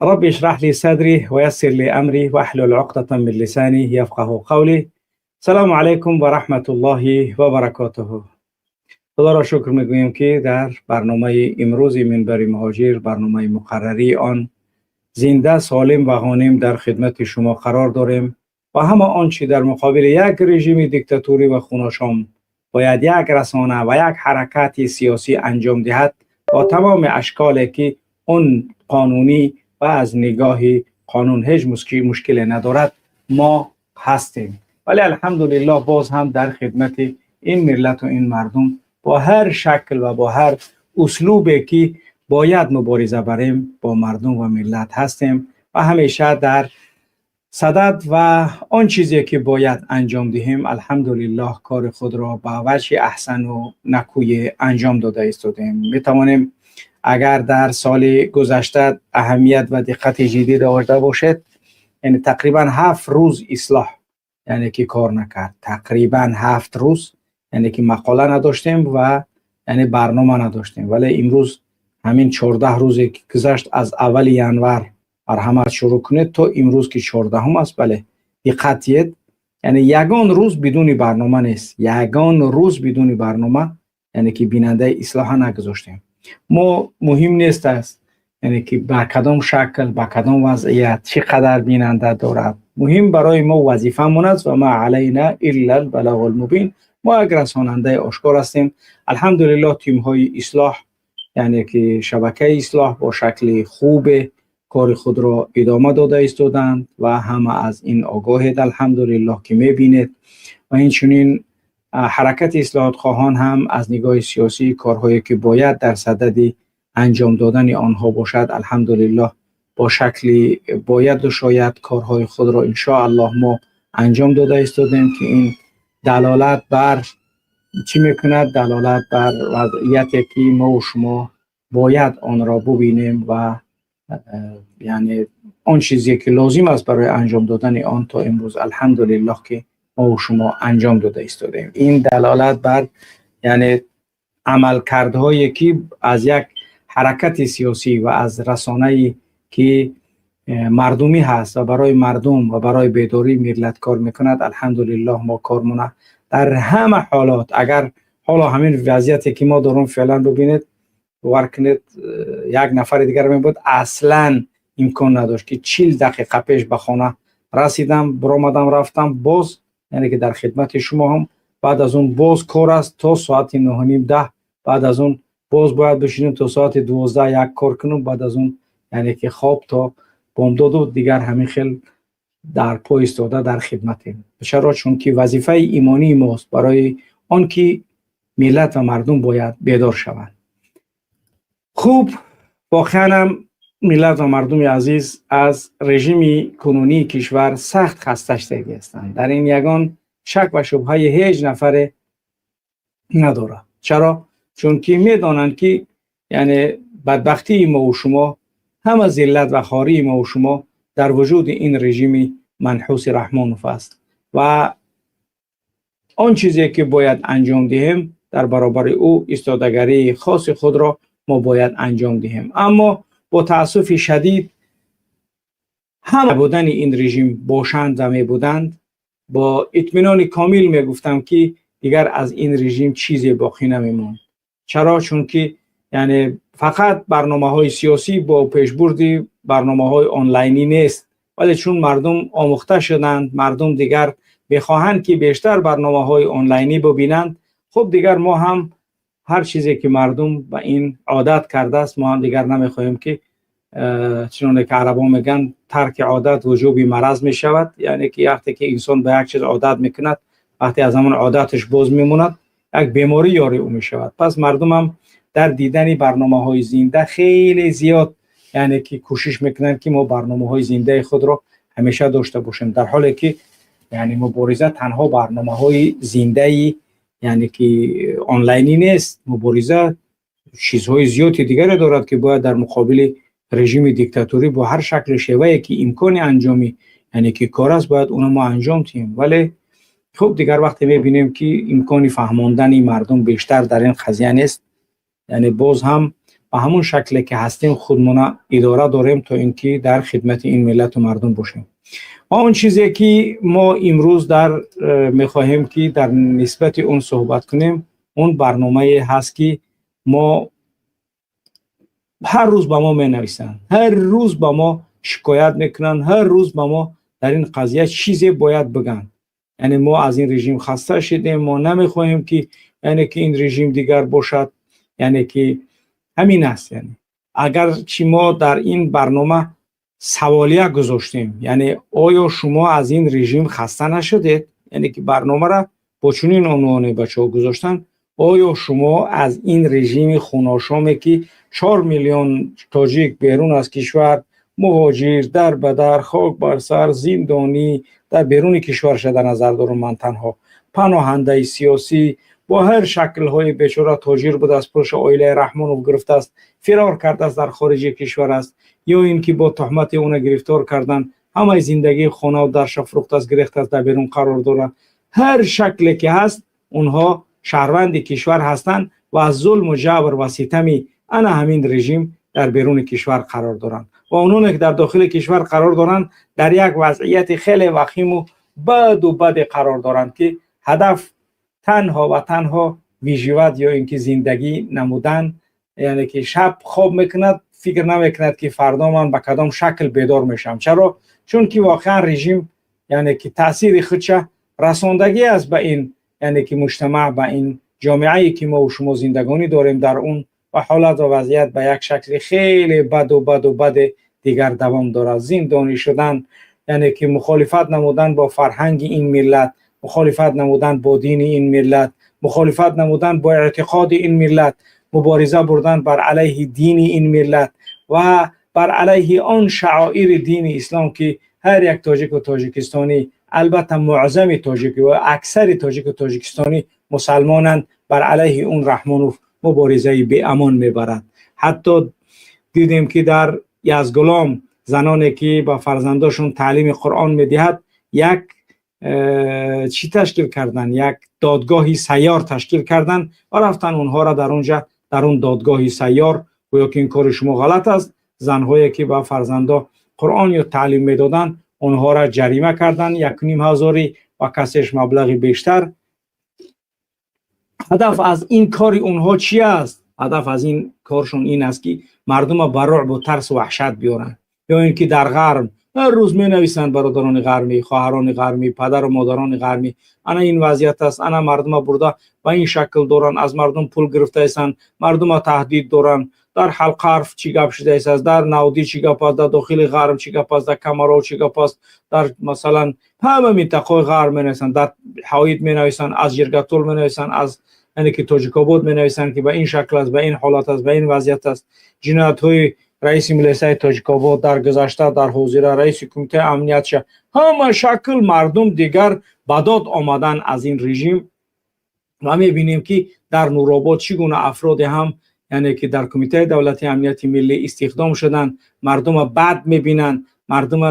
رب اشرح لي صدري ويسر لي أمري واحلل عقدة من لساني يفقه قولي. سلام علیکم و رحمت الله و برکاته. خدا را شکر میگوییم که در برنامه امروز منبر مهاجر، برنامه مقرری آن، زنده، سالم و غانم در خدمت شما قرار داریم و همه آنچه در مقابل یک رژیم دیکتاتوری و خوناشام باید یک رسانه و یک حرکت سیاسی انجام دهد، با تمام اشکالی که اون قانونی و از نگاه قانون هیچ مشکل ندارد، ما هستیم. ولی الحمدلله باز هم در خدمت این ملت و این مردم با هر شکل و با هر اسلوبی که باید مبارزه بریم، با مردم و ملت هستیم و همیشه در صدد و آن چیزی که باید انجام دهیم، الحمدلله کار خود را به وجه احسن و نکوی انجام داده ایستادیم. می توانیم اگر در سال گذشته اهمیت و دقت جدی داشته باشد، یعنی تقریبا 7 روز اصلاح یعنی که کار نکرد، تقریبا 7 روز یعنی که مقاله نداشتیم و یعنی برنامه نداشتیم. ولی امروز همین 14 روزی که گذشت، از اول ینور مرحمت شروع کنید تا امروز که 14 است، بله، دقت دید، یعنی یگان روز بدون برنامه نیست. یگان روز بدون برنامه یعنی که بیننده اصلاح نگذاشتیم. ما مهم نیست است یعنی که به کدام شکل، به کدام وضعیت، چقدر بیننده دارد. مهم برای ما وظیفه است و ما علینا الا البلاغ المبین. ما یک رساننده آشکار هستیم. الحمدلله تیم های اصلاح، یعنی که شبکه اصلاح، با شکل خوب کار خود را ادامه داده ایستادند و همه از این آگاهید، الحمدلله که میبینید. و این چنین حرکت اصلاحات خواهان هم از نگاه سیاسی کارهایی که باید در صدد انجام دادن آنها باشد، الحمدلله با شکلی باید و شاید کارهای خود را الله ما انجام داده ایستادیم که این دلالت بر چی میکند؟ دلالت بر وضعیتی که ما و شما باید آن را ببینیم و یعنی آن چیزی که لازم است برای انجام دادن آن، تا امروز الحمدلله که ما و شما انجام داده ایستادیم. این دلالت بر یعنی عملکردهایی که از یک حرکت سیاسی و از رسانه‌ای که مردمی هست و برای مردم و برای بیداری ملت کار میکند، الحمدلله ما کارمونه در همه حالات، اگر حالا همین وضعیتی که ما داریم فعلا ببینید، باور کنید یک نفر دیگر می بود، اصلا امکان نداشت که 40 دقیقه پیش به خانه رسیدم، برآمدم، رفتم، باز یعنی که در خدمت شما هم. بعد از اون باز کار است تا ساعت 9:30، 10. بعد از اون باز باید بشینیم تا ساعت 12، 1 کار کنم. بعد از اون یعنی که خواب تا بامداد و دیگر همین خیل در پای ایستاده در خدمتیم. چرا؟ چون که وظیفه ایمانی ماست برای آنکه ملت و مردم باید بیدار شوند. خوب، واقعا هم ملت و مردم عزیز از رژیم کنونی کشور سخت خسته شده هستند. در این یگان شک و شبهه هیچ نفر نداره. چرا؟ چون که میدانند که یعنی بدبختی ما و شما، همه ذلت و خواری ما و شما در وجود این رژیم منحوس رحمانوف است و آن چیزی که باید انجام دهیم، در برابر او ایستادگری خاص خود را ما باید انجام دهیم. اما با تاسف شدید همه بودن این رژیم باشند و می بودند، با اطمینان کامل می گفتم که دیگر از این رژیم چیزی باقی نمیموند. چرا؟ چون که یعنی فقط برنامه های سیاسی با پیشبرد برنامه های آنلاینی نیست، ولی چون مردم آموخته شدند، مردم دیگر میخواهند که بیشتر برنامه های آنلاینی ببینند. خب، دیگر ما هم هر چیزی که مردم به این عادت کرده است، ما هم دیگر نمیخواهیم که چنانه که عربا میگن ترک عادت وجوب مرض میشود. یعنی که وقتی که انسان به یک چیز عادت میکند، وقتی از همون عادتش باز میموند، یک بیماری یاری او میشود. پس مردم هم در دیدن برنامه های زنده خیلی زیاد یعنی که کوشش میکنند که ما برنامه های زنده خود را همیشه داشته باشیم، در حالی که یعنی مبارزه تنها برنامه های زنده یعنی که آنلاینی نیست. مبارزه چیزهای زیادی دیگر دارد که باید در مقابل رژیم دیکتاتوری با هر شکل شیوهی که امکان انجامی یعنی که کار است، باید اونو ما انجام دهیم. ولی خب، دیگر وقتی میبینیم که امکان فهماندن مردم بیشتر در این قضیه نیست، یعنی باز هم Ба ҳамон шакле ки ҳастем, худмона идора дорем, то ин ки дар хидмати ин миллату мардум бошем. Ва он чизе ки мо имрӯз дар мехоҳем, ки дар нисбати он суҳбат кунем, он барномае ҳаст, ки мо ҳар рӯз ба мо менависанд, ҳар рӯз ба мо шикоят мекунанд, ҳар рӯз ба мо дар ин қазия чизе бояд бигӯянд. Яъне мо аз ин режим хаста шудем, мо намехоҳем, ки яъне ки ин режим дигар бошад. Яъне ки ҳамин аст. Яъне агарчи мо дар ин барнома саволия гузоштем, яъне оё шумо аз ин режим хаста нашудед? Яъне ки барномаро бо чунин унвоне бачаҳо гузоштанд: оё шумо аз ин режими хуношоме, ки 4 миллион тоҷик берун аз кишвар, муҳоҷир, дар ба дар, хок бар сар, зиндонӣ, дар беруни кишварша дар назар дорам ман, танҳо паноҳандаи сиёсӣ, бо ҳар шаклҳои бечора, тоҷир будааст, пулша оилаи Раҳмонов гирифтааст, фирор кардааст, дар хориҷи кишвар аст, ё ин ки бо туҳмати уна гирифтор кардан, ҳамаи зиндагии хонаву дарша фурӯхтааст, гирехтааст, дар берун қарор дорад, ҳар шакле ки ҳаст, онҳо шаҳрванди кишвар ҳастанд ва аз зулму ҷабр ва ситами ана ҳамин режим дар беруни кишвар қарор доранд ва ононе ки дар дохили кишвар қарор доранд, дар як вазъияти хеле вахиму баду баде қарор доранд, ки ҳадаф танҳо ва танҳо выживать ё ин ки зиндагӣ намудан. Яъне ки шаб хоб мекунад, фикр намекунад, ки фардо ман ба кадом шакл бедор мешавам. Чаро? Чунки воқеан режим яъне ки таъсири худша расондагӣ аст ба ин яъне ки муҷтамаъ, ба ин ҷомеае ки мо шумо зиндагонӣ дорем дар он, ва ҳолат ва вазъият ба як шакли хеле баду баду баде дигар давом дорад. Зиндонӣ шудан, яъне ки мухолифат намудан бо фарҳанги ин миллат, мухолифат намудан бо дини ин миллат, мухолифат намудан бо эътиқоди ин миллат, мубориза бурдан бар алайҳи дини ин миллат ва бар алайҳи он шаоири дини ислом, ки ҳар як тоҷику тоҷикистонӣ, албатта муъзами тоҷик ва аксари тоҷику тоҷикистонӣ мусалмонанд, бар алайҳи он Раҳмонов муборизаи беамон мебарад. Ҳатто дидем, ки дар Язгулом заноне ки ба фарзандошон таълими Қуръон медиҳад, як чӣ ташкил карданд, як додгоҳи сайёр ташкил карданд ва рафтан онҳоро дар онҷа, дар он додгоҳи сайёр, гӯё ки ин кори шумо ғалат аст, занҳое ки ба фарзандо Қуръон ё таълим медоданд, онҳоро ҷарима карданд якним ҳазорӣ ва касеш маблағи бештар. Ҳадаф аз ин кори онҳо чи аст? Ҳадаф аз ин коршон ин аст, ки мардума ба руъбу тарсу ваҳшат биёранд. Ё ин ки дар ғарб ҳар рӯз менависанд бародарони ғармӣ, хоҳарони ғармӣ, падару модарони ғармӣ: ана ин вазъият аст, ана мардума бурда ба ин шакл доранд, аз мардум пул гирифтаистанд, мардума таҳдид доранд. Дар Ҳалқарф чӣ гап шудааст, дар Навдӣ чӣ гап аст, дар дохили ғарб чӣ гап аст, дар Камаров чӣ гап аст, дар масалан ҳама минтақаҳои ғарб менависанд, дар Ҳоид менависанд, аз Жиргатул менависанд, аз яъне ки Тоҷикобод менависанд, ки ба ин шакл аст, ба ин ҳолат аст, ба ин вазъият аст. Ҷиноятҳои раиси милисаи Тоҷикобод дар гузашта, дар ҳозира, раиси кумитаи амниятша, ҳама шакл мардум дигар ба дод омадан аз ин режим. Ва мебинем, ки дар Нуробод чӣ гуна афроде ҳам яъне ки дар Кумитаи давлатии амнияти миллӣ истихдом шуданд, мардума бад мебинанд, мардума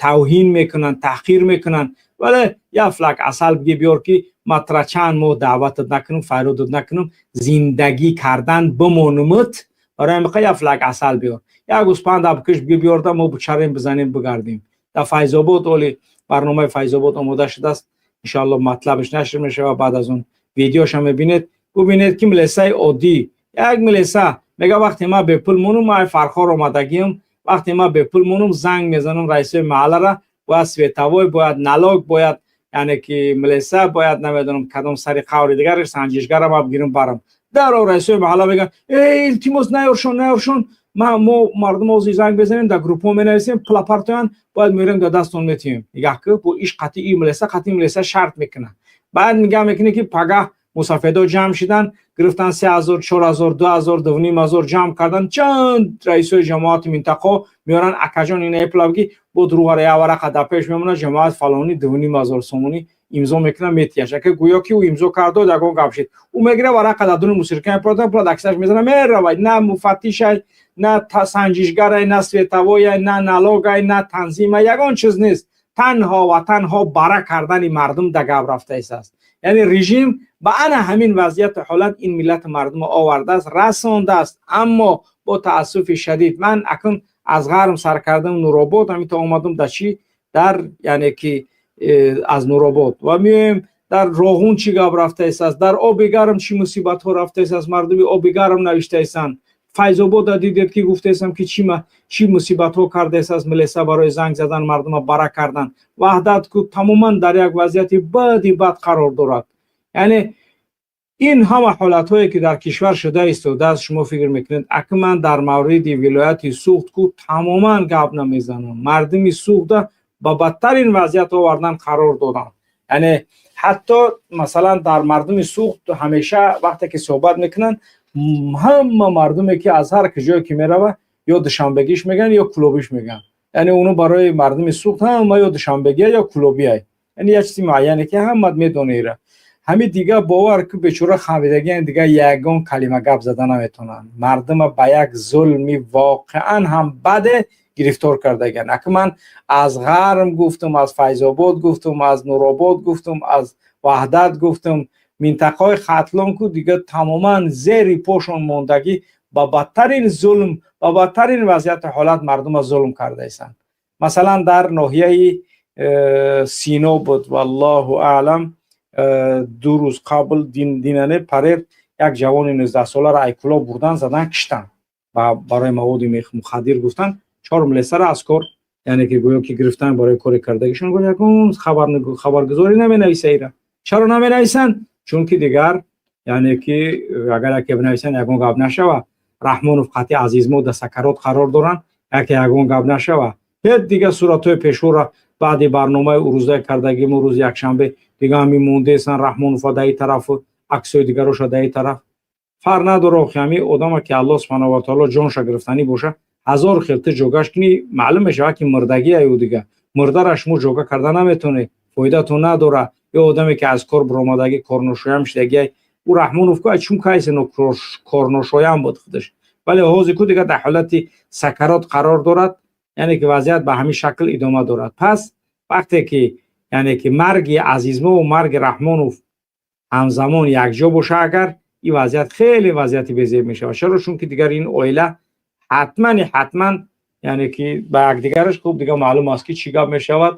тавҳин мекунанд, таҳқир мекунанд. Вале як флак асал биги биёр, ки ма тра чанд моҳ даъватат накунам, фарёдат накунам, зиндагӣ кардан бимонумут. Барои ҳамиқа як флак асал биёр, як гӯспанд абкиш биги биёрда, мо бучарем, бизанем, бигардем. Дар Файзобод оли барномаи Файзобод омода шудааст, иншоалло матлабаш нашр мешавад. Баъд аз он видеоша мебинед. Бубинед, ки милисаи оддӣ, як милиса мега: вақте ман бепул монум, ман Фархор омадагиам, вақте ман бепул монум, занг мезанам раисои маҳаллара, бояд световой, бояд налог, бояд яъне ки милиса, бояд намедонам кадом сари қаври дигараш санҷишгарам бигирам барам. Даро раисои маҳалла мегӯянд: э, илтимос, наёршон, наёршон, мо мардум ози занг безанем, дар группҳо менависем, пула партоянд, бояд мерем, дар дастон метиҳем. Нигаҳ ки бо иш қатъи милиса, қатъи милиса шарт мекунад. Баъд нигаҳ мекунӣ, ки пагаҳ мусафедо ҷамъ шидан, гирифтан 3000, 4000, 2000, 2500 ҷамъ кардан, чанд раисои ҷамоати минтақао меоранд: акаҷон, ина пула бигӣ. Бо дуруғара як варақа дар пеш мемонад, ҷамоат фалонӣ 2500 сомонӣ имзо мекунад, метиҳаш. Ака гӯё ки ӯ имзо кардо, ягон гап шид. Ӯ мегира, варақа дар дуни мусирка мепорда, пула дар кисаш мезана, меравад. На муфаттишай, на санҷишгарай, на световой ай, на налог ай, на танзимай, ягон чиз нест. Танҳо ва танҳо бара кардани мардум да гап рафтаистааст. Яъне режим ба ана ҳамин вазъияту ҳолат ин миллату мардумро овардааст, расондааст. Аммо Бо таассуфи шадид, ман акнун аз Ғарм сар кардам, Нуробод, ҳамин то омадам дар чӣ, дар, яъне ки аз Нуробод ва меоем, дар Роғун чӣ гап рафтааст, дар Оби Гарм чӣ мусибатҳо рафтааст, мардуми Оби Гарм навиштаистанд. Файзобода дидед, ки гуфтаистам, ки чӣ мусибатҳо кардааст милиса, барои занг задан мардума бара кардан. Ваҳдат ку тамоман дар як вазъияти бади бад қарор дорад. Яъне ин ҳама ҳолатҳое, ки дар кишвар шуда истодааст, шумо фикр мекунед, аки ман дар мавриди вилояти Суғд ку тамоман гап намезанам. Мардуми Суғда ба бадтарин вазъият овардан қарор доданд. Яъне ҳатто, масалан, дар мардуми Суғд ҳамеша вақте ки суҳбат мекунанд, ҳама мардуме, ки аз ҳар куҷое ки мерава, ё душанбегиш мегӯянд, ё кӯлобиш мегӯянд. Яъне оно барои мардуми Суғд ҳама ё душанбегия, ё кӯлобия, яъне як чизи муайяне, ки ҳама медонера. Ҳами дига бовар ки бечора хамидагиан, дига ягон калима гап зада наметавонанд. Мардума ба як зулми воқеан ҳам баде гирифтор кардагиан. Аки ман аз Ғарм гуфтум, аз Файзобод гуфтум, аз Нуробод гуфтум, аз Ваҳдат гуфтум, минтақаҳои Хатлон ку дига тамоман зери пошон мондагӣ, ба бадтарин зулм, ба бадтарин вазъияти ҳолат мардума зулм кардаистанд. Масалан, дар ноҳияи Сино буд, валлоҳу аълам, 2 рӯз қабл, динане парер, як ҷавони 19-соларо ай Кӯлоб бурдан, задан, киштанд барои маводи мухаддир гуфтан. Чор милисаро аз кор, яъне ки гӯё ки гирифтан барои кори кардагишон. Ягон хабаргузорӣ наменависа ира. Чаро наменависанд? Чунки дигар, яъне ки агар яке бинависанд, ягон гап нашава. Раҳмонов қатъи Азизмо дар сакарот қарор доранд, яке ягон гап нашава. Ҳеҷ дига суратҳои пешвора баъди барномаи урӯза кардагимо, рӯзи якшанбе, дига ҳами мондесан. Раҳмонова дар и тарафу аксҳои дигароша дар и тараф, фарқ надора. Охи, ҳами одама, ки Аллоҳ субҳанаҳу ва таоло ҷонша гирифтанӣ боша, ҳазор хел ту ҷогаш кунӣ, маълум мешавад, ки мурдагия ю. Дига мурдара шумо ҷога карда наметавонед, фоидатон надора. Ё одаме, ки аз кор баромадагӣ, корношоям шудагиай. Ӯ Раҳмонов ку чун кайсено корношоям буд худаш, вале ҳозир ку дига дар ҳолати сакарот қарор дорад. Яъне ки вазъият ба ҳамин шакл идома дорад. Пас вақте ки, яъне ки марги Азизмову марги Раҳмонов ҳамзамон якҷо боша агар, ин вазъият хеле вазъияти безеб мешавад. Чаро? Чунки дигар ин оила ҳатмани ҳатман, яъне ки ба якдигараш хуб дига маълум аст, ки чӣ гап мешавад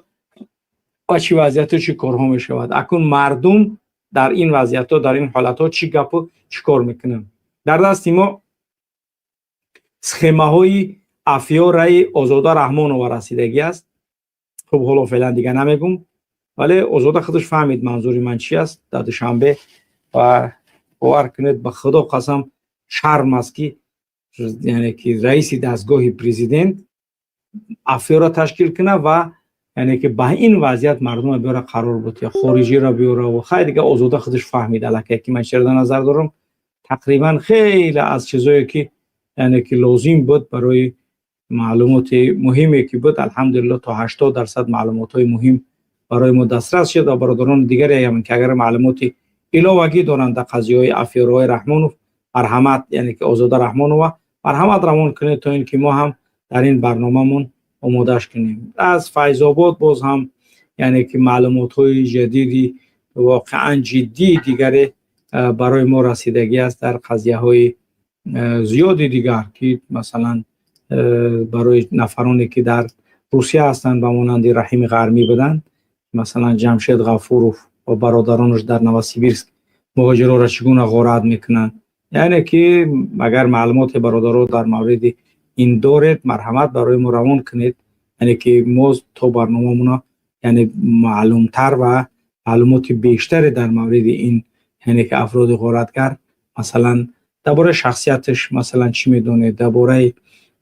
ва чӣ вазъияту чӣ корҳо мешавад. Акнун мардум дар ин вазъиятҳо, дар ин ҳолатҳо чӣ гапу чӣ кор мекунанд? Дар дасти мо схемаҳои афёраи Озода Раҳмонова расидагӣ аст. Хуб, ҳоло феълан дига намегум, вале Озода худаш фаҳмид, манзури ман чи аст. Дар Душанбе ва бовар кунед, ба Худо қасам, шарм аст, ки яъне ки раиси дастгоҳи президент афёра ташкил кунад ва, яъне ки ба ин вазъият мардума биёра қарор буд ё хориҷиро биёра. Хай, дига Озода худаш фаҳмид аллакай, ки ман чиро дар назар дорам. Тақрибан хеле аз чизое, ки, яъне ки лозим буд барои маълумоти муҳиме, ки буд, алҳамдулилло, то 80% маълумотҳои муҳим барои мо дастрас шуд. Ва бародарони дигаре ҳам, ки агар маълумоти иловагӣ доранд дар қазияҳои афёраҳои Раҳмонов, марҳамат, яъне ки Озода Раҳмонова, марҳамат равон кунед, то ин ки мо ҳам дар ин барномамон омодааш кунем. Аз Файзобод боз ҳам, яъне ки маълумотҳои ҷадиди воқеан ҷиддии дигаре барои мо расидагӣ аст дар қазияҳои зиёди дигар, ки масалан, барои нафароне, ки дар Русия ҳастанд, ба монанди Раҳими Ғармӣ буданд, масалан, Ҷамшед Ғафуров ва бародаронаш дар Новосибирск муҳоҷироро чӣ гуна ғорат мекунанд. Яъне ки агар маълумоти бародаро дар мавриди ин доред, марҳамат, барои мо равон кунед, яъне ки мо то барномамона, яъне маълумтар ва маълумоти бештаре дар мавриди ин, яъне ки афроди ғоратгар, масалан, дар бораи шахсияташ, масалан, чӣ медонед, дар бораи,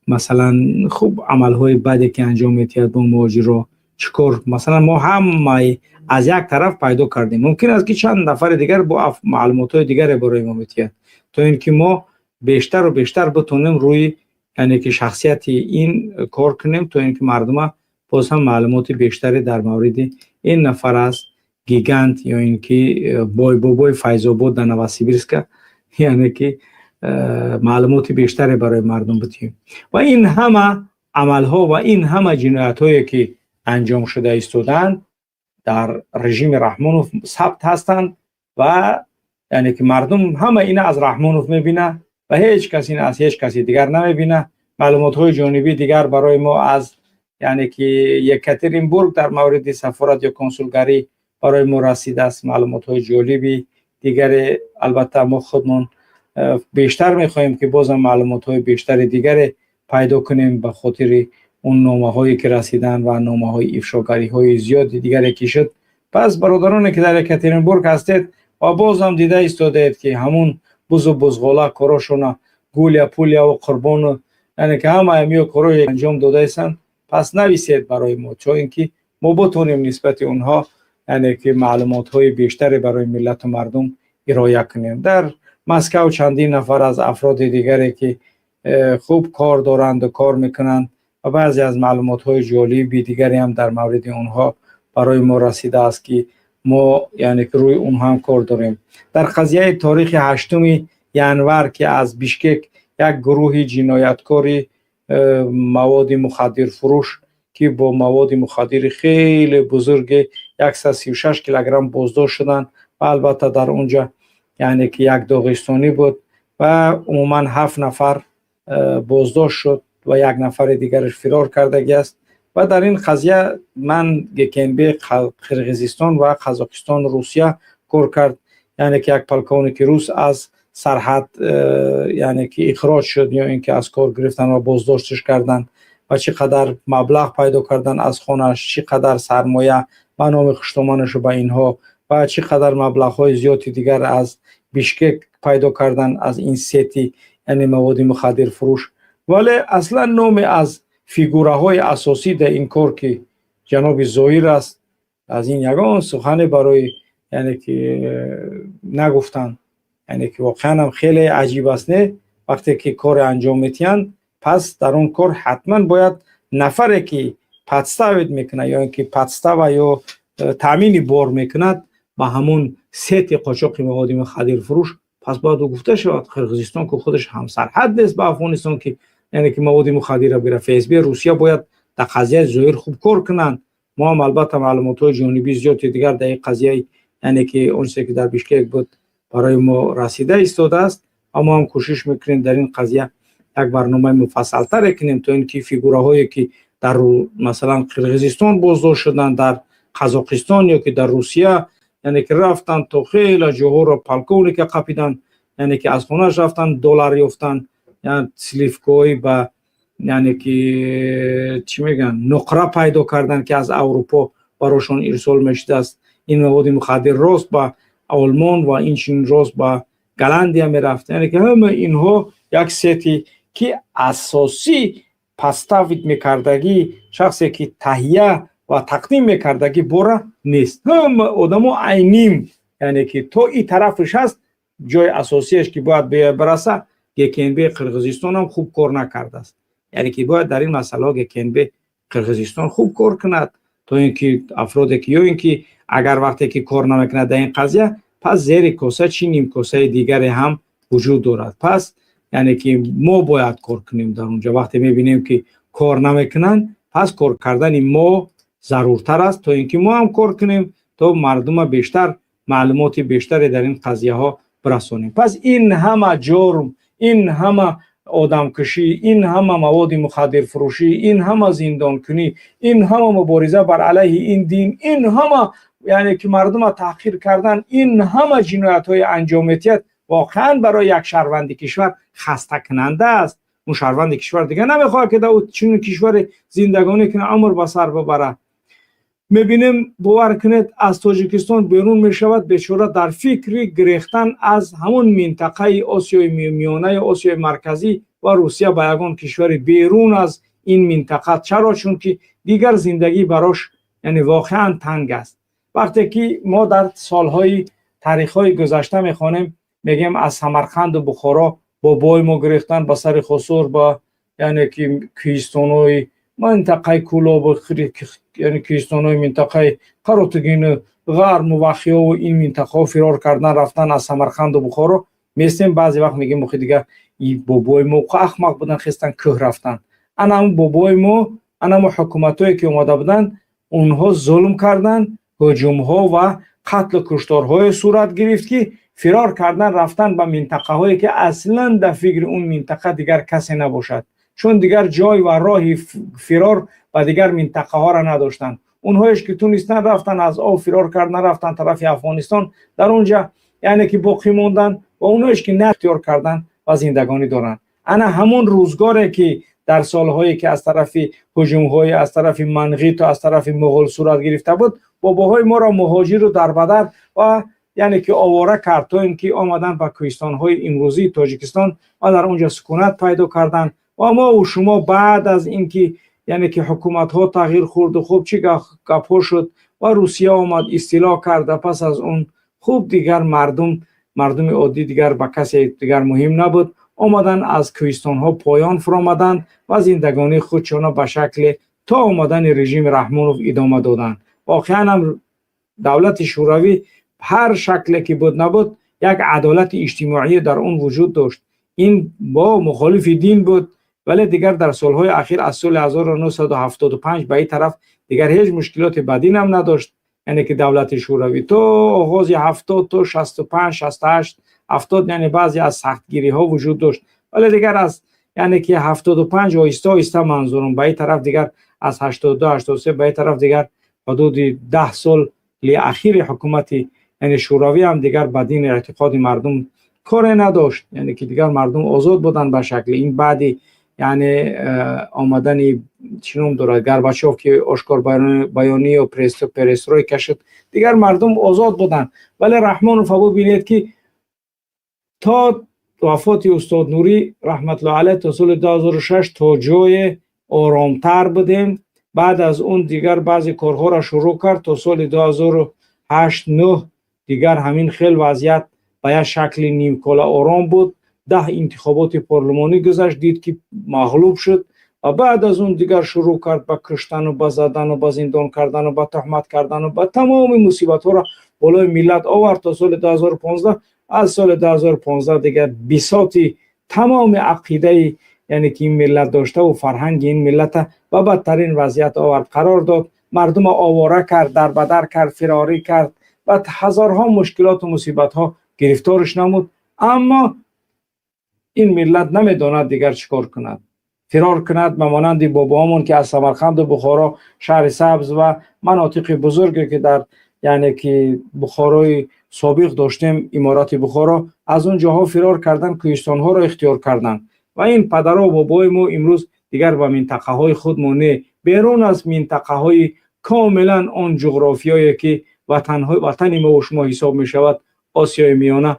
масалан, хуб, амалҳои баде, ки анҷом медиҳад бо муҳоҷиро, чӣ кор, масалан, мо ҳамаи аз як тараф пайдо кардем. Мумкин аст, ки чанд нафари дигар бо маълумотҳои дигаре барои мо медиҳад, то ин ки мо бештару бештар битонем рӯи, яъне ки шахсияти ин кор кунем, то ин ки мардума боз ҳам маълумоти бештаре дар мавриди ин нафар аст, гигант ё ин ки бойбобои Файзобод дар Новосибирска, яъне ки маълумоти бештаре барои мардум бидиҳем. Ва ин ҳама амалҳо ва ин ҳама ҷиноятҳое, ки анҷом шуда истодаанд дар режими Раҳмонов, сабт ҳастанд ва, яъне ки мардум ҳама ина аз Раҳмонов мебина. Ва ҳеҷ кас ин аз ҳеҷ каси дигар намебина. Маълумотҳои ҷонибии дигар барои мо аз, яъне ки, Екатеринбург дар мавриди сафорат ё консулгарӣ барои мо расидааст. Маълумотҳои ҷолиби дигаре, албатта, мо худмон бештар мехоҳем, ки бозам маълумотҳои бештари дигаре пайдо кунем ба хотири он номаҳое ки расиданд ва номаҳои ифшогариҳои зиёди дигаре ки шуд. Пас, бародароне ки дар Екатеринбург ҳастед ва бозам дида истодаед, ки ҳамун бузу бузғола корошона, Гуля, Пуляву Қурбону, яъне ки ҳама ҳамиё корҳое анҷом додаистанд, пас нависед барои мо, то ин ки мо битонем нисбати онҳо, яъне ки, маълумотҳои бештаре барои миллату мардум ироя кунем. Дар Москав чандин нафар аз афроди дигаре ки хуб кор доранду кор мекунанд ва баъзе аз маълумотҳои ҷолиби дигаре ҳам дар мавриди онҳо барои мо расидааст, ки мо, яъне ки, рӯи онҳо ҳам кор дорем. Дар қазияи торихи 8 январ, ки аз Бишкек як гурӯҳи ҷинояткори маводи мухаддирфурӯш, ки бо маводи мухаддири хеле бузурге, 136 килограмм, боздошт шуданд ва албатта дар он ҷа, яъне ки, як доғистонӣ буд ва умуман ҳафт нафар боздошт шуд ва як нафари дигараш фирор кардагӣ аст. Ва дар ин қазия ман ГКНБ Қирғизистон ва Қазоқистон, Русия кор кард, яъне ки як полковники рус аз сарҳад, яъне ки, ихроҷ шуд ё ин ки аз кор гирифтан ва боздошташ карданд ва чӣ қадар маблағ пайдо кардан аз хонааш, чӣ қадар сармоя ба номи хуштоманашу ба инҳо ва чӣ қадар маблағҳои зиёди дигар аз Бишкек пайдо кардан аз ин сети, яъне маводи мухаддирфурӯш. Вале аслан номе аз фигураҳои асосӣ дар ин кор, ки ҷаноби Зоҳир аст, аз ин ягон сухане барои, яъне ки, нагуфтанд. Яъне ки воқеан ҳам хеле аҷиб аст, не? Вақте ки коре анҷом медиҳанд, пас дар он кор ҳатман бояд нафаре ки подставить мекунад ё ин ки подстава ё таъмини бор мекунад ба ҳамон сети қочоқи маводи мухаддирфурӯш, пас бояд ӯ гуфта шавад. Қирғизистон ки худаш ҳамсарҳад нест ба Афғонистон, ки, яъне ки, маводи мухаддирро бигирад. ФСБ Русия бояд дар қазияи Зоҳир хуб кор кунанд. Мо ҳам албатта маълумотҳои ҷонибии зиёди дигар дар ин қазияи, яъне ки, он чизе ки дар Бишкек буд, барои мо расида истодааст ва мо ҳам кӯшиш мекунем, дар ин қазия як барномаи муфассалтаре кунем, то ин ки фигураҳое ки дар, масалан, Қирғизистон боздошт шуданд, дар Қазоқистон ё ки дар Русия, яъне ки, рафтанд то хеле ҷоҳоро, полковника қапиданд, яъне ки аз хонааш рафтанд, доллар ёфтанд, сливкаҳои ба, яъне ки, чӣ мегӯянд, нуқра пайдо карданд, ки аз Аврупо барошон ирсол мешудааст. Ин маводи мухаддир рост ба Олмон ва инчунин рост ба Голландия мерафт. Яъне ки ҳама инҳо як сети, ки асосӣ подставить мекардагӣ, шахсе ки таҳия ва тақдим мекардагӣ бора нест. Ҳама одамо айним, яъне ки, то и тарафаш ҳаст, ҷои асосиаш ки бояд бираса. ГКНБ Қирғизистон ҳам хуб кор накардааст, яъне ки бояд дар ин масъалаҳо ГКНБ Қирғизистон хуб кор кунад, то ин ки афроде ки ё ин ки агар вақте ки кор намекунад дар ин қазия, пас зери коса чӣ нимкосаи дигаре ҳам вуҷуд дорад. Пас, яъне ки, мо бояд кор кунем дар онҷо. Вақте мебинем, ки кор намекунанд, пас кор кардани мо заруртар аст, то ин ки мо ҳам кор кунем, то мардума бештар маълумоти бештаре дар ин қазияҳо бирасонем. Пас ин ҳама ҷурм, ин ҳама одамкушӣ, ин ҳама маводи мухаддирфурӯшӣ, ин ҳама зиндонкунӣ, ин ҳама мубориза бар алайҳи ин дин, ин ҳама, яъне ки, мардума таҳқир кардан, ин ҳама ҷиноятҳои анҷом метиҳад, воқеан барои як шаҳрванди кишвар хастакунанда аст. Он шаҳрванди кишвар дигар намехоҳад, ки дар чунин кишваре зиндагонӣ кунад, умр ба сар бибарад. Мебинем, бовар кунед, аз Тоҷикистон берун мешавад бечора, дар фикри гирехтан аз ҳамон минтақаи Осиёи Миёна ё Осиёи Марказӣ ва Русия ба ягон кишвари берун аз ин минтақа. Чаро? Чунки дигар зиндагӣ барош, яъне, воқеан танг аст. Вақте ки мо дар солҳои таърихҳои гузашта мехонем, мегӯем, аз Самарқанду Бухоро бобои мо гирехтан ба сари Хусур, ба, яъне ки, кӯҳистонҳои минтақаи Кӯлобу, яъне кӯҳистонҳои минтақаи Қаротугину Ғарму Вахёву ин минтақаҳо фирор кардан рафтан аз Самарқанду Бухоро. Местем, баъзе вақт мегӯем, охи дигар и бобои мо ахмақ будан, хестан, кӯҳ рафтан. Ана ҳамн бобои мо, ана ҳамо ҳукуматҳое ки омада буданд, онҳо зулм карданд, ҳуҷумҳо ва қатлу кушторҳое сурат гирифт, ки Фирор кардан, рафтан ба минтақаҳое, ки аслан дар фикри он минтақа дигар касе набошад, чун дигар ҷой ва роҳи фирор ба дигар минтақаҳоро надоштанд. Онҳоеш ки тунистанд, рафтан, аз об фирор кардан, рафтан тарафи Афғонистон, дар он ҷа яъне ки боқӣ монданд ва онҳоеш ки на, ихтиёр карданд ва зиндагонӣ доранд. Ана ҳамон рӯзгоре, ки дар солҳое, ки аз тарафи ҳуҷумҳои аз тарафи манғиту аз тарафи муғул сурат гирифта буд, бобоҳои моро муҳоҷиру дарбадар ва яъне ки овора кард, то ин ки омаданд ба кӯҳистонҳои имрӯзии Тоҷикистон ва дар он ҷо сукунат пайдо карданд. Ва мову шумо баъд аз ин ки яъне ки ҳукуматҳо тағйир хӯрду, хуб, чӣ гапҳо шуд ва Русия омад, истило кард ва пас аз он, хуб, дигар мардуми оддӣ дигар ба касе дигар муҳим набуд. Омаданд, аз кӯҳистонҳо поён фуромаданд ва зиндагонии худшона ба шакле то омадани режими Раҳмонов идома доданд. Воқеан ҳам давлати Шӯравӣ ҳар шакле ки буд набуд, як адолати иҷтимоӣ дар он вуҷуд дошт. Ин бо мухолифи дин буд, вале дигар дар солҳои ахир, аз соли 1975 ба ин тараф, дигар ҳеҷ мушкилоти ба динам надошт, яъне ки давлати Шӯравӣ то оғози 70, то 65, 68, 70, яъне баъзе аз сахтгириҳо вуҷуд дошт, вале дигар аз яъне ки 75 оҳиста оҳиста, манзурам, ба ин тараф, дигар аз 82, 83 ба ин тараф, дигар ҳудуди 10 соли ахири ҳукумати яъне Шӯравӣ ҳам дигар ба дини эътиқоди мардум коре надошт, яъне ки дигар мардум озод буданд ба шакли ин. Баъди яъне омадани, чӣ ном дорад, Горбачов, ки ошкор баёнию перестройка шуд, дигар мардум озод буданд. Вале Раҳмонов бубинед, ки то вафоти устод Нурӣ раҳматуллоҳи алайҳ, то соли 2006, то ҷое оромтар будем. Баъд аз он дигар баъзе корҳоро шурӯъ кард. То соли 2008, 9 дигар ҳамин хел вазъият ба як шакли нимкола ором буд. 10 интихоботи парлумонӣ гузашт, дид, ки мағлуб шуд ва баъд аз он дигар шурӯъ кард ба куштану ба задану ба зиндон кардану ба туҳмат кардану ба тамоми мусибатҳоро болои миллат овард то соли 2015. Аз соли 2015 дигар бисоти тамоми ақидаи яъне ки ин миллат доштаву фарҳанги ин миллата ба бадтарин вазъият овард, қарор дод, мардума овора кард, дарбадар кард, фирорӣ кард ва ҳазорҳо мушкилоту мусибатҳо гирифторш намуд. Аммо ин миллат намедонад дигар чӣ кор кунад. Фирор кунад ба монанди бобоҳомон, ки аз Самарқанду Бухоро, Шаҳри Сабз ва манотиқи бузурге, ки дар яъне ки Бухорои собиқ доштем, Иморати Бухоро, аз он ҷоҳо фирор кардан, кӯҳистонҳоро ихтиёр карданд. Ва ин падару бобои мо имрӯз дигар ба минтақаҳои худмо не, берун аз минтақаҳои комилан он ҷуғрофиёе, ки ватани мову шумо ҳисоб мешавад, Осиёи Миёна,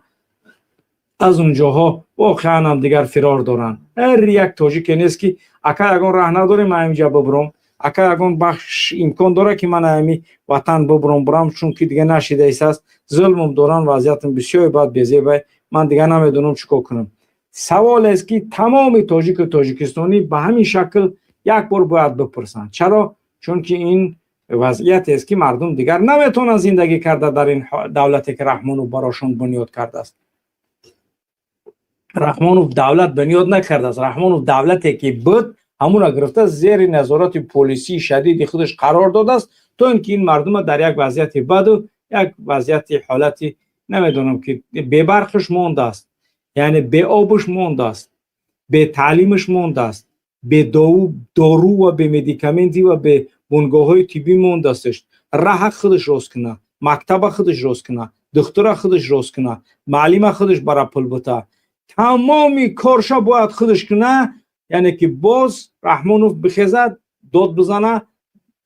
аз он ҷоҳо воқеан ҳам дигар фирор доранд. Ҳар як тоҷике нест, ки ака, ягон раҳ надорем, ман ҳаминҷа бибуром, ака, ягон бахш имкон дорад, ки ман ҳами ватан бибуром, бурам, чунки дига нашидаистааст, зулмум доранд, вазъиятам бисёр бад, безебай, ман дига намедонам чӣ кор кунам. Саволест, ки тамоми тоҷику тоҷикистонӣ ба ҳамин шакл як бор бояд бипурсанд. Чаро? Чунки ин вазъиятест, ки мардум дигар наметавонанд зиндагӣ карда дар ин давлате, ки Раҳмонов барошон бунёд кардааст. Раҳмонов давлат бунёд накардааст. Раҳмонов давлате, ки буд, ҳамуна гирифта, зери назорати полисии шадиди худаш қарор додааст, то ин ки ин мардума дар як вазъияти баду як вазъияти ҳолати намедонам, ки бебарқаш мондааст, яъне беобаш мондааст, бетаълимаш мондааст, бедору ва бемедикаменти ва бе бунгоҳҳои тиббӣ мондаастш. Раҳа худаш рост куна, мактаба худаш рост куна, духтура худаш рост куна, маълима худаш бара пул бута, тамоми корша бояд худаш куна. Яъне ки боз Раҳмонов бихезад, дод бизана,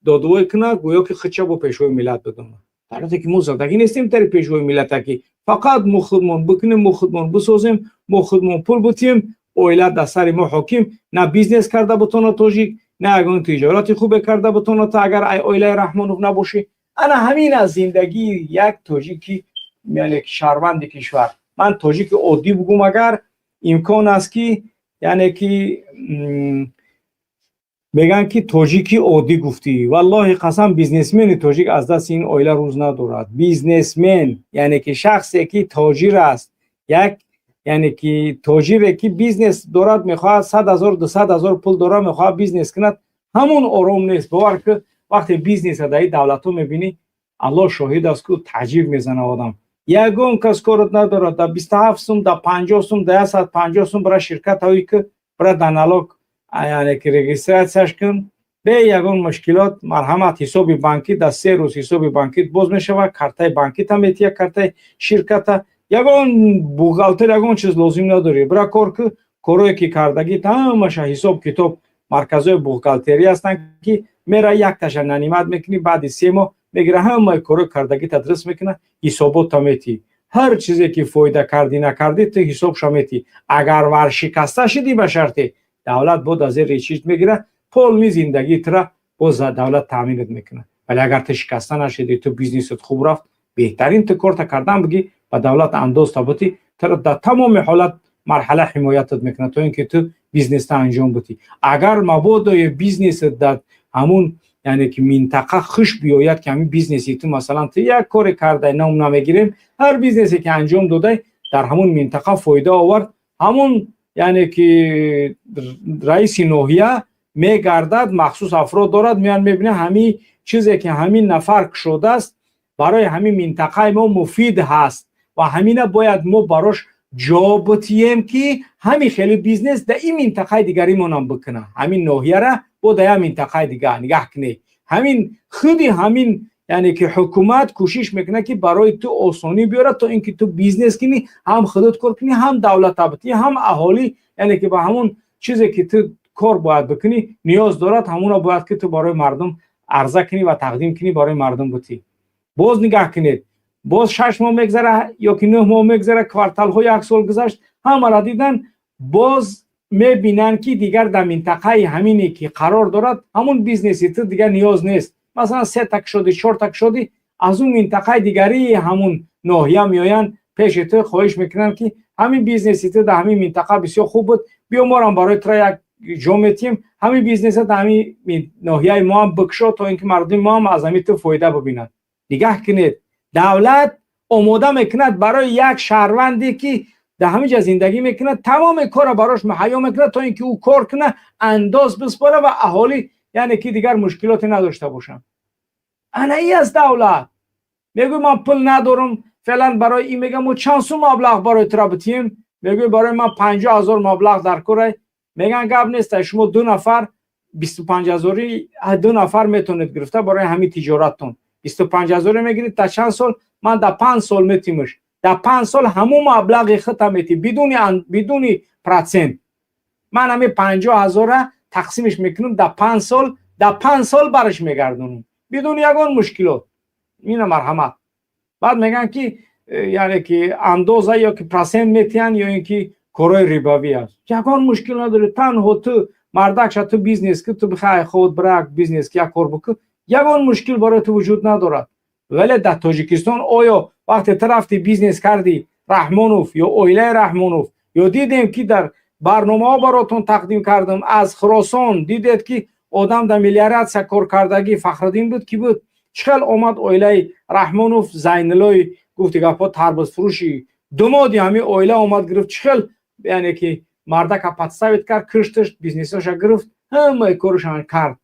додвой куна, гӯё ки худша бо пешвои миллат бидонад, дар ҳоле ки мо задагӣ нестем тари пешвои миллата, ки фақат мо худмон бикунем, мо худмон бисозем, мо худмон пул бутием, оила дар сари мо ҳоким. На бизнес карда бутона тоҷик, на ягон тиҷорати хубе карда бутона, та агар оилаи Раҳмонов набошӣ. Ана ҳамин аз зиндагии як тоҷики, яъне шаҳрванди кишвар. Ман тоҷики оддӣ бугум, агар имкон аст, ки яъне ки мегӯянд, ки тоҷики оддӣ гуфтӣ. Валлоҳи қасам, бизнесмени тоҷик аз дасти ин оила рӯз надорад. Бизнесмен, яъне ки шахсе, ки тоҷир аст, як яъне ки тоҷире, ки бизнес дорад, мехоҳад 100 000, 200 000 пул дорад, мехоҳад бизнес кунад, ҳамон ором нест. Бовар ки вақте бизнеса дар ин давлатҳо мебинӣ, Аллоҳ шоҳид аст, ку таъҷиб мезана одам. Ягон кас корот надорад. Да 27 сум, да 50 сум, да 150 сум бара ширкат ҳои ки бара да налог, яъне ки регистрация ш кун бе ягон мушкилот. Марҳамат, ҳисоби банкӣ дар 3 рӯз ҳисоби банкит боз мешавад, картаи банкита метия, картаи ширката. Ягон бухгалтер, ягон чиз лозим надорӣ. Бира кор ки, корое ки кардагит, ҳамаша ҳисоб китоб марказҳои бухгалтерӣ ҳастанд, ки мера якташа нанимать мекунӣ, баъди 3 моҳ мегира, ҳамаи корои кардагита дуруст мекуна, ҳисоботта метӣ. Ҳар чизе ки фоида кардӣ, накардӣ, ту ҳисобша метӣ. Агар варшикаста шидӣ, ба шарте давлат бо дар зери чиз мегира, полный зиндагии тура боз давлат таъминат мекунад. Вале агар ту шикаста нашидӣ, ту бизнесат хуб рафт, беҳтарин ту корта кардан бигӣ, ба давлат андозта бутӣ, тура дар тамоми ҳолат марҳала ҳимоятат мекунад, то ин ки ту бизнеста анҷом бутӣ. Агар мабодои бизнесат дар ҳамун, яъне ки минтақа хуш биёяд, ки ҳамин бизнеси ту, масалан, ту як коре кардай, ном намегирем, ҳар бизнесе ки анҷом додай, дар ҳамун минтақа фоида овард, ҳамун, яъне ки раиси ноҳия мегардад, махсус афрод дорад, меян, мебинад, ҳамин чизе ки ҳамин нафар кушодааст, барои ҳамин минтақаи мо муфид ҳаст ва ҳамина бояд мо барош ҷо бутием, ки ҳамин хели бизнес дар ин минтақаи дигаримонам бикуна, ҳамин ноҳияра бо дар як минтақаи дигар. Нигаҳ кунед, ҳамин худи ҳамин, яъне ки ҳукумат кӯшиш мекунад, ки барои ту осонӣ биёрад, то ин ки ту бизнес кунӣ, ҳам худат кор кунӣ, ҳам давлата битӣ, ҳам аҳолӣ, яъне ки ба ҳамон чизе ки ту кор бояд бикунӣ, ниёз дорад, ҳамуна бояд ки ту барои мардум арза кунӣ ва тақдим кунӣ, барои мардум бутӣ. Боз нигаҳ кунед, боз 6 моҳ мегзара ё ки 9 моҳ мегзара, кварталҳо, як сол гузашт, ҳамаро дидан, боз мебинанд, ки дигар дар минтақаи ҳамине ки қарор дорад, ҳамун бизнеси ту дигар ниёз нест. Масалан, се так шудӣ, чор так шудӣ, аз он минтақаи дигарии ҳамун ноҳия меоянд пеши ту, хоҳиш мекунанд, ки ҳамин бизнеси ту дар ҳамин минтақа бисёр хуб буд, биё, морам барои тура як ҷо метиҳем, ҳамин бизнеса дар ҳамин ноҳияи мо ҳам бикушо, то ин ки мардуми мо ҳам аз ҳамин ту фоида бибинанд. Нигаҳ кунед, давлат омода мекунад барои як шаҳрванде, ки дар ҳамин ҷа зиндагӣ мекунад, тамоми корро барош муҳайё мекунад, то ин ки ӯ кор кунад, андоз биспора ва аҳолӣ, яъне ки дигар мушкилоте надошта бошанд. Ана и аст давлат. Мегӯй, ман пул надорам феълан барои ин. Мегам, мо чанд сум маблағ барои тура битиҳем? Мегӯй, барои ман 50 000 маблағ дар корай. Меган, гап нест, шумо ду нафар 25 ҳазорӣ, ду нафар метавонед гирифта барои ҳамин тиҷораттон. 25 ҳазоре мегиред, та чанд сол? Ман дар 5 сол метимаш. Дар 5 сол ҳамун маблағи худта метӣ, бидуни процент. Ман ҳамин 50 ҳазора тақсимаш мекунам дар 5 сол, дар 5 сол бараш мегардонам бидуни ягон мушкилот. Ина марҳамат. Баъд мегӯянд, ки яъне ки андоза ё ки процент метиҳанд, ё ин ки корҳои рибавӣ аст. Ягон мушкил надорӣ. Танҳо ту мардакша, ту бизнес ки, ту бихай худ брак бизнес ки, як кор бикун, ягон мушкил барои ту вуҷуд надорад. Вале дар Тоҷикистон оё вақте ту рафти, бизнес кардӣ, Раҳмонов ё оилаи Раҳмонов, ё дидем, ки дар барномаҳо баротон тақдим кардам, аз Хуросон дидед, ки одам дар мелиоратсия коркардагӣ, Фахриддин буд, ки буд, чӣ хел омад оилаи Раҳмонов, Зайнуллои гуфти гапҳо, тарбузфурӯши думоди ҳамин оила омад, гирифт, чӣ хел, яъне ки мардака подставить кард, кишташ, бизнесоша гирифт, ҳамаи корушан кард.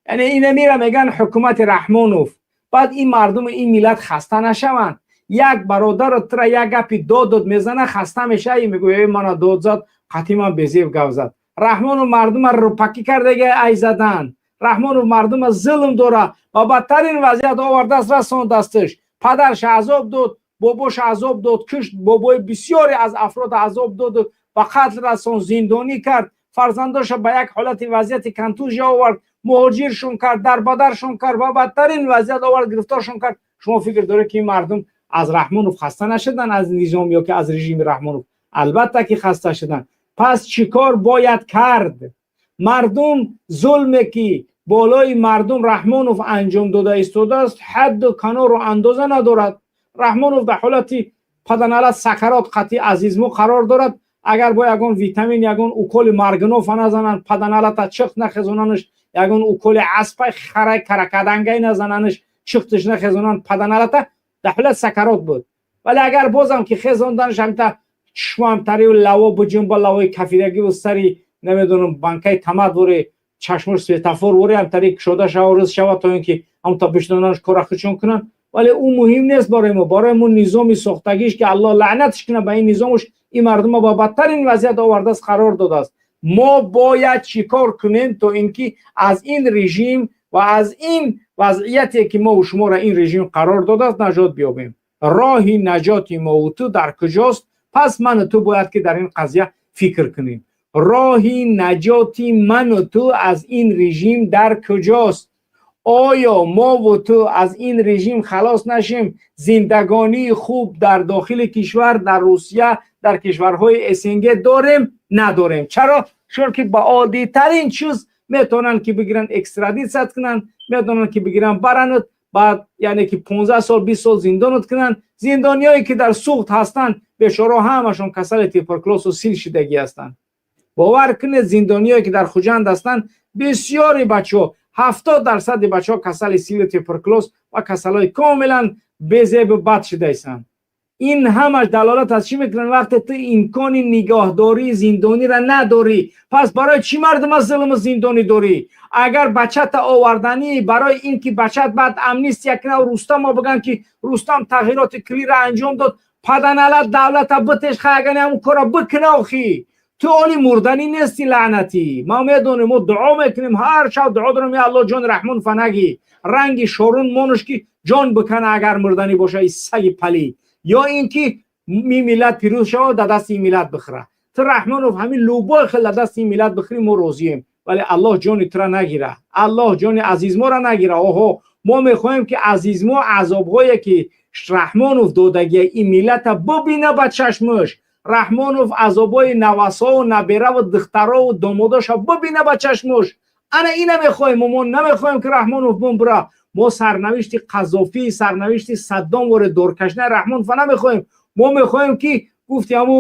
Яъне ина мира мегӯянд ҳукумати Раҳмонов. Баъд ин мардуми ин миллат хаста нашаванд. Як бародаро тура як гапи дод мезана, хаста мешавӣ, мегӯя, мана дод зад, қатъи ман безеб гап зад. Раҳмонов мардума рӯпакӣ кардаги, ай задан. Раҳмонов мардума зулм дора ва бадтарин вазъият овардааст, расон дасташ. Падарша азоб дод, бобоша азоб дод, кишт, бобои бисёре аз афрод азоб доду ба қатл расон, зиндонӣ кард, фарзандоша ба як ҳолати вазъияти контузия овард, муҳоҷиршон кард, дарбадаршон кард ва бадтарин вазъият овард, гирифторшон кард. Шумо фикр доред, ки ин мардум аз Раҳмонов хаста нашуданд, аз низом ё ки аз режими Раҳмонов? Албатта ки хаста шуданд. Пас чӣ кор бояд кард мардум? Зулме ки болои мардум Раҳмонов анҷом дода истодааст, ҳадду канору андоза надорад. Раҳмонов дар ҳолати паданалат сакарот қатъи азизмо қарор дорад. Агар бо ягон витамин, ягон уколи маргинофа назананд, паданалата чиқ нахезонанаш, ягон уколи аспай харай каракадангай назананаш, чиқтиш нахезонанд, паданалата дар ҳолат сакарот буд. Вале агар бозам ки хезонданаш, ҳамта чишмоам тари лаво буҷунба, лавои кафидагиву сари намедонам банкаи тамат воре, чашмош светофор воре, ҳамтари кушода шава, рӯз шава, то ин ки ҳамта бишнонанаш, кора худшон кунанд. Вале ӯ муҳим нест барои мо. Барои мо низоми сохтагиш, ки Аллоҳ лаънатш кунад ба ин низомуш, ин мардума ба бадтарин вазъият овардааст, қарор додааст. Мо бояд чӣ кор кунем, то ин ки аз ин режим ва аз ин вазъияте, ки мо шуморо ин режим қарор додааст, наҷот биёбем? Роҳи наҷоти мову ту дар куҷост? Пас ману ту бояд ки дар ин қазия фикр кунем. Роҳи наҷоти ману ту аз ин режим дар куҷост? Оё мову ту аз ин режим халос нашем, зиндагонии хуб дар дохили кишвар, дар Русия, дар кишварҳои СНГ дорем? Надорем. Чаро? Чунки ба оддитарин чиз метавонанд ки бигиранд, экстрадитсия кунанд, метавонанд ки бигиранд, баранд, баъд, яъне ки 15 сол, 20 сол зиндонат кунанд. Зиндониёе ки дар Суғд ҳастанд, бечорао ҳамашон касали туберкулёзу сил шидагӣ ҳастанд. Бовар кунед, зиндониёе ки дар Хуҷанд ҳастанд, бисёри бачаҳо, 70 дарсади бачаҳо касали силу туберкулёз ва касалҳои комилан безебу бад шидаистанд. Ин ҳамаш далолат аз чӣ мекунанд? Вақте ту имкони нигоҳдории зиндониро надорӣ, пас барои чӣ мардума зулму зиндонӣ дорӣ? Агар бачата оварданӣ барои ин ки бачат баъд амнистия кунад, Рустамо бигӯянд, ки Рустам тағйироти куллиро анҷом дод, паданалат давлата битеш, хай, агар ҳамун кора бикуна. Охи, ту оли мурданӣ нести, лаънатӣ. Ма медонем, мо дуо мекунем, ҳар шаб дуо дорем: я Аллоҳ, ҷони Раҳмон фанаги ранги шорун монуш, ки ҷон бикана, агар мурданӣ боша, и саги палӣ, ё ин ки ми миллат пирӯз шава, дар дасти ин миллат бихӯра. Ту, Раҳмонов, ҳамин любой хел дар дасти ин миллат бихӯрӣ, мо розием, вале Аллоҳ ҷони тура нагира, Аллоҳ ҷони азизморо нагира. Оҳо, мо мехоҳем, ки азизмо азобҳое, ки Раҳмонов додагия ин миллата, бубина ба чашмаш. Раҳмонов азобҳои навасову набераву духтарову домодоша бубина ба чашмош. Ана ина мехоҳем. Мо намехоҳем, ки Раҳмонов бумбура. Мо сарнавишти Қазофӣ, сарнавишти Саддом воре доркашинаи Раҳмонова намехоҳем. Мо мехоҳем, ки гуфти ҳаму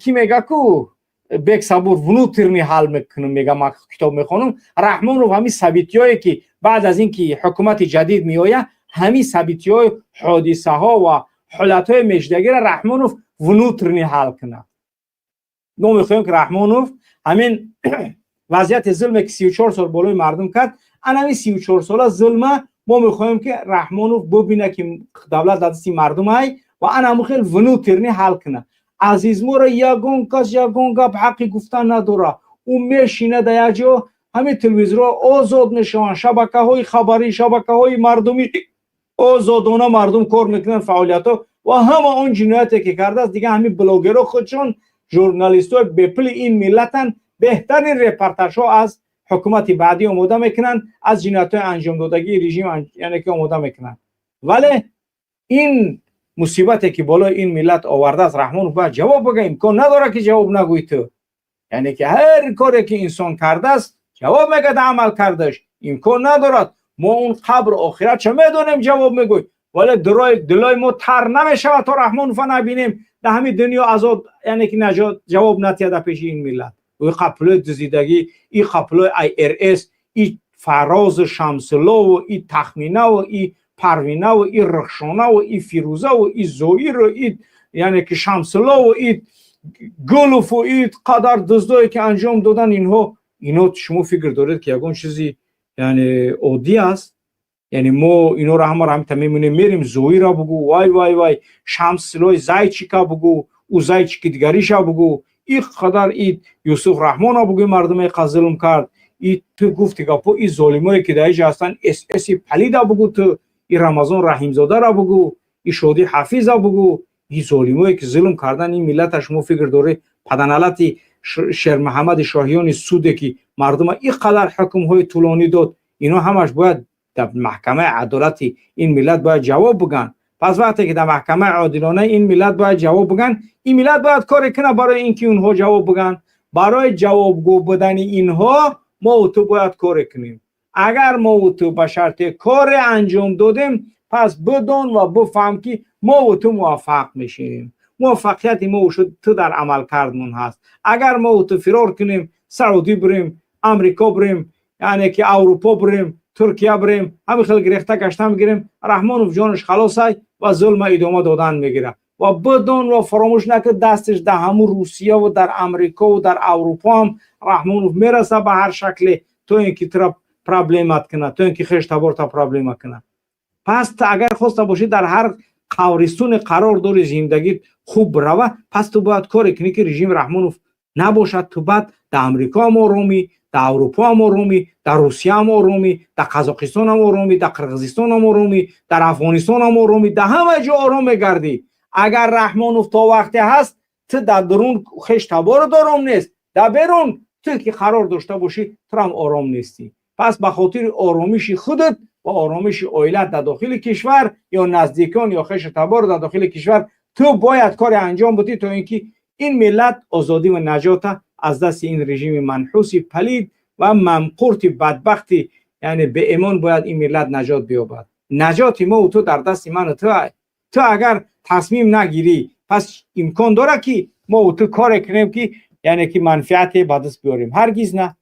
ки мега ку Бек Сабур, внутренний ҳал мекунам, мега, ман китоб мехонам. Раҳмонов ҳамин событие ҳое, ки баъд аз ин ки ҳукумати ҷадид меояд, ҳамин событие ҳои, ҳодисаҳо ва ҳолатҳои мешидагиро Раҳмонов внутренний ҳал кунад. Мо мехоҳем, ки Раҳмонов ҳамин вазъияти зулме, ки 34 сол болои мардум кард, ана ҳамин 34 сола зулма мо мехоҳем, ки Раҳмонов бубина, ки давлат дар дасти мардум ай ва ана ҳамун хел внутренний ҳал кунад. Азизморо ягон кас ягон гап ҳаққи гуфтан надорад. Ӯ мешина дар як ҷо, ҳамин телевизорҳо озод мешаванд, шабакаҳои хабарӣ, шабакаҳои мардумӣ, озодона мардум кор мекунанд, фаъолиятҳо ва ҳама он ҷинояте, ки кардааст. Дига ҳамин блогерҳо худшон журналистҳои бепули ин миллатанд, беҳтарин репортажҳо аз ҳукумати баъдӣ омода мекунанд, аз ҷиноятҳои анҷомдодагии режим, яъне ки омода мекунанд. Вале ин мусибате, ки болои ин миллат овардааст, Раҳмонов бояд ҷавоб бага. Имкон надорад, ки ҷавоб нагӯй ту. Яъне ки ҳар коре, ки инсон кардааст, ҷавоб мегӯяд амал кардаш. Имкон надорад. Мо он қабр охиратша медонем, ҷавоб мегӯй, вале дилои мо тар намешавад, то Раҳмонова набинем дар ҳамин дунё азоб, яъне ки наҷот, ҷавоб натиҳад дар пеши ин миллат. Ӯ қаплои дуздидагӣ, и қаплои ИРС, и Фарозу Шамсулову, и Тахминаву, и Парвинаву, и Рухшонаву, и Фирӯзаву, и Зоиру, и, яъне ки, Шамсулову, и Гулову, и қадар дуздое, ки анҷом додан инҳо. Ино шумо фикр доред, ки ягон чизи, яъне, оддӣ аст? Яъне мо инора ҳамаро ҳамита мемонем, мерем. Зоира бугӯ, вай, вай, вай, Шамсилои Зайчика бугӯ, ӯ Зайчики дигариша бугӯ, и қадар и Юсуф Раҳмона бугӯ, мардуме қа зулм кард. И ту гуфти гапо, и золимое, ки дар иҷа ҳастанд, ССи палида бугӯ, ту и Рамазон Раҳимзодара бугӯ, и Шодӣ Ҳафиза бугӯ, и золимое, ки зулм кардан ин миллата. Шумо фикр доред, паданалати Шермуҳаммади Шоҳиёни суде, ки мардума ин қадар ҳукмҳои тӯлонӣ дод, ино ҳамаш бояд дар маҳкамаи адолати ин миллат бояд ҷавоб бигӯянд. Пас вақте ки дар маҳкамаи одилонаи ин миллат бояд ҷавоб бигӯянд, ин миллат бояд коре кунад барои ин ки онҳо ҷавоб бигӯянд. Барои ҷавобгӯ будани инҳо мо ту бояд коре кунем. Агар мо ту ба шарти коре анҷом додем, пас бидон ва бифаҳм, ки мо ту муваффақ мешавем. Муваффақияти мо ту дар амалкардмон ҳаст. Агар мо ту фирор кунем, Саудӣ бирем, Амрико бирем, яъне ки Аврупо бирем, Туркия бирем, ҳамин хел гирехта гашта мегирем, Раҳмонов ҷонаш халосай ва зулма идома додан мегирад. Ва бидон ва фаромӯш накун, дасташ дар ҳамун Русияву дар Амрикову дар Аврупо ҳам Раҳмонов мераса ба ҳар шакле, то ин ки тура проблемат кунад, то ин ки хештаборта проблема кунад. Пас ту агар хоста бошӣ дар ҳар қабристоне қарор дори, зиндагӣ хуб рава, пас ту бояд коре кунӣ, ки режими Раҳмонов набошад. Ту баъд дар Амрико ҳам оромӣ, дар Аврупо ҳам оромӣ, дар Русия ҳам оромӣ, дар Қазоқистон ҳам оромӣ, дар Қирғизистон ҳам оромӣ, дар Афғонистон ҳам оромӣ, дар ҳама ҷо ором мегардӣ. Агар Раҳмонов то вақте ҳаст, ту дар дурун хеш таборат ором нест, дар берун ту ки қарор дошта бошӣ, турам ором нестӣ. Пас ба хотири оромиши худат ва оромиши оилат дар дохили кишвар ё наздикон ё хешу табор дар дохили кишвар, ту бояд коре анҷом будӣ, то ин ки ин миллат озодӣ ва наҷота аз дасти ин режими манҳуси палид ва мамқурти бадбахти, яъне беэмон, бояд ин миллат наҷот биёбад. Наҷоти мо ту дар дасти ману ту. Ту агар тасмим нагирӣ, пас имкон дорад, ки мо ту коре кунем, ки яъне ки манфиате ба даст биёрем? Ҳаргиз на.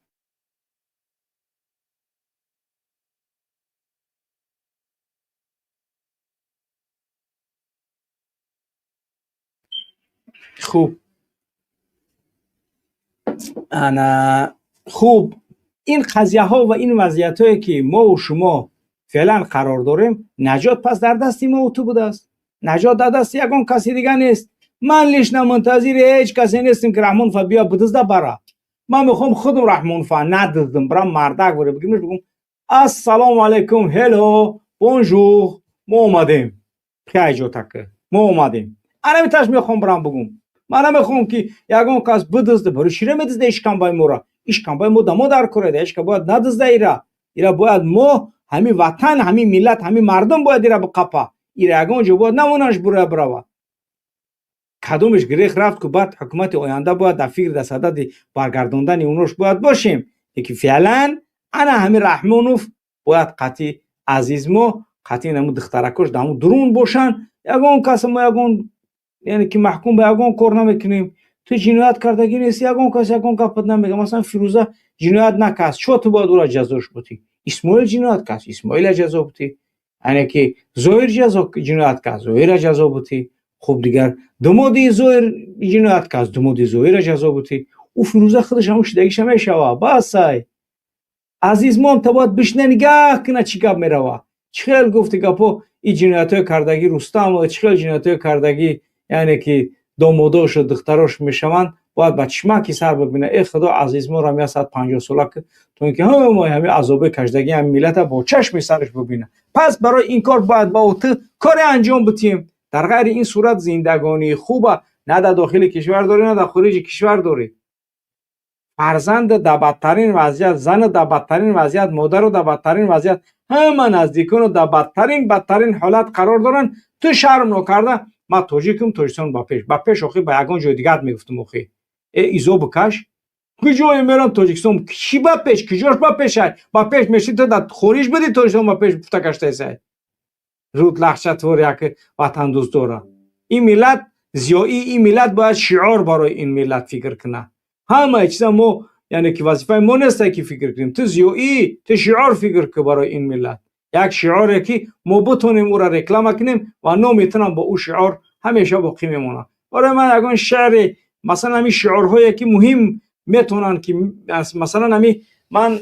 Хуб, ана хуб, ин қазияҳо ва ин вазъиятҳое, ки мову шумо феълан қарор дорем, наҷот пас дар дасти мову ту будааст. Наҷот дар дасти ягон каси дига нест. Ман лично мунтазири ҳеҷ касе нестем, ки Раҳмонова биё бидизда бара. Ман мехоҳам худам Раҳмонова надиздам, бирам мардак боре бигимш, бигум: «Ассалому алайкум, hello, bonjour, мо омадем, пиайҷотака, мо омадем». Анамиташ мехоҳам бирам бигум. Ман намехоҳам, ки ягон кас бидизда. Барои чира медизда ишкамбаи моро? Ишкамбаи мо да мо дар кореда, ҳеҷ кас бояд надизда ира. Ира бояд мо, ҳамин ватан, ҳамин миллат, ҳамин мардум бояд ира биқапа. Ира ягон ҷо бояд намонаш бура бирава. Кадомеш гирех рафт ку, баъд ҳукумати оянда бояд дар фикр, дар садади баргардондани унош бояд бошем. Лекин феълан ана ҳамин Раҳмонов бояд қатъи азизмо, қатъи наму духтаракош дар ҳамун дурун бошанд. Ягон каса мо ягон, яъне ки маҳкум ба ягон кор намекунем. Ту ҷиноят кардагӣ нести, ягон кас ягон гапат намега. Масалан, Фирӯза ҷиноят накард, чо ту бояд ӯра ҷазош бутӣ? Исмоил ҷиноят кард, Исмоила ҷазо бутӣ. Яъне ки Зоҳир ҷиноят кард, Зоҳира ҷазо бутӣ. Хуб, дигар думоди Зоҳир ҷиноят кард, думоди Зоҳира ҷазо бутӣ. Ӯ Фирӯза худаш ҳамун шидагиша мешава. Басай, азизмон, та бояд бишина, нигаҳ куна, чӣ гап мерава, чӣ хел гуфти гапо. И ҷиноятҳои кардагӣ Рустам, чӣ хел ҷиноятҳои кардагӣ, яъне ки домодошу духтарош мешаванд, бояд ба чишмаки сар бибина. Э худо, азизморам 150 сола, то ин ки ҳамаи ҳамин азобои кашдагии ҳамин миллата бо чашми сараш бибина. Пас барои ин кор бояд ба ту коре анҷом битиҳем. Дар ғайри ин сурат зиндагонии хуба на дар дохили кишвар дорӣ, на дар хориҷи кишвар дорӣ. Фарзанд дар бадтарин вазъият, зана дар бадтарин вазъият, модару дар бадтарин вазъият, ҳама наздикону дар бадтарин ҳолат қарор доранд. Ту шарм нокарда: «Ман тоҷикам, Тоҷикистон ба пеш, ба пеш». Охи, ба ягон ҷои дигарат мегуфтам. Охи, э изо бикаш, куҷое мерам? Тоҷикистон чӣ ба пеш? Куҷош ба пешай? Ба пеш меши, ту дар хориҷ будӣ, Тоҷикистон ба пеш гуфта гаштаесай. Руд лахчатвор як ватандӯст дора. Ин миллат зиёӣ, ин миллат бояд шиор барои ин миллат фикр кунад. Ҳамаи чиза мо, яъне ки вазифаи мо несте, ки фикр кунем. Ту зиёӣ, ту шиор фикр кун барои ин миллат, як шиоре, ки мо битонем ӯра реклама кунем ва номи тунам бо ӯ шиор ҳамеша боқӣ мемонад. Барои ман ягон шеъре, масалан, ҳамин шиорҳое, ки муҳим метавонанд, ки масалан ҳамин ман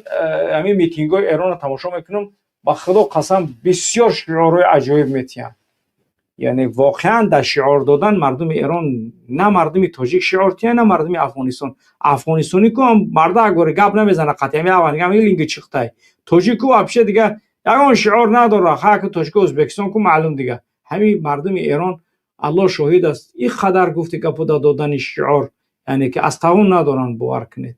ҳамин митингҳои Эронро тамошо мекунам, ба худо қасам, бисёр шиорҳои аҷоиб метиҳанд. Яъне воқеан дар шиор додан мардуми Эрон, на мардуми тоҷик шиор тиҳанд, на мардуми Афғонистон. Афғонистонӣ ку марда горе гап намезана, қатъи линги чихтай. Тоҷику вообще дига ягон шиор надора. Хаку тоҷику Ӯзбекистон ку маълум. Дига ҳамин мардуми Эрон, Аллоҳ шоҳид аст, ин қадар гуфти гапо дар додани шиор, яъне ки аз тавон надоранд, бовар кунед.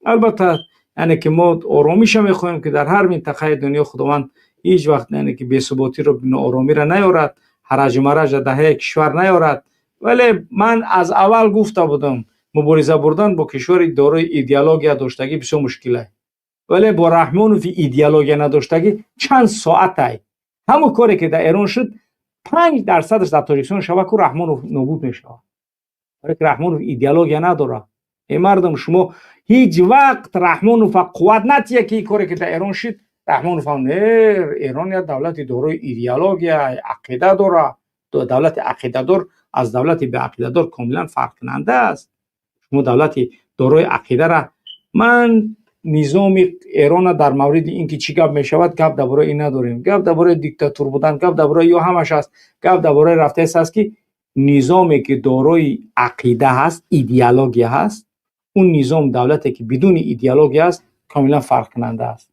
Албатта, яъне ки мо оромиша мехоҳем, ки дар ҳар минтақаи дунё Худованд ҳеҷ вақт, яъне ки бесуботиро, норомиро наёрад, ҳараҷу мараҷ дар даҳаи кишвар наёрад. Вале ман аз аввал гуфта будам, мубориза бурдан бо кишвари дорои идеология доштагӣ бисёр мушкилай, вале бо Раҳмонови идеология надоштагӣ чанд соатай. Ҳамон коре, ки дар Эрон шуд, 5%-аш дар Тоҷикистон шава ку, Раҳмонов нобуд мешавад, барое ки Раҳмонов идеология надорад. Э мардум, шумо ҳеҷ вақт Раҳмонова қувват натия, ки коре, ки дар Эрон шуд, Раҳмонов ҳам не. Эрон як давлати дорои идеология, ақида дора. Давлати ақидадор аз давлати беақидадор комилан фарқкунанда аст. Шумо давлати дорои ақидара ман Низоми Эрона дар мавриди ин ки чӣ гап мешавад, гап дар бораи ин надорем. Гап дар бораи диктатур будан, гап дар бораи ё ҳамаш аст. Гап дар бораи рафтаест аст, ки низоме ки дорои ақида ҳаст, идеология ҳаст, он низом, давлате ки бидуни идеология аст, комилан фарқкунанда аст.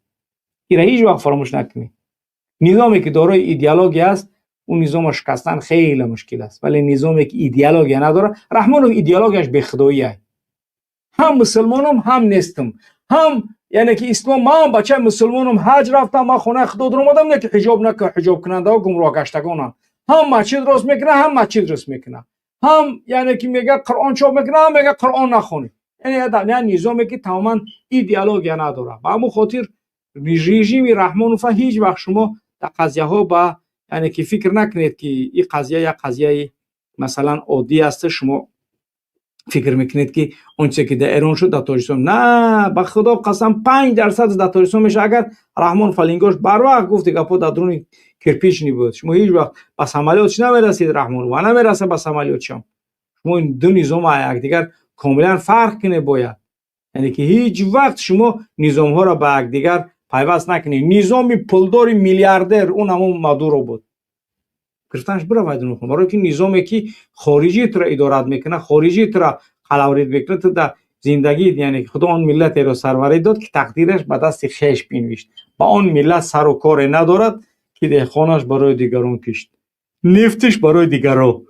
Ира ҳеҷ вақт фаромӯш накунед. Низоме ки дорои идеология аст, он низомро шикастан хеле мушкил аст. Вале низоме ки идеология надорад, Раҳмонов идеологияш бехудоӣ. Ҳам мусулмонам, ҳам нестам, ҳам яъне ки ислом, ман бачаи мусулмонам, ҳаҷ рафтам, ман хонаи худо даромадам, не ки ҳиҷоб накун, ҳиҷоб кунандаҳо гумроҳ гаштагонанд. Ҳам масҷид рост мекунад, ҳам масҷид рост мекунад, ҳам яъне ки мега Қуръон чоп мекунад, ҳам мега Қуръон нахонед. Яъне низоме ки тамоман идеология надорад. Ба ҳамон хотир режими Раҳмонова ҳеҷ вақт шумо дар қазияҳо ба яъне ки фикр накунед, ки ин қазия як қазияи масалан оддӣ аст. Шумо фикр мекунед, ки он чизе ки дар Эрон шуд, дар Тоҷикистон на, ба Худо қасам, 5% дар Тоҷикистон мешавад. Агар Раҳмон фалингош барвақт гуфти гапҳо дар дуруни кирпичный буд, шумо ҳеҷ вақт ба самолётш намерасид. Раҳмон ва намераса ба самолётшам. Шумо ин ду низома якдигар комилан фарқ кунед бояд. Яъне ки ҳеҷ вақт шумо низомҳоро ба якдигар пайваст накунед. Низоми пулдори миллиардер, он ҳамон Мадуро буд, гирифтанаш биравад, барое ки низоме ки хориҷӣ туро идорат мекунад, хориҷӣ туро қалаврид мекунад, ту дар зиндагӣ, яъне Худо он миллатеро сарварӣ дод, ки тақдираш ба дасти хеш бинвишт. Ба он миллат сару коре надорад, ки деҳқонаш барои дигарон кишт, нефтиш барои дигаро,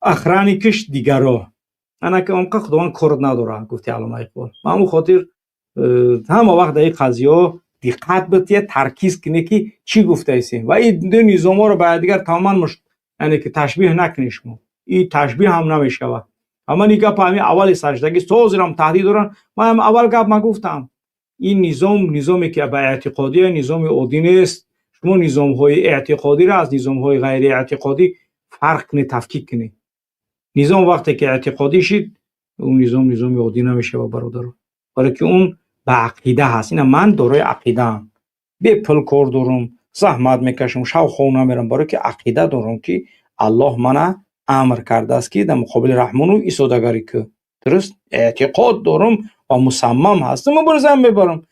охранникаш дигаро. Анаки онқа Худованд кор надорад, гуфти Аллома Иқбол. Ба ҳамон хотир ҳама вақт дар ин қазияҳо диққат бития, таркиз кунед, ки чӣ гуфтаистем, ва ин ду низомҳоро ба якдигар тамоман яъне ки ташбиҳ накунед. Шумо ин ташбиҳ ҳам намешавад. Ва ман ин гапа ҳамин аввали саҷдагӣ ҳозирам таҳдид дорам. Ман ҳам аввал гап ма гуфтам: ин низом, низоме ки ба эътиқодия, низоми оддӣ нест. Шумо низомҳои эътиқодиро аз низомҳои ғайриэътиқодӣ фарқ кунед, тафкик кунед. Низом вақте ки эътиқодӣ шид, он низом низоми оддӣ намешавад, бародаро, барое ки он ба ақида ҳаст. Ина ман дорои ақидаам, бепул кор дорам, заҳмат мекашам, шавхов намерам, барое ки ақида дорам, ки Аллоҳ мана амр кардааст, ки дар муқобили Раҳмону исодагарӣ кӯ. Дуруст, эътиқод дорам ва мусаммам ҳастам, муборизаам мебарам.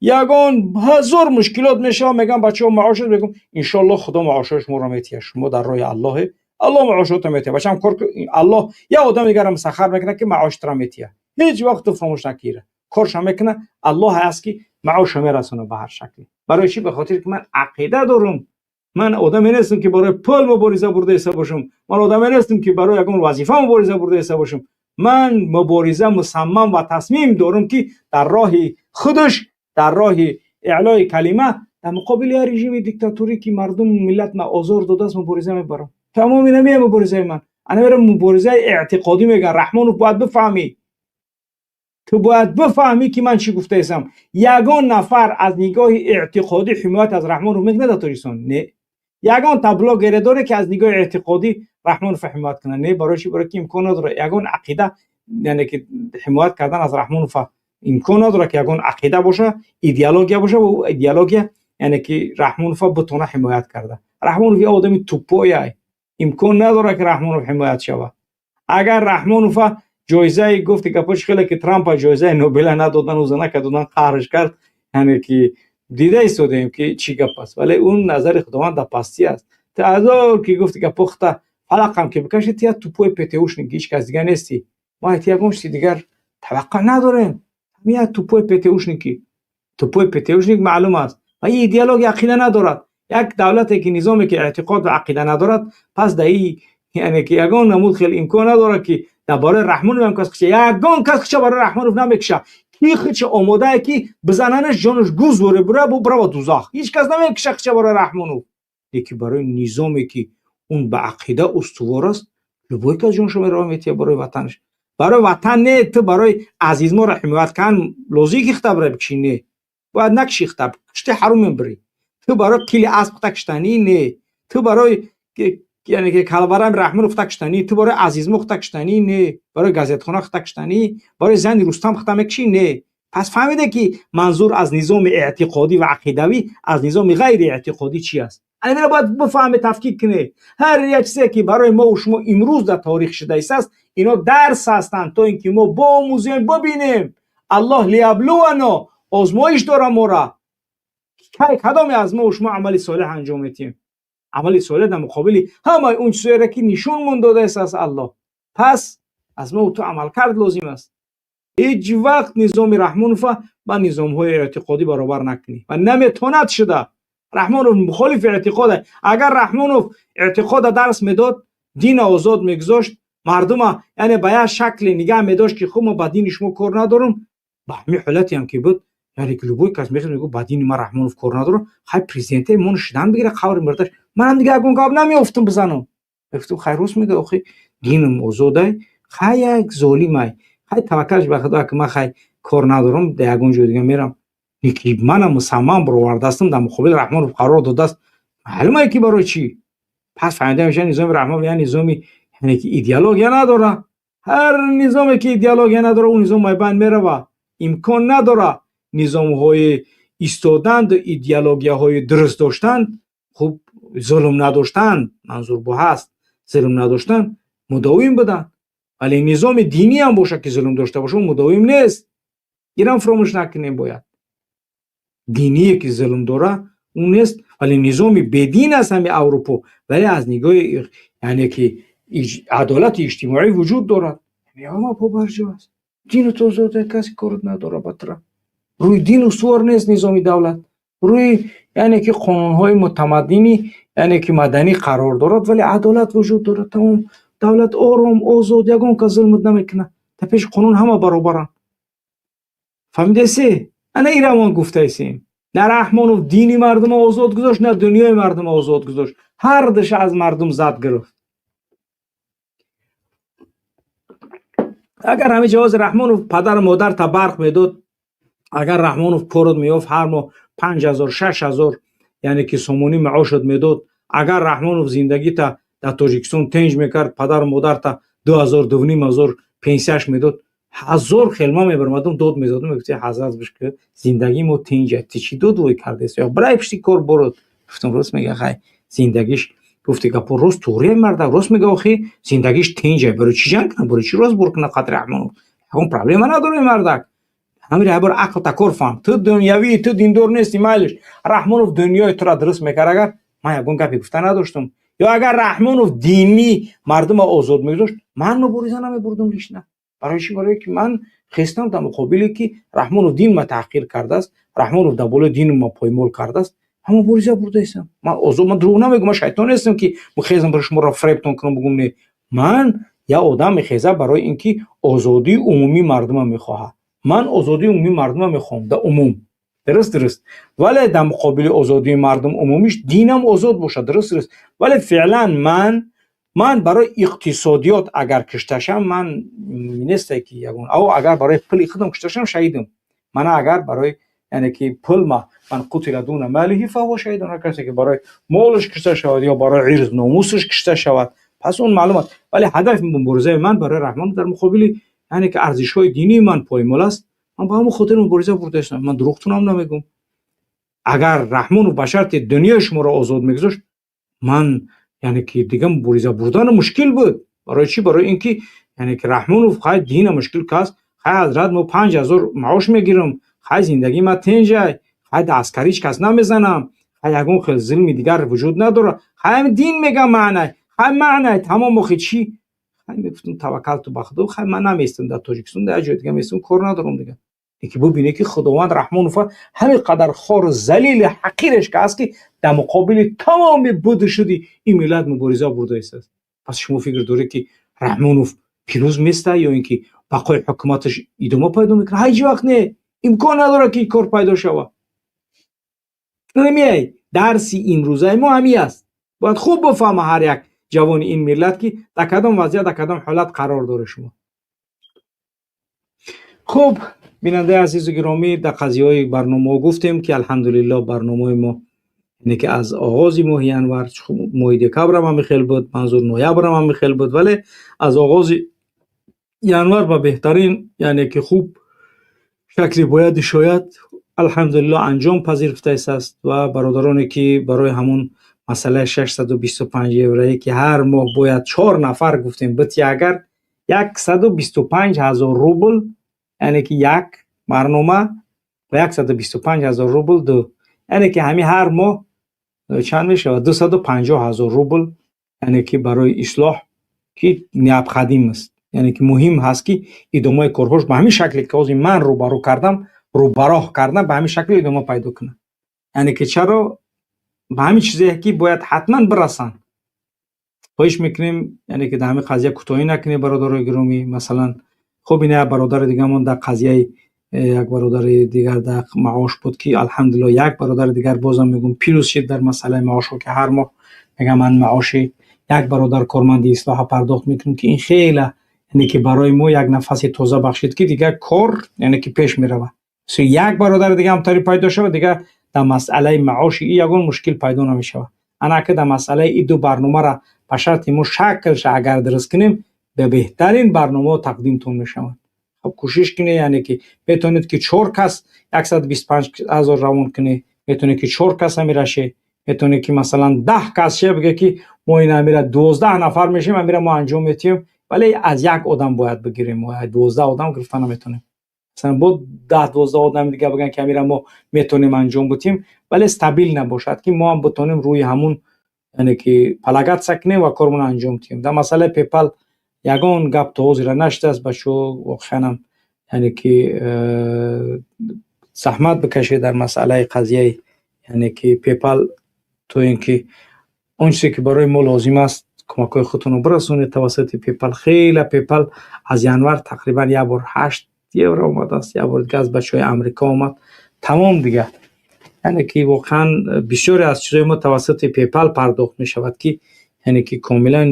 Ягон ҳазор мушкилот мешавад, мегӯям: «Бачаҳо, маошот», мегӯям: «Иншоаллоҳ, Худо маошои шуморо метиҳад. Шумо дар роҳи Аллоҳе, Аллоҳ маошотро метиҳад. Бачаам, кор, Аллоҳ як одами дигарам мусаххар мекунад, ки маоштро метиҳад. Ҳеҷ вақт ту фаромӯш накира, корша мекунад, Аллоҳ ҳаст, ки маоша мерасонад ба ҳар шакле». Барои чӣ? Ба хотире ки ман ақида дорам. Ман одаме нестам, ки барои пул мубориза бурда иста бошам. Ман одаме нестам, ки барои ягон вазифа мубориза бурда иста бошам. Ман мубориза мусаммам ва тасмим дорам, ки дар роҳи худаш, дар роҳи эълои калима дар муқобили як режими диктатурӣ, ки мардум, миллат ма озор додааст, мубориза мебарам. Тамоми намия муборизаи ман анамера муборизаи эътиқодӣ мегӯян. Раҳмонов, бояд бифаҳмӣ, ту бояд бифаҳмӣ, ки ман чӣ гуфтаистам. Ягон нафар аз нигоҳи эътиқодӣ ҳимоят аз Раҳмонов мекунад дар Тоҷикистон? Не. Ягон та блогере доре, ки аз нигоҳи эътиқодӣ Раҳмонов ҳимоят кунад? Не. Барои чӣ? Барои ки имкон надорад ягон ақида, яъне ки ҳимоят кардан аз Раҳмонов имкон надорад, ки ягон ақида боша, идеология боша ва идеология, яъне ки Раҳмонова бутона ҳимоят карда. Раҳмонов як одами тупой, имкон надорад, ки Раҳмонов ҳимоят шавад. Агар Раҳмонова ҷоизаи, гуфти гапош, хеле ки Трампа ҷоизаи Нобела надодан, ӯ занака додан, қаҳрш кард, яъне ки дида истодаем, ки чӣ гап аст. Вале он назари Худованд дар пастӣ аст. Ту ҳазор ки гуфти гапо, хута фалақам ки бикаши, ту як тупой ПТУшник, ҳеҷ кас дигар нестӣ. Мо ай ту ягон чизи дигар таваққӯъ надорем. Ҳамин як тупой ПТУшники. Тупой ПТУшник маълум аст ва ин идеология, ақида надорад. Як давлате ки, низоме ки эътиқод ва ақида надорад, пас дар и яъне ки ягон намуд хел имкон надорад, ки дар бораи Раҳмонов ҳам кас киша, ягон кас киша барои Раҳмонов намекиша. Ки хича омодае, ки бизананаш, ҷонаш гузоре, бура бу бирава дузах. Ҳеҷ кас намекиша хича барои Раҳмонов. Лекин барои низоме ки он ба ақида устувор аст, любой кас ҷоншо мерава метиҳад барои ватанаш. Барои ватан не, ту барои азизморо ҳимоят кардан лозим, ки хита бира бикшӣ? Не, бояд накши хита, кишти ҳарум мебирӣ. Ту барои қили асп хита киштанӣ? Не. Ту барои, яъне ки калбарами Раҳмонов хита киштанӣ? Ту барои Азизмо хита киштанӣ? Не. Барои газетхона хита киштанӣ? Барои зани Рустам хита мекишӣ? Не. Пас фаҳмиде, ки манзур аз низоми эътиқодӣ ва ақидавӣ аз низоми ғайри эътиқодӣ чӣ аст? Ана бояд бифаҳме, тафкик кунед. Ҳар як чизе ки барои мо шумо имрӯз дар таърих шудааст, ино дарс ҳастанд, то ин ки мо боомӯзем, бибинем. Аллоҳ лияблувано Озмоиш дора моро. Кадоме аз мо шумо амали солеҳ анҷом медиҳем? Амали солеҳ дар муқобили ҳамаи он чизҳоеро ки нишонмон додааст аз Аллоҳ. Пас аз мо ту амалкард лозим аст. Ҳеҷ вақт низоми Раҳмонова ба низомҳои эътиқодӣ баробар накунӣ ва наметавонад шуда. Раҳмонов мухолифи эътиқод. Агар Раҳмонов эътиқода дарс медод, дина озод мегузошт, мардума яъне ба як шакле нигаҳ медошт, ки хуб, мо ба дини шумо кор надорам, ба ҳамин ҳолате ҳам ки буд, яъне ки любой кас мехост, мегуфт: ба дини ман Раҳмонов кор надорам, хай, президенте мон шидан бигира қабри мурдаш, манам дига ягон гап намеёфтам бизанам. Мегуфтам: хай, рост мега, охи динам озодай, хай, як золимай, хай, таваккалш ба Худо, ки ман хай кор надорам, дар ягон ҷои дига мерам. Ки манам мусаммам баровардастам, дар муқобили Раҳмонов қарор додааст, маълумае ки барои чӣ. Пас фаҳмида мешавад, низоми Раҳмонов як низоми, яъне ки идеология надора. Ҳар низоме ки идеология надора, ӯ низом майбанд мерава. Имкон надора низомҳои истоданду идеологияҳои дуруст доштанд, хуб, зулм надоштанд, манзур бо ҳаст зулм надоштан, мудовим буданд. Вале низоми динӣ ҳам бошад, ки зулм дошта бошад, мудовим нест. Инам фуромӯш накунем бояд. Диние ки зулм дора, ӯ нест. Вале низоми бедин аст ҳами Аврупо, вале аз нигоҳи, яъне ки адолати иҷтимоӣ вуҷуд дорад. Ҳама побарҷо аст, дину озода, касе корот надора ба тура. Рӯи дин устувор нест низоми давлат, рӯи, яъне ки қонунҳои мутамаддини, яъне ки маданӣ қарор дорад, вале адолат вуҷуд дорад. Тамом, давлат ором, озод, ягон кас зулмат намекунад, дар пеши қонун ҳама баробаранд. Фаҳмидасе? Ана ира мо гуфтаистем: на Раҳмонов дини мардума озод гузошт, на дунёи мардума озод гузошт, ҳар душа аз мардум зад гирифт. Агар ҳамин ҷавози Раҳмонов падару модар та барқ медод, агар Раҳмонов корот меёфт, ҳар моҳ 5000, 6000, яъне ки сомонӣ маошат медод, агар Раҳмонов зиндагита дар Тоҷикистон тенҷ мекард, падару модарта 2000, 2500 пенсияш медод, ҳазор хелма мебаромадам, дод мезадам, мегуфти: ҳазрат, бишки зиндагии мо тинҷа, ти чӣ дод вой кардес? Ё брай пишти кор бород. Гуфтам: рост мега, хай, зиндагиш, гуфти гапо рост, туғрия марда рост мега, охи зиндагиш тинҷа, барои чӣ ҷанг кунам, барои чӣ рост бур кунам? Қадри Раҳмонов ягон проблема надора мардак. Ҳамин ябор ақл такор фаҳм, ту дунявӣ, ту диндор нести, майлиш. Раҳмонов дунёи тура дуруст мекард агар, ман ягон гапе гуфта надоштам. Ё агар Раҳмонов динӣ мардума озод мегузошт, ман мубориза намебурдам лично. Барои чӣ? Барое ки ман хестам дар муқобиле ки Раҳмонов дин ма таҳқир кардааст, Раҳмонов дар болои дини ма поймол кардааст, ман мубориза бурдаистам. Ман озод, ман дурӯғ намегӯм, ман шайтон нестам, ки мехезам барои шуморо фребтон кунам, бугум не. Ман як одам мехеза барои ин ки озодии умумии мардума мехоҳад. Ман озодии умумии мардума мехоҳам дар умум, дуруст, вале дар муқобили озодии мардум умумиш динам озод бошад, дуруст. Вале феълан ман барои иқтисодиёт агар кишташам, ман несте ки ягон ав, агар барои пули худам кишташам, шаҳидам. Мана агар барои, яъне ки пул ма, ман қутила дуна малиҳи фаҳува шаҳидун, ҳар касе ки барои молаш кишта шавад ё барои ирз номусаш кишта шавад, пас он маълум аст. Вале ҳадафи муборизаи ман барои Раҳмон дар муқобили, яъне ки арзишҳои динии ман поймол аст, ман ба ҳамон хотир мубориза бурдаистам. Ман дурӯғтунам намегӯм. Агар Раҳмонов ба шарти дунёи шуморо озод мегузошт, ман, яъне ки дига мубориза бурдан мушкил буд. Барои чӣ? Барои ин ки, яъне ки Раҳмонов хай дина мушкил каст, хай, ҳазрат, мо 5000 маош мегирам, хай, зиндагии ма тенҷай, хай, дар аскарӣ ҳеҷ кас намезанам, хай, ягон хел зулми дигар вуҷуд надорад, хай, дин мегам маънай, хай, маънай тамом, охи чӣ? Хай, мегуфтам: таваккалту ба Худо, хай, ман наместам дар Тоҷикистон, дар як ҷои дига местам, кор надорам дига. Ки бубине ки Худованд Раҳмонова ҳамин қадар хору залили ҳақиреш ка аст, ки дар муқобили тамоми буду шуди ин миллат мубориза бурдаистааст. Пас шумо фикр доред, ки Раҳмонов пирӯз места ё ин ки бақои ҳукуматаш идома пайдо мекунад? Ҳеҷ вақт не, имкон надорад, ки ин кор пайдо шавад. Намеай, дарси имрӯзаи мо ҳамин аст. Бояд хуб бифаҳма ҳар як ҷавони ин миллат, ки дар кадом вазъият, дар кадом ҳолат қарор доред шумо. Хуб, бинандаи азизу гиромӣ, дар қазияҳои барномаҳо гуфтем, ки алҳамдулиллоҳ, барномаҳои мо, яъне ки аз оғози моҳи январ, моҳи декабрам ҳами хел буд, манзур ноябрам ҳами хел буд, вале аз оғози январ ба беҳтарин, яъне ки хуб шакли бояду шояд, алҳамдулиллоҳ, анҷом пазируфтааст. Ва бародароне ки барои ҳамун масъалаи 625 евроӣ, ки ҳар моҳ бояд чор нафар гуфтем бити, агар 125 000 рубл, яъне ки як барнома. Ва 125 ҳазор рубл ду, яъне ки ҳамин ҳар моҳ чанд мешавад? 250 ҳазор рубл, яъне ки барои ислоҳ ки необходим аст, яъне ки муҳим ҳаст, ки идомаи корҳош ба ҳамин шакле ки ҳозир ман рӯбарӯ кардам, рӯбароҳ кардам, ба ҳамин шакл идома пайдо кунад. Яъне ки чаро ба ҳамин чизе ки бояд ҳатман бирасанд. Хоҳиш мекунем, яъне ки дар ҳамин қазия кӯтоҳӣ накунем, бародарои гиромӣ. Масалан, хуб, ина як бародари дигармон дар қазияи як бародари дигар дар маош буд, ки алҳамдулилло, як бародари дигар, бозам мегӯм, плюс шид дар масъалаи маошҳо, ки ҳар моҳ мегам, ман маоши як бародар корманди ислоҳа пардохт мекунем, ки ин хеле, яъне ки барои мо як нафаси тоза бахшид, ки дигар кор, яъне ки пеш меравад. Як бародари дига ҳамтари пайдо шавад, дигар дар масъалаи маоши и ягон мушкил пайдо намешавад. Ана ки дар масъалаи и ду барномаро ба шарти мо шаклша агар дуруст кунем, ба беҳтарин барномаҳо тақдимтон мешаванд. Хоб, кӯшиш кунед, яъне ки метавонед, ки чор кас 125 ҳазор равон кунед, метавонед, ки чор кас амираше, метавонед, ки масалан 10 кас ше, биге, ки мо ин амира 12 нафар мешем, амира мо анҷом метиҳем, вале аз як одам бояд бигирем, мо 12 одам гирифта наметавонем. Масалан, бо 10-12 одами дига бигӯянд, ки амира мо метавонем анҷом бутем, вале стабил набошад, ки мо ҳам битонем рӯи ҳамун, яъне ки полагаться кунем ва кормонро анҷом диҳем. Дар масъалаи PayPal ягон гап то ҳозира нашудааст. Бачаҳо, воқеанам, яъне ки заҳмат бикашед дар масъалаи қазияи, яъне ки PayPal, то ин ки он чизе ки барои мо лозим аст, кӯмакҳои худтонро бирасонед тавассути PayPal. Хеле PayPal аз январ тақрибан як бор 8 евро омадааст, як бор дига аз бачаҳои Амрико омад, тамом дига. Яъне ки воқеан бисёре аз чизҳои мо тавассути PayPal пардохт мешавад, ки яъне ки комилан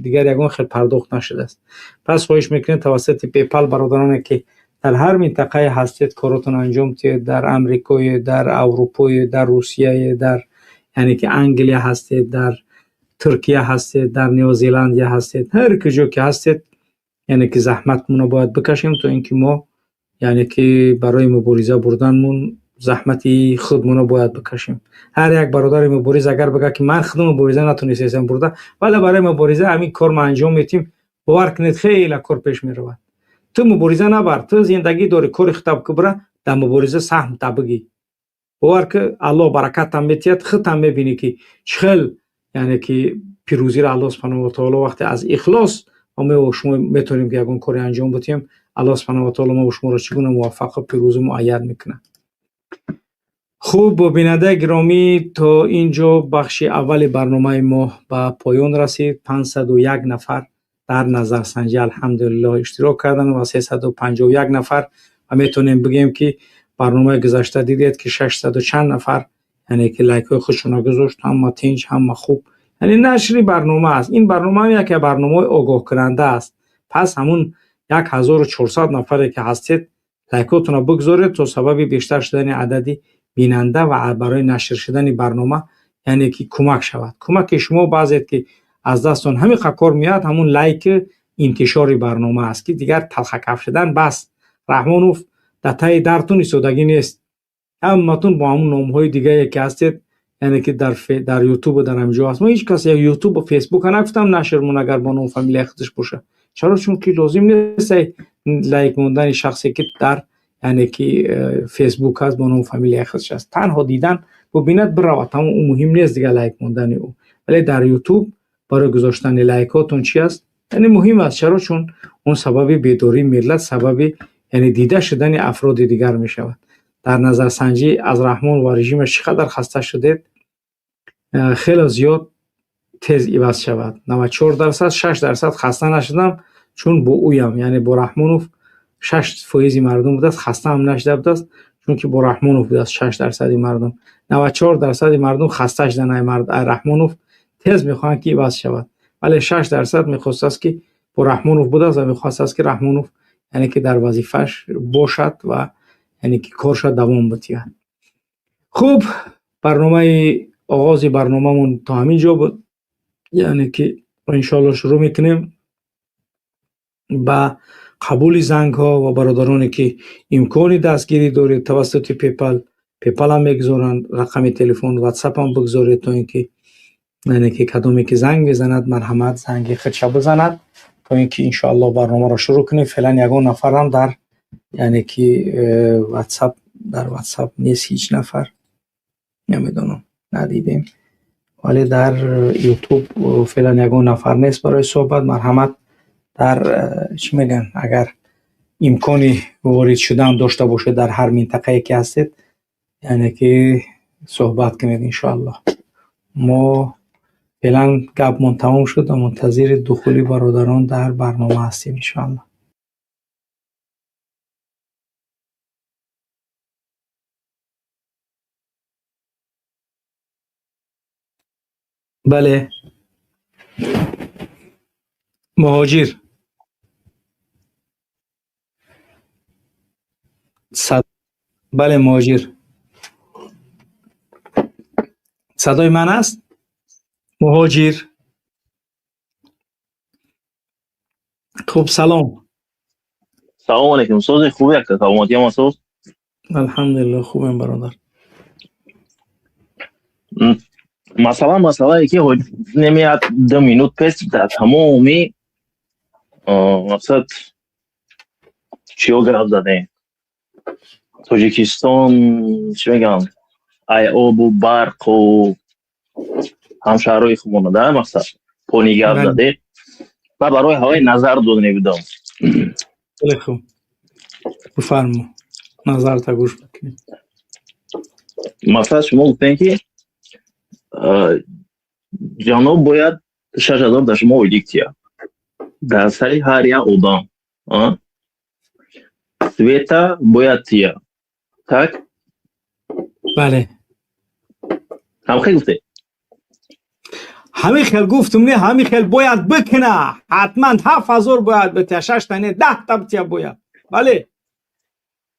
дигар ягон хел пардохт нашудааст. Пас хоҳиш мекунем, тавассути PayPal, бародароне ки дар ҳар минтақае ҳастед, коротон анҷом диҳед: дар Амрикое, дар Аврупое, дар Русияе, дар, яъне ки Англия ҳастед, дар Туркия ҳастед, дар Неозеландия ҳастед, ҳар куҷо ки ҳастед, яъне ки заҳматмонро бояд бикашем, то ин ки мо, яъне ки барои мубориза бурданмон заҳмати худмонро бояд бикашем. Ҳар як бародари мубориз агар бигӯяд, ки ман худам мубориза натонистам бурда, вале барои мубориза ҳамин кор ма анҷом метиҳем, бовар кунед, хеле кор пеш меравад. Ту мубориза набар, ту зиндагӣ дорӣ, кори худта бира, дар мубориза саҳм та бигӣ. Бовар ки, Аллоҳ баракатам метиҳад, худтам мебинӣ, ки чӣ хел, яъне ки пирӯзиро Аллоҳ субҳанаҳу ва таоло вақте аз ихлос мо шумо метавонем, ки ягон коре анҷом бидиҳем, Аллоҳ субҳанаҳу ва таоло мо шуморо чӣ гуна муваффақу пирӯзу муайяд мекунад. Хуб, бинандаи гиромӣ, то ин ҷо бахши аввали барномаи мо ба поён расид. 501 нафар дар назарсанҷӣ, алҳамдулиллоҳ, иштирок карданд ва 351 нафар. Ва метавонем бигӯем, ки барномаи гузашта дидед, ки шашсаду чанд нафар, яъне ки лайкҳои худшонро гузошт. Ҳама тинч, ҳама хуб, яъне нашри барнома аст. Ин барнома яке барномаҳои огоҳкунанда аст. Пас ҳамун 1400 нафаре ки ҳастед, лайкотонро бигзоред, то сабаби бештар шудани адади бинанда ва барои нашр шудани барнома, яъне ки кӯмак шавад. Кӯмаки шумо баъзет ки аз дастон ҳамин қа кор меояд, ҳамун лайки интишори барнома аст, ки дигар талхакаф шудан бас. Раҳмонов дар таи дартун истодагӣ нест. Ҳаматун бо ҳамун номҳои дигае ки ҳастед, яъне ки дар Ютубу дар ҳамин ҷо ҳаст. Мо ҳеҷ кас Ютубу Фейсбука нагуфтам, нашрмон агар бо ном фамилияи худаш боша. Чаро? Чунки лозим нест лайк мондани шахсе, ки дар, яъне ки Фейсбук аст, бо ному фамилияи худаш аст. Танҳо дидан, бубинад, биравад, тамом. Ӯ муҳим нест дигар лайк мондани ӯ. Вале дар Ютуб барои гузоштани лайкҳотон чи аст, яъне муҳим аст. Чаро? Чун он сабаби бедории миллат, сабаби, яъне дида шудани афроди дигар мешавад. Дар назарсанҷӣ аз Раҳмон ва режимаш чӣ қадар хаста шудед? Хеле зиёд, тез иваз шавад, 94%. 6% хаста нашудам, чун бо ӯям, яъне бо Раҳмонов, 6 фоизи мардум будааст, хастаам нашуда будааст, чунки бо Раҳмонов будааст 6 дарсади мардум. 94 дарсади мардум хаста шудан ай Раҳмонов, тез мехоҳанд, ки иваз шавад, вале 6% мехостааст, ки бо Раҳмонов будааст ва мехостааст, ки Раҳмонов, яъне ки дар вазифааш бошад ва, яъне ки корша давом бидиҳад. Хуб, барномаи оғози барномамон то ҳамин ҷо буд. Яъне ки иншоалло шурӯъ мекунем ба қабули зангҳо ва бародароне ки имкони дастгирӣ доред тавассути PayPal, PayPal ам мегузоранд, рақами телефон, WhatsApp ам бигзоред, то ин ки, яъне ки кадоме ки занг мезанад, марҳамат, занги худша бизанад, то ин ки иншоалло барномаро шурӯъ кунем. Феълан ягон нафарам дар, яъне ки WhatsApp. Дар WhatsApp нест ҳеҷ нафар, намедонам, надидем, вале дар YouTube феълан ягон нафар нест барои суҳбат. Марҳамат, дар чӣ мегӯянд, агар имкони ворид шудан дошта бошед, дар ҳар минтақае ки ҳастед, яъне ки суҳбат кунед, иншоаллоҳ. Мо феълан гапмон тамом шуд ва мунтазири духули бародарон дар барнома ҳастем, иншоаллоҳ. Бале, Муҳоҷир. Бале, Муҳоҷир, садои ман аст, Муҳоҷир? Хуб, салом. Салом алейкум, сози, хуби, ака, саломатӣ ҳама соз? Алҳамдулилло, хубем, бародар. Масалан, масъалае ки немеяд, 2 минут пес дар тамоми мақсад чиё гап задем. Тоҷикистон, чӣ мегӯям, ай обу барқу ҳамшаҳрҳои хубона да мақсад пони гап задем ва барои ҳавои назар дода будам. Хеле хуб, бифармо, назарта гӯш бикунем. Масалан, шумо гуфтем, ки ҷаноб бояд 6000 дар шумо ойлик тия, дар сари ҳар як одам света бояд тия, так? Бале. Ҳамхел гуфте? Ҳамин хел гуфтум, не, ҳамин хел бояд бикуна, ҳатман 7000 бояд бития, шашта не, 10та бития бояд, бале,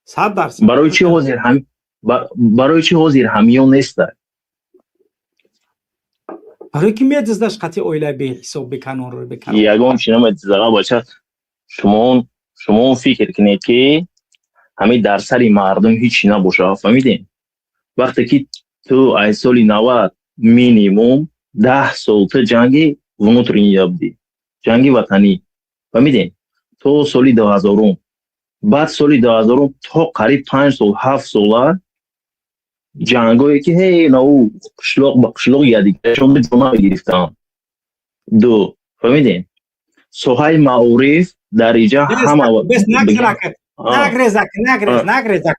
100%. Барои чӣ ҳозир ҳамиён неста? Барои ки медиздаш қати оила беҳисоб, беканонро беканон. Ягон чи намедизага, бача. Шумо фикр кунед, ки ҳамин дар сари мардум ҳеҷ чи набоша, фаҳмидем? Вақте ки ту ай соли 90 минимум 10 сол ту ҷанги внутренний будӣ, ҷанги ватанӣ, фаҳмидем, то соли 2000-ум, баъд соли 2000-ум то қариб 5 сол, 7 сола ҷангое ки ҳей нау қишлоқ ба қишлоқ якдигарашон ҷона мегирифтанд. Ду, фаҳмидем, соҳаи маориф дар иҷа ҳама Нагрезак, нагрез, нагрезак.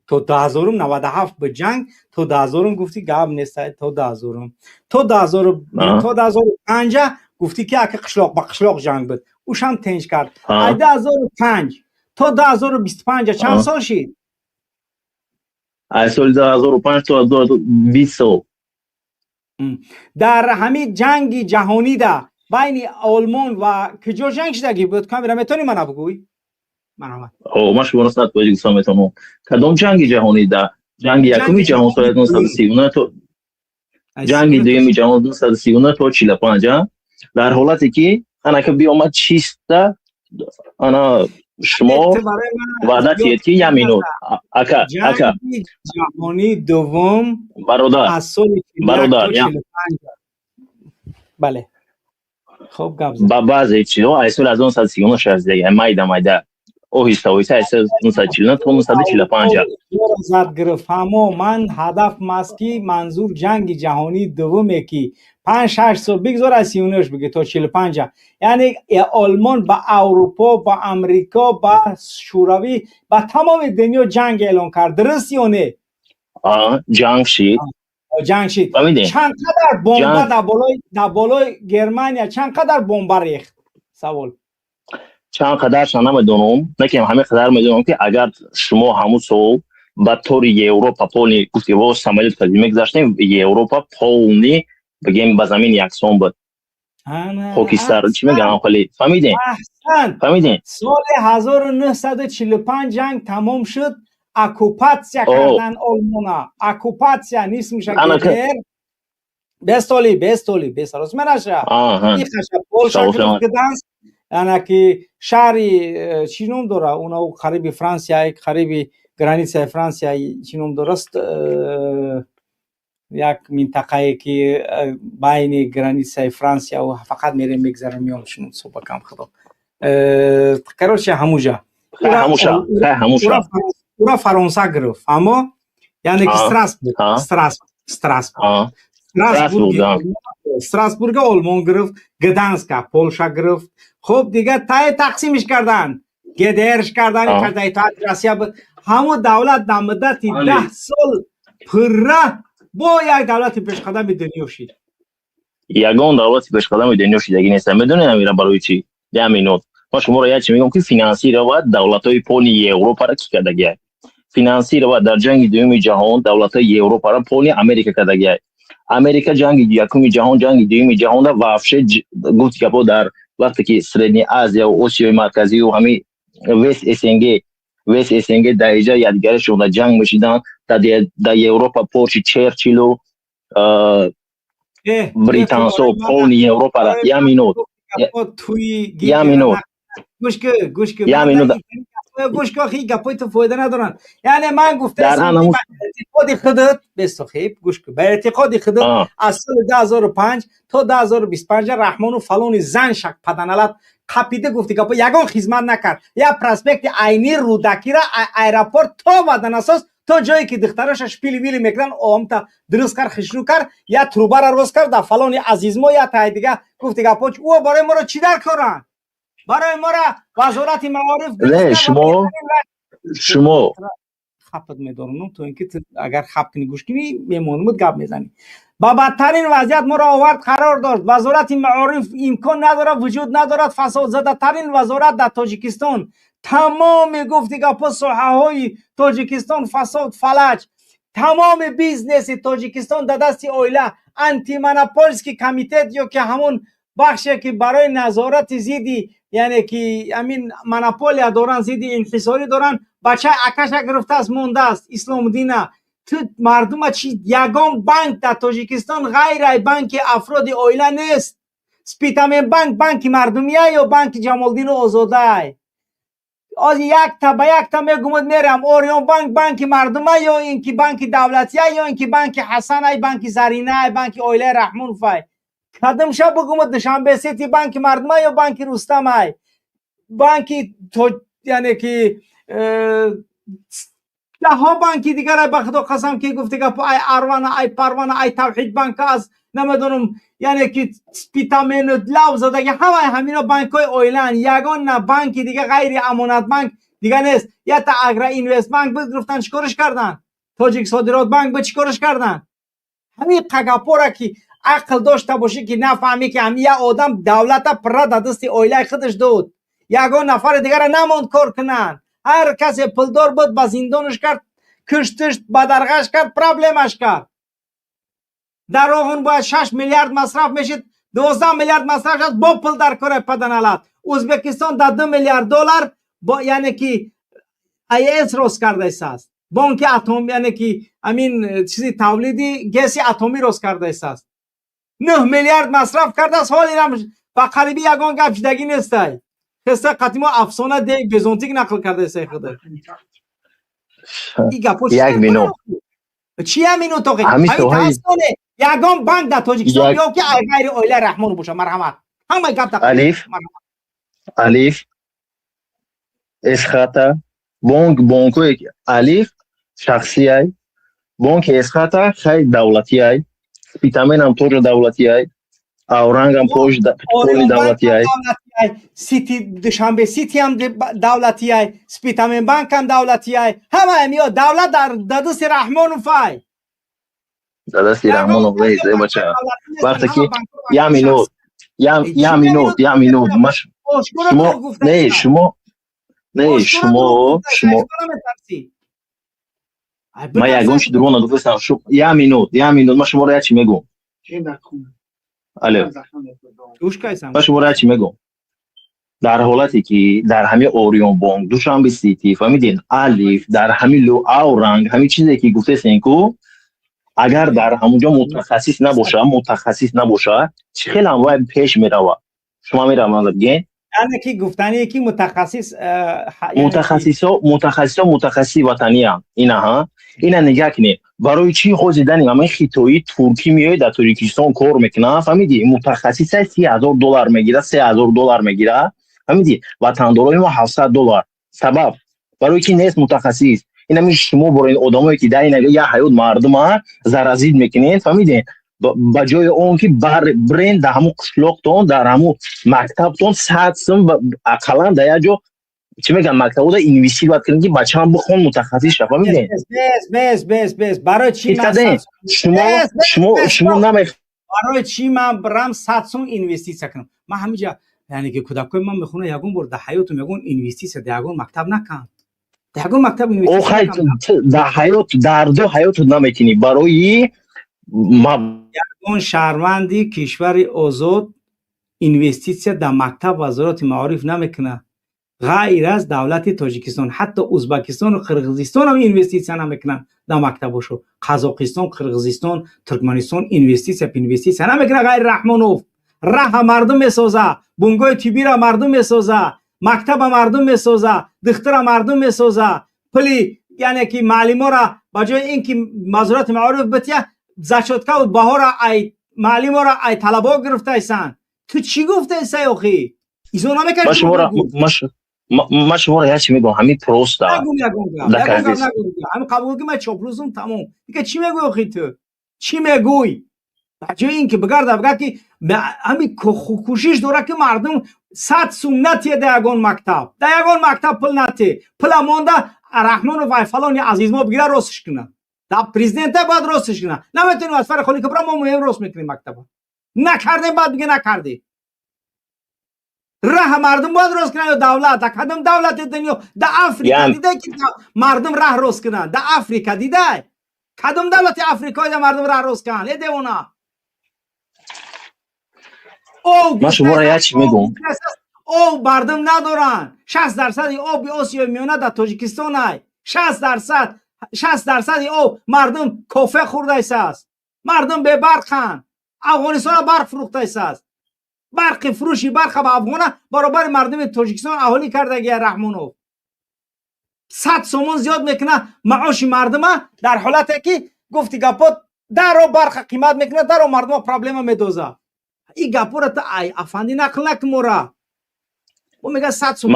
То 2000-ум, 97 ба ҷанг, то 2000-ум гуфти, гап нест, то 2000-ум, то 2005-а гуфтӣ, ки ака қишлоқ ба қишлоқ ҷанг буд, ушам тенҷ кард. Ай 2005 то 2025-а чанд сол шид? Аз соли 2005 то 20 сол. Дар ҳамин ҷанги ҷаҳонида байни Олмон ва куҷо ҷанг шудагӣ буд, камера метавонӣ мана бигӯй? Марҳамат. Ман шуморо 100% гуфтам метавонам. Кадом ҷанги ҷаҳонида? Ҷанги якуми ҷаҳон соли 1939 то ҷанги дуюми ҷаҳон 1939 то 45, дар ҳолате ки анака биомад чиста, ана шумо ваъда тиед, ки як минут, ака, ака. Ҷаҳонии дуввум. Бародар. Аз соли Бародар. Бале, хуб, гап. Ба баъзе чизҳо аз соли 1939 шаздига, майда майда, оҳиста оҳиста, аз 1949 то 1945. Зад гирифт, фаҳмо. Ман ҳадафм аст, ки манзур ҷанги ҷаҳонии дуввуме, ки 5-6 сол бигзор, аз 39 бигир то 45-а, яъне Олмон ба Аврупо, ба Амрико, ба Шӯравӣ, ба тамоми дунё ҷанг эълон кард, дуруст ё не? Ҷанг шид. Ҷанг шид. Чанд қадар бомба дар болои Германия, чанд қадар бомба рехт, савол. Чанд қадарша намедонам, лекин ҳамин қадар медонам, ки агар шумо ҳамун сол ба тори Европа полный гуфти, во самолёт кади мегузаштем, Европа полный, бигем, ба замин яксон буд, хокистар, чӣ мегӯям, хеле, фаҳмидем? Аҳсан. Фаҳмидем. Соли 1945 ҷанг тамом шуд, оккупатсия кардан Олмона, оккупатсия нисмша ГДР бестоли, бестоли, бесарос манаша ихаша Полша гданс, ана ки шаҳри чӣ ном дора, уна қариби Франсия, қариби границаи Франсия, чӣ ном дораст, як минтақае ки байни границаи Франсия, фақат мерем, мегзарем, меом, шумо субакам, худо, короче, ҳамуҷа. Ҳамуша, ҳамуша. Ура Фаронса гирифт, аммо яъне ки Страсбург, Страсбург, Страсбурга Олмон гирифт, Гданска Полша гирифт. Хуб, дига тай тақсимиш кардан, ГДРш кардан, карда итоати Россия буд. Ҳамун давлат дар муддати 10 сол пурра бо як давлати пешқадами дунё шид. Ягон давлати пешқадами дунё шидагӣ нест. Медонед амира барои чӣ? Я минут, ма шуморо як чи мегӯям, ки финансировать давлатҳои полный Европаро кӣ кардагиай? Финансировать дар ҷанги дуюми ҷаҳон давлатҳои Европаро полный Америка кардагиай. Америка ҷанги якуми ҷаҳон, ҷанги дуюми ҷаҳонда вообще, гуфти гапо, дар вақте ки Средняя Азия, Осиёи Марказию ҳами весь СНГ, весь СНГ дар иҷа якдигарашон дар ҷанг мешиданд, дар Европа порчи Черчиллу британсо полный Европара. Я минут, я минут. Гӯш ки, гӯш ки, я минут. Гӯш ки, охи, гапои ту фоида надоранд. Яъне ман гуфтаам, ба эътиқоди худат бестохиб, гӯш ки, ба эътиқоди худат аз соли 2005 то 2025 Раҳмону фалони зан шак паданалат қапида, гуфти гапо, ягон хизмат накард. Я проспекти Айни, Рӯдакира, аэропорт то Ваданасос, то ҷое ки духтараша шпили вили мекунанд, омта дуруст кард, хишрӯ кард, я трубара рост кард дар фалони Азизмо, я таи дига. Гуфти гапо, ӯ барои моро чӣ дар коранд? Барои моро Вазорати маориф Не, шумо Хапат медорам, то ин ки агар хап кунӣ, гӯш кунӣ, мемонумуд, гап мезанӣ. Ба бадтарин вазъият моро овард, қарор дошт. Вазорати маориф имкон надорад, вуҷуд надорад, фасодзадатарин вазорат дар Тоҷикистон. Тамоми, гуфти гапо, соҳаҳои Тоҷикистон фасод, фалаҷ. Тамоми бизнеси Тоҷикистон дар дасти оила. Антимонопольский комитет ё ки ҳамон бахше, ки барои назорати зидди, яъне ки ҳамин монополия доранд, зидди инҳисорӣ доранд, бачаи акаша гирифтааст, мондааст Исломуддина. Ту мардума чи? Ягон банк дар Тоҷикистон ғайр ай банки афроди оила нест. Спитамен банк банки мардумия ё банки Ҷамолдину Озодай? Оз якта ба якта мегумуд, мерам. Орион банк банки мардума ё ин ки банки давлатия, ё ин ки банки Ҳасанай, банки Заринай, банки оилаи Раҳмоновай? Кадимша бугумуд? Душанбе Сити банки мардума ё банки Рустамай? Банки, яъне ки даҳҳо банки дигар, ба худо қасам, ки гуфти гапо, ай Арвана, ай Парвана, ай Тавҳид банка, аз намедонам, яъне ки Спитамену лав задаги, ҳамаи ҳамино банкҳои оилаанд. Ягон на банки дига ғайри Амонатбанк дига нест. Ята Агроинвестбанк буд, гирифтан, чӣ кориш карданд? Тоҷик Содирот банк буд, чӣ кориш карданд? Ҳамин қагапора ки ақл дошта бошӣ, ки нафаҳмӣ, ки ҳами як одам давлата пурра дар дасти оилаи худаш дод. Ягон нафари дигара намонд кор кунанд. Ҳар касе пулдор буд, ба зиндонаш кард, куштиш, бадарғаш кард, проблемаш кард. Дар Роғун бояд 6 миллиард масраф мешид, 12 миллиард масраф шуд, бо пул дар кора паданалат. Ӯзбекистон дар 2 миллиард доллар бо, яъне ки, АЭС рост кардаистааст, бонки атом, яъне ки ҳамин чизи тавлиди ГЭСи атомӣ рост кардаистааст. 9 миллиард масраф кардааст. Ҳолирам ба қариби ягон гап шидагӣ нестай. Хеста қатимо афсона де безонтик нақл кардаистай худа. Як минут. Чи я минут, охи? Ягон банк дар Тоҷикистон ё ки ғайри оилаи Раҳмонов боша, марҳамат, ҳамаи гап. Алиф, Алиф, Эсхата бонк, бонкое Алиф шахсиай, бонки Эсхата хай давлатиай, Спитаменам тоже давлатиай, Аурангам поли давлатиай. Сити, Душанбе Ситиам давлатиай, Спитамен банкам давлатиай. Ҳамаам ё давлат дар дасти Раҳмоновай. Дар дасти Раҳмонов бача. Вақте ки, я минут, я минут, я минут, шумо не, шумо не, шумо ман ягон чи дурӯғ нагуфтам. Я минут, я минут, ман шуморо як чи мегӯм. Алло, ман шуморо як чи мегӯм. Дар ҳолате ки дар ҳами Орион бонк, Душанбе Сити, фаҳмидин, Алиф, дар ҳами Ауранг, ҳамин чизе ки гуфтесен ку, агар дар ҳамунҷо мутахассис набоша, мутахассис набоша, чӣ хелам вай пеш мерава? Шумо мераванд бигӯен. Яъне ки гуфтание ки мутахассис Мутахассисо, мутахассисо, мутахассиси ватаниян. Инаҳа, ина нигаҳ кунед, барои чӣ ҳозир дани ҳамаи хитоӣ, туркӣ меояд, дар Тоҷикистон кор мекунад, фаҳмидӣ? Мутахассиса 30 000 доллар мегирад, 3000 доллар мегирад, фаҳмидӣ? Ватандорои мо 700 доллар. Сабаб барои ки нест мутахассис. Ин ҳамин шумо бороин одамое ки дар ин як ҳаёт мардума заразид мекунед, фаҳмидед? Ба ҷои он ки бренд дар ҳамун қишлоқтон, дар ҳамун мактабтон 100 сум ақаллан дар як ҷо, чӣ мегӯям, мактабода инвестит бояд кунед, ки бачаам бихон, мутахассис ша, фаҳмидед? Бес, бес, бес, бес. Барои чӣ ман Шумо намех Барои чӣ ман бирам 100 сум инвеститсия кунам? Ман ҳамиҷа, яъне ки кӯдакои ман мехонад, ягон бор дар ҳаётум ягон инвеститсия дар ягон мактаб накам, дар ягон мактаб. Охай, дар ҳаёт, дар ду ҳаётут намекунӣ барои Ягон шаҳрванди кишвари озод инвеститсия дар мактаб Вазорати маориф намекунад, ғайр аз давлати Тоҷикистон. Ҳатто Узбакистону Қирғизистонам инвеститсия намекунанд дар мактабошо. Қазоқистон, Қирғизистон, Туркманистон инвеститсия намекунад, ғайри Раҳмонов. Раҳа мардум месоза, бунгоҳи тиббира мардум месоза, мактаба мардум месоза, духтура мардум месоза. Пули, яъне ки маълимора, ба ҷои ин ки Вазорати маориф бития, зачёткаву баҳора ай маълимора ай талабо гирифтайсан. Ту чӣ гуфтаисай охи? Изо намекашӣ? Ман шуморо як чи мегӯям, ҳамин просто. Ҳамин қабул ки ман чоплусум, тамом. Дига чӣ мегӯй охи? Ту чӣ мегӯй? Ба ҷои ин ки бигарда бигар ки ҳамин кӯшиш дорад ки мардум 100 сум натие дар ягон мактаб, дар ягон мактаб пул натие, пула монда Раҳмонов ай фалони азизмо бигира, ростш кунад. Да президента бояд ростш кунад. Наметонем аз фари холи кабра, мо муҳим рост мекунем мактаба. Накардем, баъд биге накардем. Раҳа мардум бояд рост кунанд ё давлат? Да кадом давлати дунё, да Африка дидай, ки мардум раҳ рост кунанд? Да Африка дидай? Кадом давлати Африкоида мардум раҳ рост кунанд, э девона? Ман шуморо як чи мегӯм. Об мардум надоранд. 60 дарсади оби Осиёи Миёна дар Тоҷикистон ай. 60 дарсад, 60 дарсади об. Мардум кофе хӯрдайсааст, мардум бебарқанд. Афғонистона барқ фурӯхтайсааст. Барқи фурӯши барқа ба афғона баробари мардуми Тоҷикистон аҳолӣ кардагия. Раҳмонов 100 сомон зиёд мекунад маоши мардума, дар ҳолате ки гуфти гапо даро барқа қимат мекунад, даро мардума проблема медоза. Ин гапоро ту ай афандӣ нақл накун мора. Ӯ мега 100 сум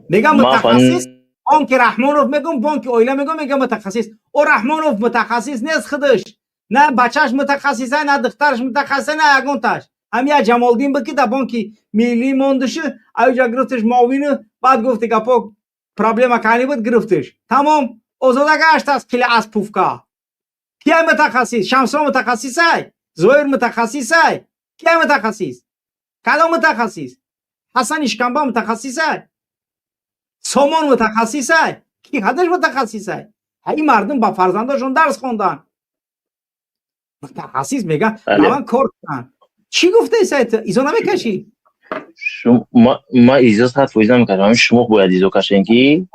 мега мутахассис. Бонки Раҳмонов мегум, бонки оила мегум, мега мутахассис. Ӯ Раҳмонов мутахассис нест худаш, на бачааш мутахассиса, на духтараш мутахассиса, на ягонташ. Ҳам як Ҷамолдин буд, ки дар бонки миллӣ мондушу, аюҷа гирифташ муовину, баъд гуфти гапо проблема кани буд, гирифташ, тамом, озода гашт аз қили аз пуфка. Кия мутахассис? Шамсо мутахассисай? Зоир мутахассисай? Кия мутахассис? Кадом мутахассис? Ҳасан Ишкамба мутахассисай? Сомон мутахассисай? Ки хадаш мутахассисай? Ин мардум ба фарзандошон дарс хонданд. Мутахассис мега, раван кор кунанд. Чӣ гуфтаи, ту изо намекашӣ? Ман изо 100% намекашам, шумо бояд изо кашем, ки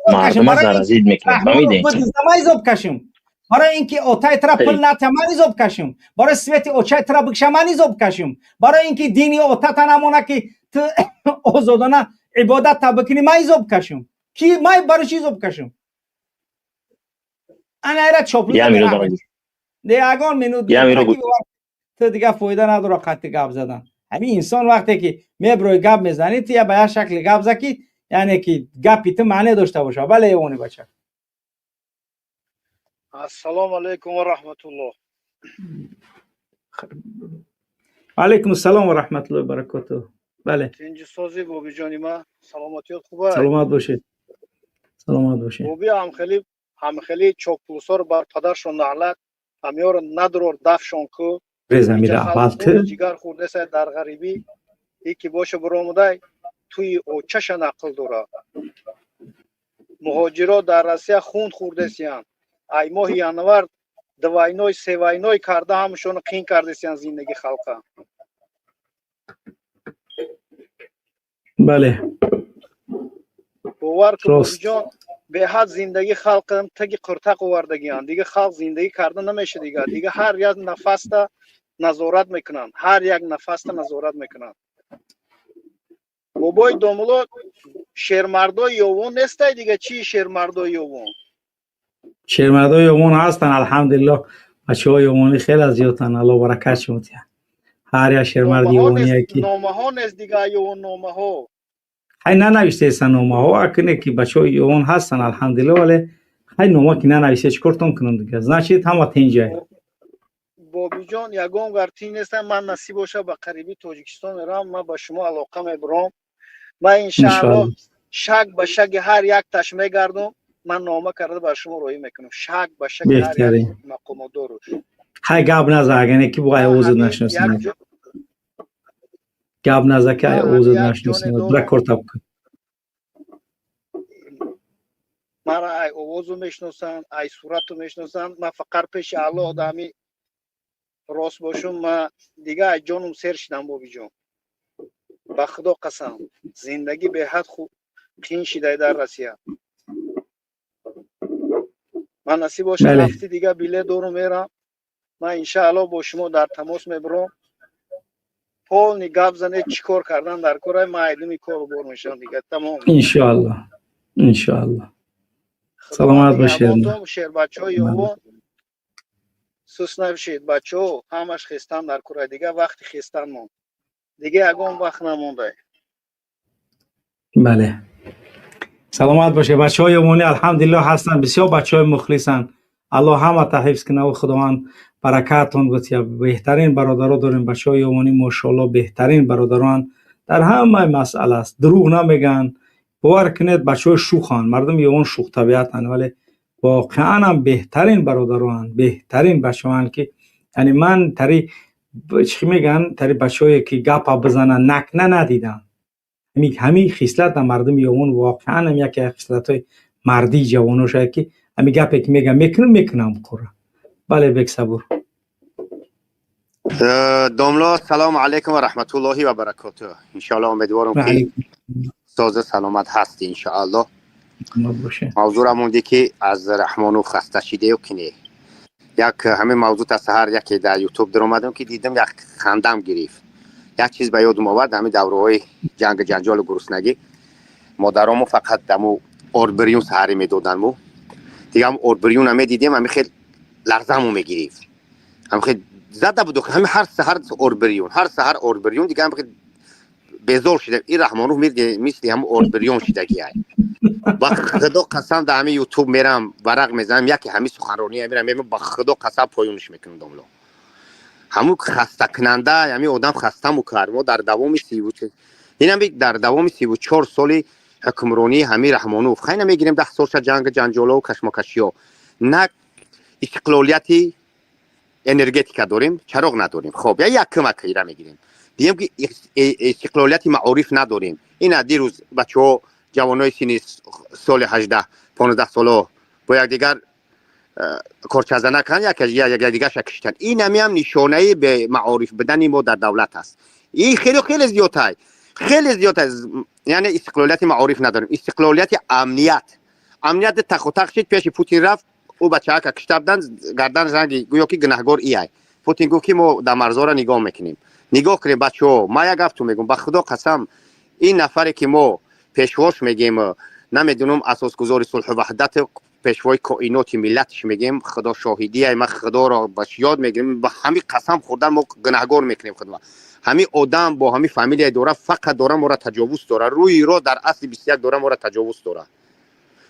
мардума заразид мекунад, фаҳмидем? Ман изо кашем барои ин ки отай тра пул натя, ман изо кашем барои свети очай тра бикша, ман изо кашем барои ин ки дини отата намона, ки ту озодона ибодатта бикунӣ, ман изо кашем. Ки ман барои чӣ изо кашем? Ана эра чоплу ягон минут ту дига фоида надора қатъи гап задан. Ҳамин инсон вақте ки меброи гап мезанӣ, ту я ба як шакли гап за, ки яъне ки гапи ту маъне дошта боша. Бале, эвони бача. Ассалому алайкум ва раҳматуллоҳ. Алайкум ассалом ва раҳматуллоҳи баракотуҳ. Бале. Тинҷи созӣ, бобиҷони ма, саломатиёт хуба? Саломат бошед, саломат бошед. Боби, ҳамхели чокпулсоро бар падаршон наълат, ҳамёро надрор дафшон ку. Резамира аввал ту. Ҷигар хӯрдеса дар ғарибӣ, ики боша буромудай туи очаша нақл дора. Муҳоҷиро дар Россия хун хӯрдесиянд. Ай моҳи январ двойной, севойной карда, ҳамашоно қин кардесиянд зиндагӣ халқа. Бале. Бовар кун, ҷон, беҳад зиндагӣ халқам таги қуртақ овардагиянд. Дига халқ зиндагӣ карда намеша. Дига ҳар як нафаста назорат мекунанд, ҳар як нафаста назорат мекунанд. Бобои домуло, шермардои ёвон нестай дига? Чи шермардои ёвон? Шермардои ёвон ҳастанд, алҳамдулиллоҳ. Бачаҳои ёвонӣ хеле зиёданд, Аллоҳ баракат шумо диҳад. Ҳар як шермарди ёвоние ки Номаҳо нест дига, ёвон номаҳо. Ҳай, нанавиштеса номаҳо, акне ки бачаҳои Ёвон ҳастан, алҳамдулилла, вале ҳай, нома ки нанависте, чӣ кортон кунам дига? Значит, ҳама тинҷай. Бобиҷон, ягон гар тинҷ нестам. Ман, насиб боша, ба қариби Тоҷикистон меравам, ман ба шумо алоқа мебурам. Ман, иншааллоҳ, шаг ба шаги ҳар як таш мегардум. Ман нома карда ба шумо роҳӣ мекунам, шаг ба шаги ҳар як мақомотдоруш. Ҳай, гап наза, агане ки бо ай овозат нашиносам. Гап наза, ки ай овозат нашиносам. Бира, кор таб кун. Мара ай овозу мешиносанд, ай сурату мешиносанд. Ман фақат пеши Аллоҳ дами рост бошум. Ма дига ай ҷонум сер шидам, бобиҷон, ба Худо қасам, зиндагӣ беҳад хуб қиин шидай дар Россия. Ман, насиб боша, ҳафти дига билет дорум, мерам. Ман, иншааллоҳ, бо шумо дар тамос мебурам, полный гап занед, чӣ кор кардан дар кора. Ман айдуми кору бор мешавам, дига тамом. Иншоаллоҳ, иншоаллоҳ, саломат бошед. Шербачаҳои Ёвон, сус набошед, бачаҳо, ҳамаш хестан дар кора. Дига вақти хестан монд, дига ягон вақт намондай. Бале, саломат бошед. Бачаҳои ёвонӣ, алҳамдулиллоҳ, ҳастанд, бисёр бачаҳои мухлисанд. Аллоҳ ҳамата ҳифз кунаву Худованд баракатон бутия. Беҳтарин бародаро дорем, бачаҳои ёвонӣ, мошоалло, беҳтарин бародароанд дар ҳамаи масъала аст, дурӯғ намегӯянд. Бовар кунед, бачаҳои шӯханд, мардуми ёвон шӯхтабиатанд, вале воқеан ҳам беҳтарин бародароанд, беҳтарин бачаҳоанд, ки яъне ман тари, чӣ мегӯянд, тари бачаҳое ки гапа бизананд, накна, надидам. Ҳамин хислат дар мардуми ёвон воқеан ҳам яке аз хислатҳои мардии ҷавоноша, ки ҳамин гапе ки мегӯям, мекунам, мекунам кора. Бале, Бексабур. Домло, салому алайкум ва раҳматуллоҳи ва баракотуҳ. Иншоалло, умедворам, ки соза саломат ҳасти, иншоалло. Мавзӯра монде, ки аз Раҳмонов хаста шидею ки не. Як ҳамин мавзӯъ та саҳар яке дар Ютуб даромадам, ки дидам, як хандам гирифт, як чиз ба ёдум овард. Ҳамин давраҳои ҷангу ҷанҷолу гуруснагӣ модаромо фақат даму ордбирюн саҳарӣ медоданму. Дига ҳам ордбирюна медидем, ҳами хел ларзаму мегирифт, ҳами хел зада буду, ҳами ҳар саҳар ордбирюн, ҳар саҳар ордбирюн. Дига ҳами хел безор шидам. Ин Раҳмонов мисли ҳамн ордбирюн шидагиай. Ба Худо қасам, дар ҳамин Ютуб мерам, варақ мезанам, яке ҳамин суханронӣ мерам, ба Худо қасам, поёнш мекунам. Домло, ҳамун хастакунанда, ҳамин одам хастаму кард. Мо дар давоми сиву инами дар давоми 34 соли ҳукмронии ҳамин Раҳмонов, хайна мегирем, 10 солша ҷанг, ҷанҷолову кашмокашиё, на истиқлолияти энергетика дорем, чароғ надорем. Хоб, я якумак ира мегирем, дигем, ки истиқлолияти маориф надорем. Ина дирӯз бачаҳо, ҷавонои синни соли 18, 15 соло бо якдигар корчазана карданд, якдигарша киштанд. Ин ҳамиам нишонаи бемаориф будани мо дар давлат аст. Ин хеле хеле зиёдтай, хеле зиёд аст. Яъне истиқлолияти маориф надорем, истиқлолияти амният. Амният тахутақ шид, пеши Путин рафт, ӯ бачаака кишта буданд, гардан занги, гӯё ки гунаҳгор ияй. Путин гуфт, ки мо дар марзора нигоҳ мекунем. Нигоҳ кунем, бачаҳо. Ма як гапту мегӯм: ба Худо қасам, ин нафаре ки мо пешвош мегем, намедунам, асосгузори сулҳу ваҳдат, пешвои коиноти миллатш мегем, Худо шоҳидия, ма Худоро ба ёд мегирем, ба ҳами қасам хӯрдан мо гунаҳгор мекунем худма. Ҳами одам бо ҳами фамилия дора, фақат дора моро таҷовуз дора, рӯи ро дар асри 21 дора моро таҷовуз дора.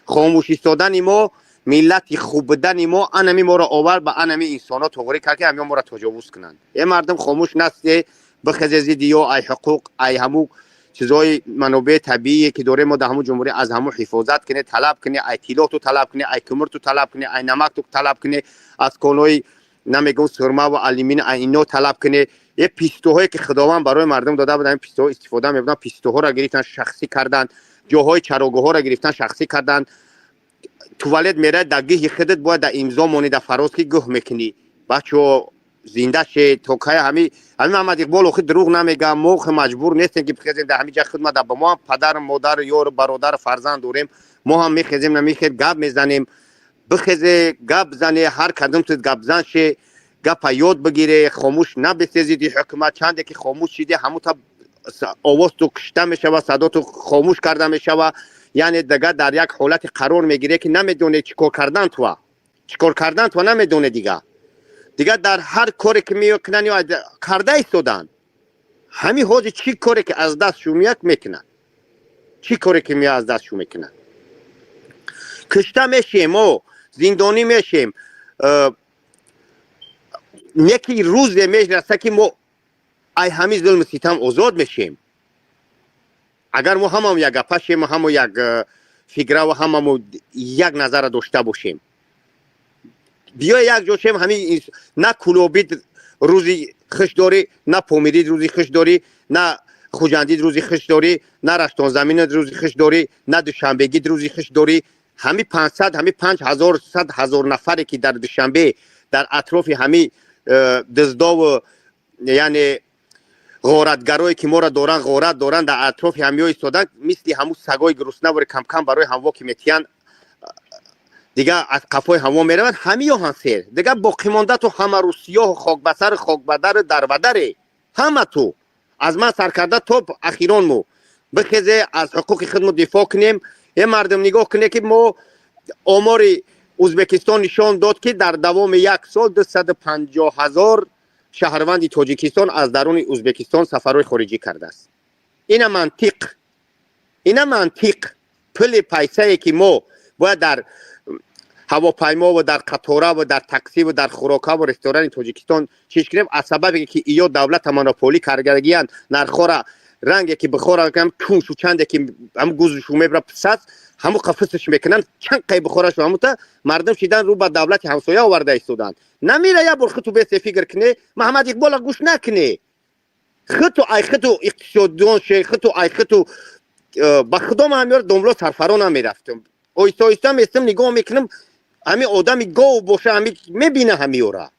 Хомӯш истодани мо, миллати хуб будани мо, анами моро овард ба анами инсонҳо туғрӣ кард, ки ҳамиҳо моро таҷовуз кунанд. Е мардум, хомӯш насте, бихезе зидди ё ай ҳуқуқ, ай ҳаму чизҳои манобеи табиие, ки дорем мо дар ҳамун ҷумҳурӣ, аз ҳамун ҳифозат кунед, талаб кунед, ай тиллоту талаб кунед, ай кумурту талаб кунед, ай намакту талаб кунед, аз конҳои, намегӯм, сурма ва алюмин, ай ино талаб кунед. Е пистоҳое, ки Худованд барои мардум дода буд, ҳамин пистоҳо истифода мебуданд, пистоҳоро гирифтан, шахсӣ карданд, ҷоҳои чарогоҳҳоро гирифтан, шахсӣ карданд. Туалет меравед, дар гиҳи худат бояд дар имзо монӣ, дар фароз, ки гӯҳ мекунӣ. Бачаҳо, зинда шед. То кай ҳами Маҳмад Иқбол охи дурӯғ намегӯям. Мо охи маҷбур нестем, ки бихезем дар ҳами ҷа хидмат. Ба мо ҳам падар, модар, ёр, бародар, фарзанд дорем. Мо ҳам мехезем, намехед, гап мезанем. Бихезе, гап зане, ҳар кадом ту гапзан ше, гапа ёд бигире, хомӯш набисезиди ҳукумат. Чанде ки хомӯш шиде, ҳамута овоз ту кушта мешава, садо ту хомӯш карда мешава. Яъне дигар дар як ҳолате қарор мегире, ки намедоне чӣ кор кардан туа, чӣ кор кардан туа намедоне. Дигар дар ҳар коре ки мекунанд ё карда истоданд, ҳамин ҳозир чӣ коре ки аз даст шумияк мекунанд. Чӣ коре ки мея аз дастшу мекунад? Кушта мешем, мо зиндонӣ мешем, неки рӯзе мераса, ки мо ай ҳамин зулму ситам озод мешем. Агар мо ҳамамо як гапа шем, ҳамо як фикраву ҳамамо як назара дошта бошем, биё як ҷо шем. Ҳамин на кулобид рӯзи хуш дорӣ, на помирид рӯзи хуш дорӣ, на хуҷандид рӯзи хуш дорӣ, на раштонзаминат рӯзи хуш дорӣ, на душанбегид рӯзи хуш дорӣ. Ҳами 500, ҳами 5100 000 нафаре, ки дар Душанбе дар атрофи ҳами дуздову, яъне ғоратгарое, ки моро доранд, ғорат доранд, дар атрофи ҳамиҳо истоданд, мисли ҳамун сагои груснавори камкам барои ҳамво ки метиҳанд, дига аз қафои ҳаво мераванд. Ҳамиё ҳан сер дига боқимонда ту ҳама русиёҳу хокбасару хокбадару дарбадаре ҳама. Ту аз ман саркарда то ахиронму бихезе, аз ҳуқуқи худмо дифоъ кунем. Е мардум, нигоҳ куне, ки мо омори Ӯзбекистон нишон дод, ки дар давоми як сол 250 000 шаҳрванди Тоҷикистон аз даруни Ӯзбекистон сафарҳои хориҷӣ кардааст. Ина мантиқ, ина мантиқ. Пули пайсае, ки мо бояд дар ҳавопаймо ва дар қатора ва дар таксӣ ва дар хӯрока ва ресторани Тоҷикистон чиз кунем, аз сабабе ки иё давлата монополӣ кардагиянд, нархҳора ранге ки бихора куншу чанде ки ҳам гузшу мебра писас, ҳаму қафисш мекунанд, чанд қай бихорашу ҳамута мардум шидан рӯ ба давлати ҳамсоя оварда истоданд. Намира, як бор хиту бесе фикр куне, Маҳаммад Иқбола гӯш накуне, хиту ай хиту иқтисоддон ше, хиту ай хиту. Ба худо, ман ҳамёр домло сарфаро намерафтам, оҳиста оҳиста местам, нигоҳ мекунам. Ҳами одами гов боша, ҳами мебина ҳамиёра.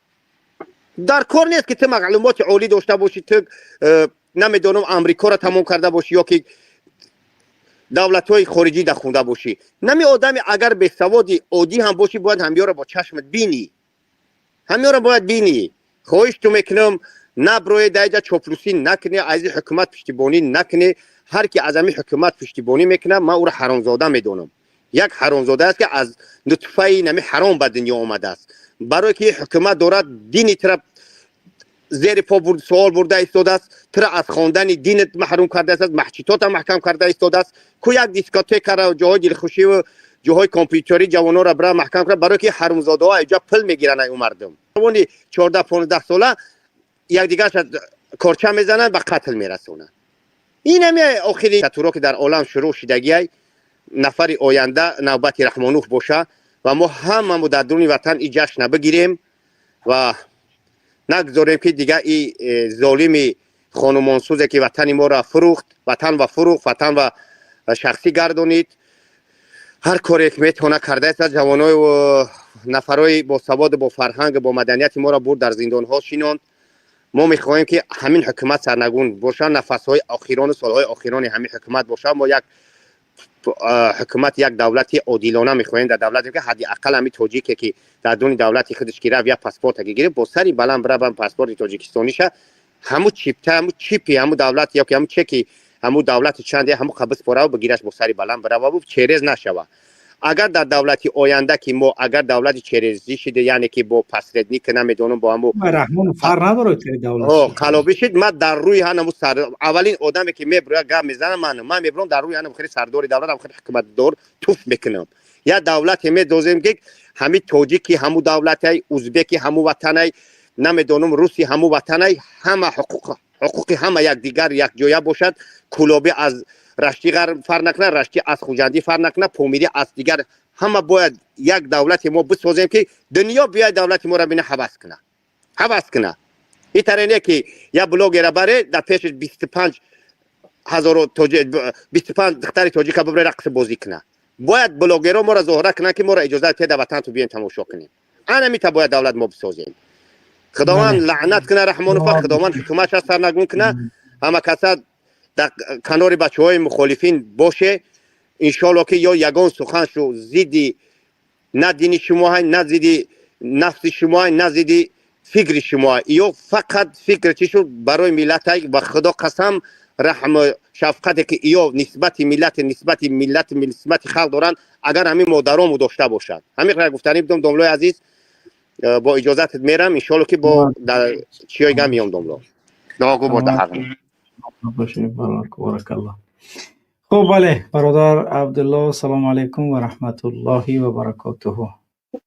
Дар кор нест, ки ту маълумоти олӣ дошта бошӣ, ту намедонам, Амрикоро тамом карда бошӣ ё ки давлатҳои хориҷӣ дахонда бошӣ. Нами одами агар бесаводи оддӣ ҳам бошӣ, бояд ҳамиёро бо чашмат бинӣ, ҳамиёро бояд бинӣ. Хоҳиш ту мекунам, наброед даиҷа, чоплусӣ накунӣ, аз ин ҳукумат пуштибонӣ накунӣ. Ҳар ки аз ҳамин ҳукумат пуштибонӣ мекунад, ман ӯро ҳаромзода медонам. Як ҳаромзода аст, ки аз нутфаи нами ҳаром ба дунё омадааст, барое ки ҳукумат дорад дини тира зери по суол бурда истодааст, тира аз хондани динат маҳрум кардааст, маҳчитота маҳкам карда истодааст. Ку як дискотекара, ҷоҳои дилхушиву ҷоҳои компютерӣ ҷавононро бира маҳкам кард, барое ки ҳарумзодаҳо иҷа пул мегиранд. Ай мардум ҷавони 14-15 сола якдигарша корча мезананд, ба қатл мерасонанд. Инами охири татуро, ки дар олам шурӯъ шидагиай, нафари оянда навбати Раҳмонуф боша ва мо ҳамамо дар дуруни ватан и ҷашна бигирем ва нагзорем, ки дига и золими хонумонсӯзе, ки ватани моро фурӯхт, ватан ва фурӯхт, ватан ва шахсӣ гардонид, ҳар коре ки метавона кардааст, ҷавонои нафарои босаводу бо фарҳангу бо маданияти моро бурд, дар зиндонҳо шинонд. Мо мехоҳем, ки ҳамин ҳукумат сарнагун бошад, нафасҳои охирону солҳои охирони ҳамин ҳукумат бошад. Мо як ҳукумат, як давлати одилона мехоҳем, дар давлате ки ҳадди ақал ҳами тоҷике, ки дар дуни давлати худаш ки рафт, як паспорта ки гирифт, бо сари баланд бирабам, паспорти тоҷикистониша, ҳаму чипта, ҳаму чипи ҳаму давлат ё ки ҳаму чеки ҳаму давлати чанде, ҳаму қабиз пораву бигираш, бо сари баланд бирававу через нашава. Агар дар давлати оянда, ки мо агар давлати черезӣ шиде, яъне ки бо посредник, намедонам, бо ҳаму Раҳмонов фарқ надорад давлат. Қалобӣ шид, ман дар рӯи ҳанаму аввалин одаме, ки меброя, гап мезанам, ман мебиром, дар рӯи ҳанам хеле сардори давлат, ҳам хеле ҳукуматдор туф мекунам. Як давлате медозем, ки ҳами тоҷики ҳаму давлатай, узбеки ҳаму ватанай, намедонам, руси ҳаму ватанай, ҳама ҳуқуқи ҳама якдигар якҷоя бошад. Кулобӣ аз раштӣ фарқ накунад, раштӣ аз хуҷандӣ фарқ накунад, помирӣ аз дигар. Ҳама бояд як давлати мо бисозем, ки дунё биёяд, давлати моро бина, ҳавас кунад, ҳавас кунад. Ин таре не, ки як блогера баре, дар пеши 25 000, 25 духтари тоҷика бибре, рақси бозӣ кунад. Бояд блогеро моро зоҳира кунанд, ки моро иҷозат диҳед, дар ватанту биёем, тамошо кунем. Анамита бояд давлат мо бисозем. Худованд лаънат кунад Раҳмонова, худованд ҳукуматша сарнагун кунад. Ҳама каса дар канори бачаҳои мухолифин боше, иншоалло, ки ё ягон суханшу зидди на дини шумоҳай, на зидди нафси шумоҳай, на зидди фикри шумоҳай. Ё фақат фикр чӣ шуд барои миллатай. Ба худо қасам, раҳму шафқате, ки ё нисбати миллати, нисбати миллати, нисбати халқ доранд, агар ҳамин модарому дошта бошад. Ҳамин қадар гуфтанӣ будам, домлои азиз. Бо иҷозатат мерам, иншоалло, ки бо дар чиёи гам миём. Домло, дуогӯ бош дар. Баракалло. Хуб, бале, бародар Абдулло, салому алайкум ва раҳматуллоҳи ва баракотуҳу.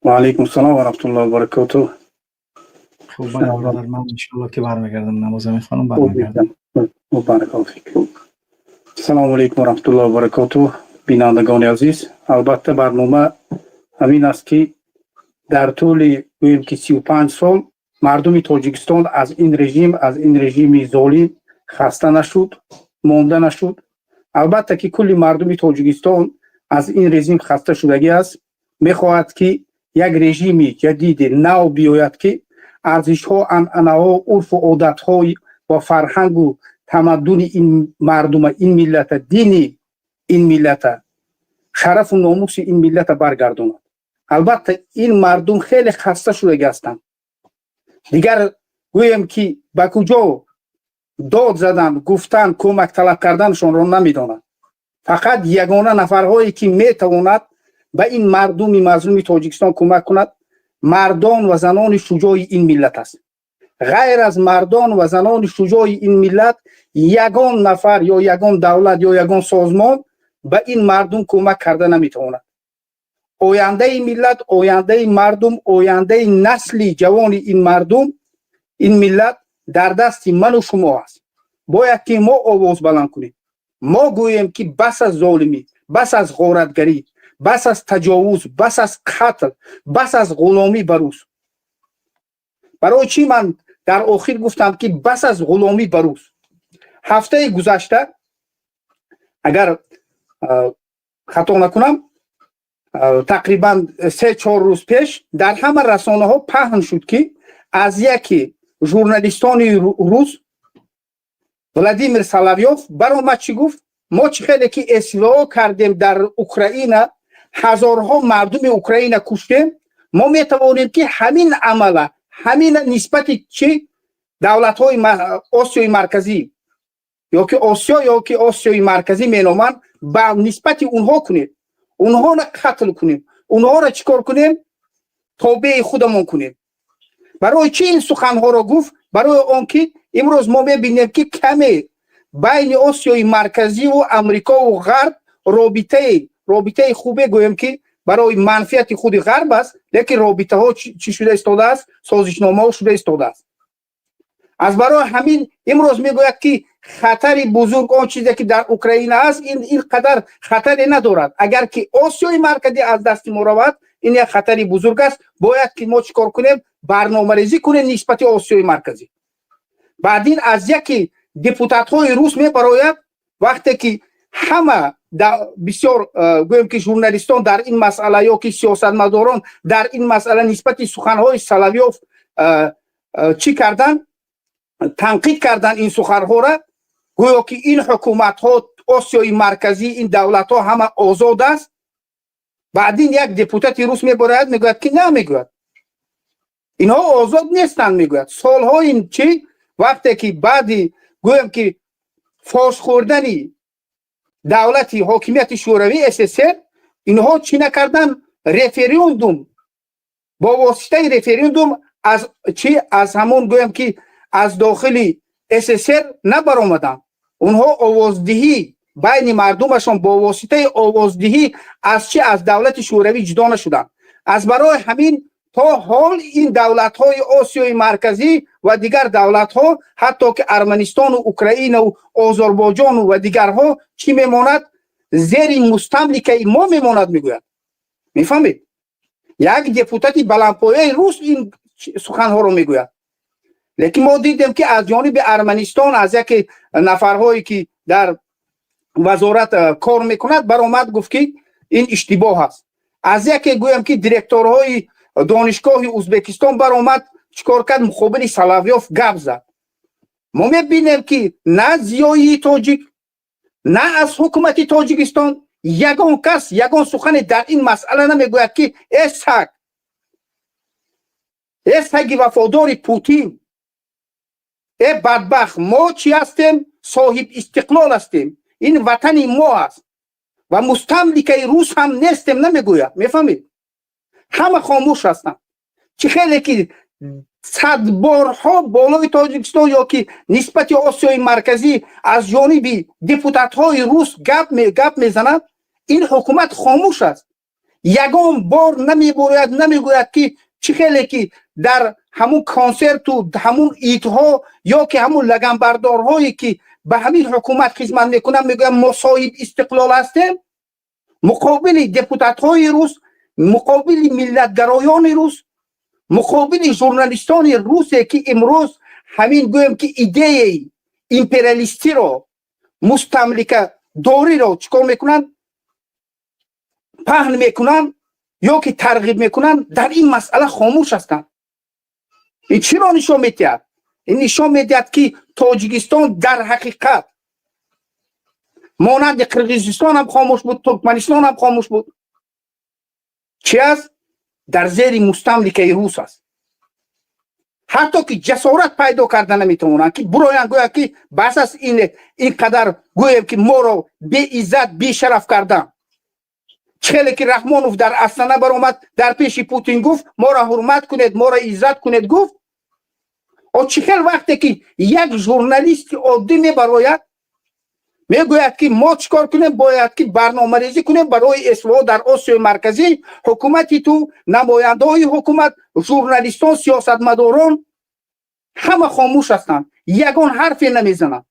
Ва алайкум салом ва раҳматуллоҳи ва баракотуҳ. Хуб, бале, бародар, ман иншоалло ки бармегардам, намоза мехонам, бармегардам. Баракаллоҳу фик. Ассалому алайкум ва раҳматуллоҳи ва баракотуҳ. Бинандагони азиз, албатта, барнома ҳамин аст, ки дар тӯли, гӯем ки, 35 сол мардуми Тоҷикистон аз ин режим, аз ин режими золим хаста нашуд, монда нашуд. Албатта ки кулли мардуми Тоҷикистон аз ин режим хаста шудагӣ аст, мехоҳад, ки як режими ҷадиди нав биёяд, ки арзишҳо, анъанаҳо, урфу одатҳо ва фарҳангу тамаддуни ин мардума, ин миллата, дини ин миллата, шарафу номуси ин миллата баргардонад. Албатта, ин мардум хеле хаста шудагӣ ҳастанд. Дигар, гӯем ки, ба куҷо дод задан, гуфтан, кӯмак талаб карданашонро намедонанд. Фақат ягона нафарҳое, ки метавонад ба ин мардуми мазлуми Тоҷикистон кӯмак кунад, мардон ва занони шуҷои ин миллат аст. Ғайр аз мардон ва занони шуҷои ин миллат ягон нафар ё ягон давлат ё ягон созмон ба ин мардум кӯмак карда наметавонад. Ояндаи миллат, ояндаи мардум, ояндаи насли ҷавони ин мардум, ин миллат дар дасти ману шумо аст. Бояд ки мо овоз баланд кунем, мо гӯем, ки бас аз золимӣ, бас аз ғоратгарӣ, бас аз таҷовуз, бас аз қатл, бас аз ғуломӣ ба рус. Барои чӣ ман дар охир гуфтам, ки бас аз ғуломӣ ба рус? Ҳафтаи гузашта, агар хато накунам, тақрибан 3-4 рӯз пеш дар ҳама расонаҳо паҳн шуд, ки аз яке журналистони рус Владимир Соловьёв баромад. Чӣ гуфт? Мо чӣ хеле ки СВО кардем дар Украина, ҳазорҳо мардуми Украина куштем, мо метавонем, ки ҳамин амала, ҳамин нисбати чӣ давлатҳои Осиёи Марказӣ ё ки Осиё ё ки Осиёи Марказӣ меноманд, ба нисбати онҳо кунем, онҳоро қатл кунем, онҳоро чӣ кор кунем, тобеи худамон кунем. Барои чӣ ин суханҳоро гуфт? Барои он ки имрӯз мо мебинем, ки каме байни Осиёи Марказиву Амрикову Ғарб робитаи хубе, гӯем ки, барои манфиати худи Ғарб аст, лекин робитаҳо чӣ шуда истодааст, созишномаҳо шуда истодааст. Аз барои ҳамин имрӯз мегӯяд, ки хатари бузург он чизе ки дар Украина аст, ин қадар хатаре надорад. Агар ки Осиёи Марказӣ аз дасти мо равад, ин як хатари бузург аст. Бояд ки мо чӣ кор кунем? Барномарезӣ кунем нисбати Осиёи Марказӣ. Баъдин аз яке депутатҳои рус мебарояд. Вақте ки ҳама бисёр, гӯем ки, журналистон дар ин масъала ё ки сиёсатмадорон дар ин масъала нисбати суханҳои Соловьёв чӣ кардан, танқид кардан ин суханҳоро, гӯё ки ин ҳукуматҳо Осиёи Марказӣ, ин давлатҳо ҳама озод аст. Баъдин як депутати рус мебарояд, мегӯяд, ки на, мегӯяд, инҳо озод нестанд. Мегӯяд, солҳои чӣ, вақте ки баъди, гӯем ки, фош хӯрдани давлати ҳокимияти Шӯравӣ, СССР, инҳо чӣ накардан? Референдум, бо воситаи референдум аз чӣ, аз ҳамон, гӯем ки, аз дохили СССР набаромаданд. Онҳо овоздиҳӣ байни мардумашон, бо воситаи овоздиҳӣ аз чӣ, аз давлати Шӯравӣ ҷудо нашуданд. Аз барои ҳамин то ҳол ин давлатҳои Осиёи Марказӣ ва дигар давлатҳо, ҳатто ки Арманистону Украинау Озарбойҷону ва дигарҳо чӣ мемонад? Зери мустамликаи мо мемонад, мегӯяд. Мефаҳмед, як депутати баландпояи рус ин суханҳоро мегӯяд. Лекин мо дидем, ки аз ҷониби Арманистон аз яке нафарҳое, ки дар вазорат кор мекунад, баромад, гуфт, ки ин иштибоҳ аст. Аз яке, гӯям ки, директорҳои донишгоҳи Узбекистон баромад, чӣ кор кард? Муқобили Соловьёв гап зад. Мо мебинем, ки на зиёии тоҷик, на аз ҳукумати Тоҷикистон ягон кас ягон сухане дар ин масъала намегӯяд, ки э саг, э саги вафодори Путин, э бадбахт, мо чӣ ҳастем? Соҳиб истиқлол ҳастем, ин ватани мо аст ва мустамликаи рус ҳам нестем, намегӯяд. Мефаҳмед, ҳама хомӯш ҳастанд. Чӣ хеле ки Сад борҳо болои Тоҷикистон ё ки нисбати Осиёи Марказӣ аз ҷониби депутатҳои рус гап мезанад, ин ҳукумат хомӯш аст. Ягон бор намебуряд, намегӯяд, ки чӣ хеле ки дар ҳамун консерту ҳамун идҳо ё ки ҳамун лаганбардорҳое, ки ба ҳамин ҳукумат хизмат мекунанд, мегӯянд, мо соҳиб истиқлол ҳастем. Муқобили депутатҳои рус, муқобили миллатгароёни рус, муқобили журналистони русе, ки имрӯз ҳамин, гӯем ки, идеяи империалистиро, мустамликадориро чӣ кор мекунанд, паҳн мекунанд ё ки тарғиб мекунанд, дар ин масъала хомӯш ҳастанд. Ин чиро нишон медиҳад? Ин нишон медиҳад, ки Тоҷикистон дар ҳақиқат монанди Қирғизистон ҳам хомӯш буд, Туркманистон ҳам хомӯш буд. Чи аст? Дар зери мустамликаи рус аст. Ҳатто ки ҷасорат пайдо карда наметавонанд, ки буроянд, гӯянд, ки бас аст ин қадар, гӯем ки, моро беиззат, бешараф кардан. Чӣ хеле ки Раҳмонов дар Астана баромад, дар пеши Путин гуфт, моро ҳурмат кунед, моро иззат кунед, гуфт. О, чӣ хел вақте ки як журналисти оддӣ мебарояд, мегӯяд, ки мо чӣ кор кунем, бояд ки барномарезӣ кунем барои СВО дар Осиёи Марказӣ, ҳукумати ту, намояндаҳои ҳукумат, журналистон, сиёсатмадорон ҳама хомӯш ҳастанд, ягон ҳарфе намезананд,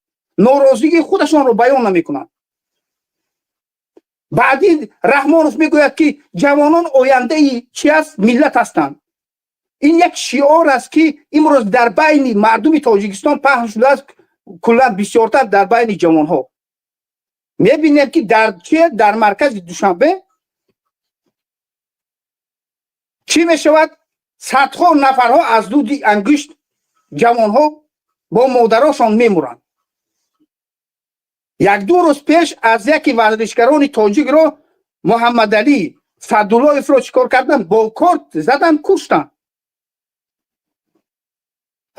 норозигии худашонро баён намекунанд. Баъди Раҳмонов мегӯяд, ки ҷавонон ояндаи чи аст, миллат ҳастанд. Ин як шиор аст, ки имрӯз дар байни мардуми Тоҷикистон паҳн шудааст, куллан бисёртар дар байни ҷавонҳо. Мебинем, ки дар чи, дар маркази Душанбе чӣ мешавад? Садҳо нафарҳо аз дуди ангушт, ҷавонҳо бо модарошон мемуранд. Як-ду рӯз пеш аз яке варзишгарони тоҷикро, Муҳаммадалӣ Садуллоевро, чӣ кор кардан? Бо корт задан, куштанд.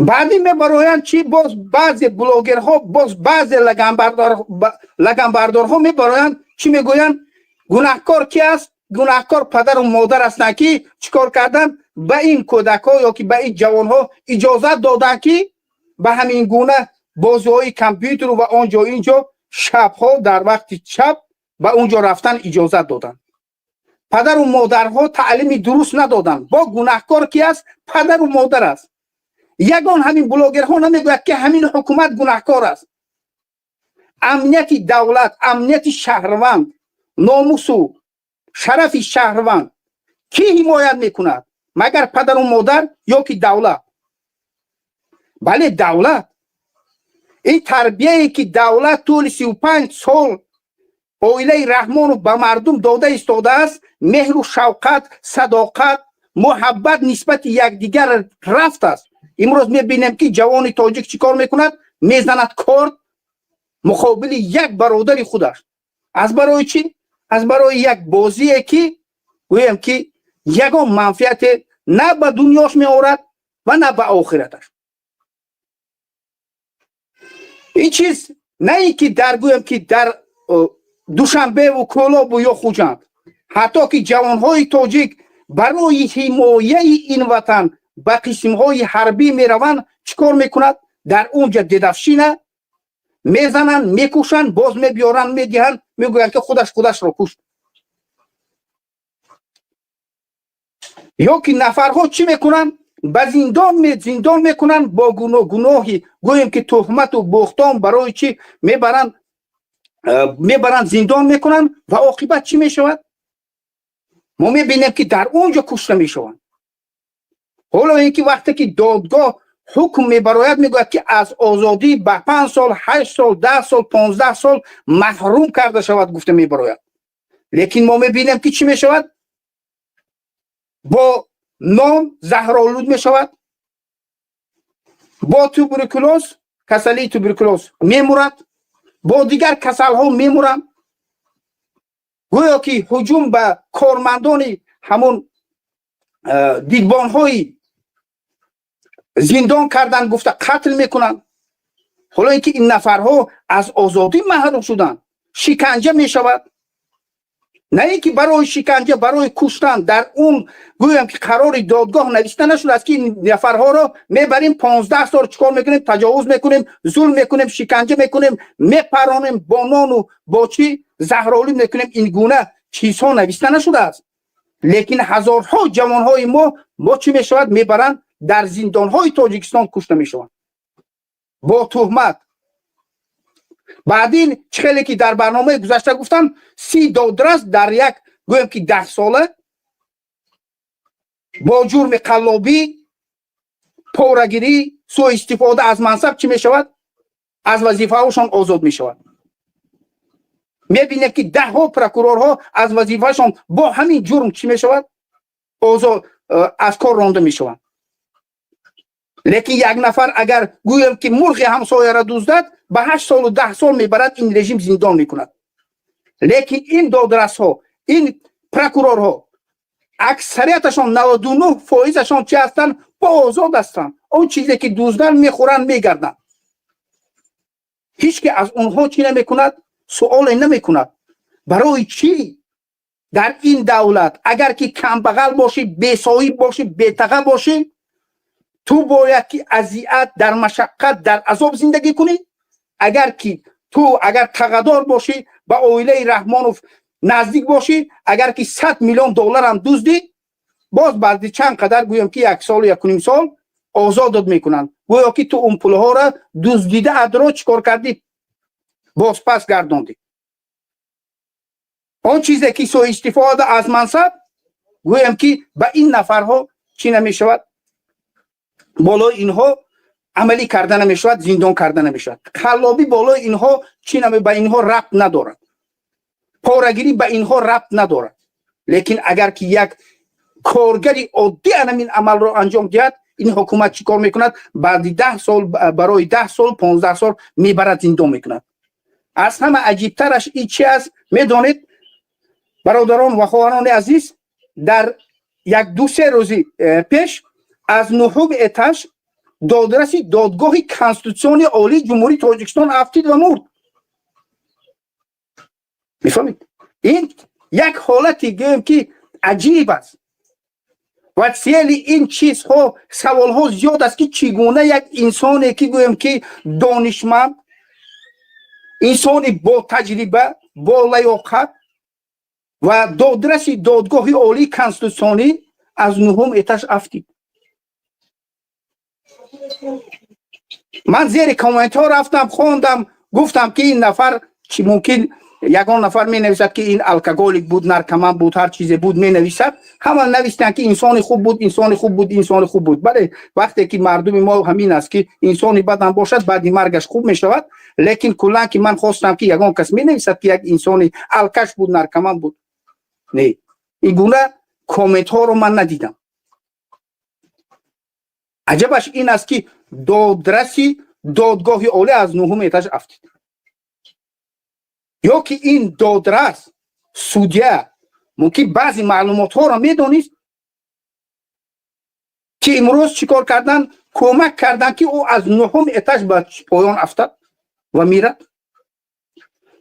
Баъдӣ мебароянд, чӣ, боз баъзе блогерҳо, боз баъзе лаганбардорҳо мебароянд, чӣ мегӯянд? Гунаҳкор ки аст? Гунаҳкор падару модар ҳастанд, ки чӣ кор карданд, ба ин кӯдакҳо ё ки ба ин ҷавонҳо иҷозат доданд, ки ба ҳамин гуна бозиҳои компютеру ва он ҷо, ин ҷо, шабҳо, дар вақти шаб ба он ҷо рафтан иҷозат доданд. Падару модарҳо таълими дуруст надоданд. Бо гунаҳкор ки аст? Падару модар аст. Ягон ҳамин блогерҳо намегӯяд, ки ҳамин ҳукумат гунаҳкор аст. Амнияти давлат, амнияти шаҳрванд, номусу шарафи шаҳрванд кӣ ҳимоят мекунад, магар падару модар ё ки давлат? Бале, давлат. Ин тарбияе, ки давлат тӯли 35 сол оилаи Раҳмонов ба мардум дода истодааст, меҳру шавқат, садоқат, муҳаббат нисбати якдигар рафтааст. Имрӯз мебинем, ки ҷавони тоҷик чӣ кор мекунад? Мезанад корд муқобили як бародари худаш. Аз барои чӣ? Аз барои як бозие, ки, гӯем ки, ягон манфиате на ба дунёш меорад ва на ба охираташ. Ин чиз на ин ки дар, гӯем ки, дар Душанбеву Кӯлобу ё Хуҷанд, ҳатто ки ҷавонҳои тоҷик барои ҳимояи ин ватан ба қисмҳои ҳарбӣ мераванд, чӣ кор мекунад? Дар он ҷа дедовщина мезананд, мекушанд, боз мебиёранд, медиҳанд, мегӯянд, ки худаш худашро кушт. Ё ки нафарҳо чӣ мекунанд? Ба зиндон мекунанд бо гуноҳи, гӯем ки, туҳмату буҳтон. Барои чӣ мебаранд? Мебаранд, зиндон мекунанд ва оқибат чӣ мешавад? Мо мебинем, ки дар он ҷо кушта мешаванд. Ҳоло ин ки вақте ки додгоҳ ҳукм мебарояд, мегӯяд, ки аз озодӣ ба 5 сол, 8 сол, 10 сол, 15 сол маҳрум карда шавад, гуфта мебарояд. Лекин мо мебинем, ки чӣ мешавад? Бо нон заҳролуд мешавад, бо туберкулоз, касалии туберкулоз мемурад, бо дигар касалҳо мемуранд. Гӯё ки ҳуҷум ба кормандони ҳамон дидбонҳои зиндон кардан гуфта, қатл мекунанд. Ҳоло ин ки ин нафарҳо аз озодӣ маҳрум шуданд, шиканҷа мешавад. На ин ки барои шиканҷа, барои куштан. Дар он, гӯям ки, қарори додгоҳ навишта нашудааст, ки ин нафарҳоро мебарем, 15 сол чикор мекунем, таҷовуз мекунем, зулм мекунем, шиканҷа мекунем, мепаронем, бо нону бо чӣ заҳролӣ мекунем. Ин гуна чизҳо навишта нашудааст. Лекин ҳазорҳо ҷавонҳои мо бо чӣ мешавад? Мебаранд, дар зиндонҳои Тоҷикистон кушта мешаванд бо туҳмат. Баъдин, чӣ хеле ки дар барномаи гузашта гуфтам, 30 додрас дар як, гӯем ки, 10 сола бо ҷурми қаллобӣ, порагирӣ, суистифода аз мансаб чӣ мешавад? Аз вазифаҳошон озод мешавад. Мебинем, ки даҳҳо прокурорҳо аз вазифаашон бо ҳамин ҷурм чӣ мешавад? Озод, аз кор ронда мешаванд. Лекин як нафар агар, гӯем ки, мурғи ҳамсояро дуздад, ба 8 солу 10 сол мебарад, ин режим зиндон мекунад. Лекин ин додрасҳо, ин прокурорҳо, аксарияташон, 99 фоизашон чӣ ҳастанд? Бо озод ҳастанд. Он чизе ки дузданд, мехӯранд, мегарданд. Ҳеҷ ки аз онҳо чӣ намекунад? Суоле намекунад. Барои чӣ дар ин давлат агар ки камбағал бошӣ, бесоҳиб бошӣ, бетаға бошӣ, ту бояд ки азият, дар машаққат, дар азоб зиндагӣ кунӣ? Агар ки ту агар тағадор бошӣ, ба оилаи Раҳмонов наздик бошӣ, агар ки 100 миллион долларам дуздӣ, боз баъди чанд қадар, гӯем ки як солу якуним сол, озодот мекунанд. Гӯё ки ту он пулҳоро дуздидаатро чӣ кор кардӣ? Бозпас гардондӣ. Он чизе ки суистифода аз мансаб, гӯем ки, ба ин нафарҳо чӣ намешавад? Болои инҳо амалӣ карда намешавад, зиндон карда намешавад. Қаллобӣ болои инҳо чӣ наме, ба инҳо рабт надорад, порагирӣ ба инҳо рабт надорад. Лекин агар ки як коргари оддӣ анамин амалро анҷом диҳад, ин ҳукумат чӣ кор мекунад? Баъди 10 сол, барои 10 сол, 15 сол мебарад, зиндон мекунад. Аз ҳама аҷибтараш ин чи аст, медонед, бародарон ва хоҳарони азиз? Дар як ду се рӯзи пеш аз нуҳум этаж додраси Додгоҳи Конститутсиони Олии Ҷумҳурии Тоҷикистон афтид ва мурд. Мефаҳмед, ин як ҳолати, гӯем ки, аҷиб аст. Ва сели ин чизҳо саволҳо зиёд аст, ки чӣ гуна як инсоне ки, гӯем ки, донишманд, инсони бо таҷриба, бо лаёқат ва додраси Додгоҳи Олии Конститутсионӣ аз нуҳум этаж афтид. Ман зери комментҳо рафтам, хондам, гуфтам, ки ин нафар чӣ мумкин, ягон нафар менависад, ки ин алкоголик буд, наркоман буд, ҳар чизе буд менависад. Ҳама навистанд, ки инсони хуб буд, инсони хуб буд, инсони хуб буд. Бале, вақте ки мардуми мо ҳамин аст, ки инсони бадам бошад, баъди маргаш хуб мешавад. Лекин куллан ки ман хостам, ки ягон кас менависад, ки як инсони алкаш буд, наркоман буд. Не, ин гуна комментҳоро ман надидам. Аҷабаш ин аст, ки додраси Додгоҳи Олӣ аз нуҳум этаж афтид. Ё ки ин додрас, судья, мумкин баъзе маълумотҳоро медонист, ки имрӯз чӣ кор кардан, кӯмак кардан, ки ӯ аз нуҳум этаж ба поён афтад ва мирад.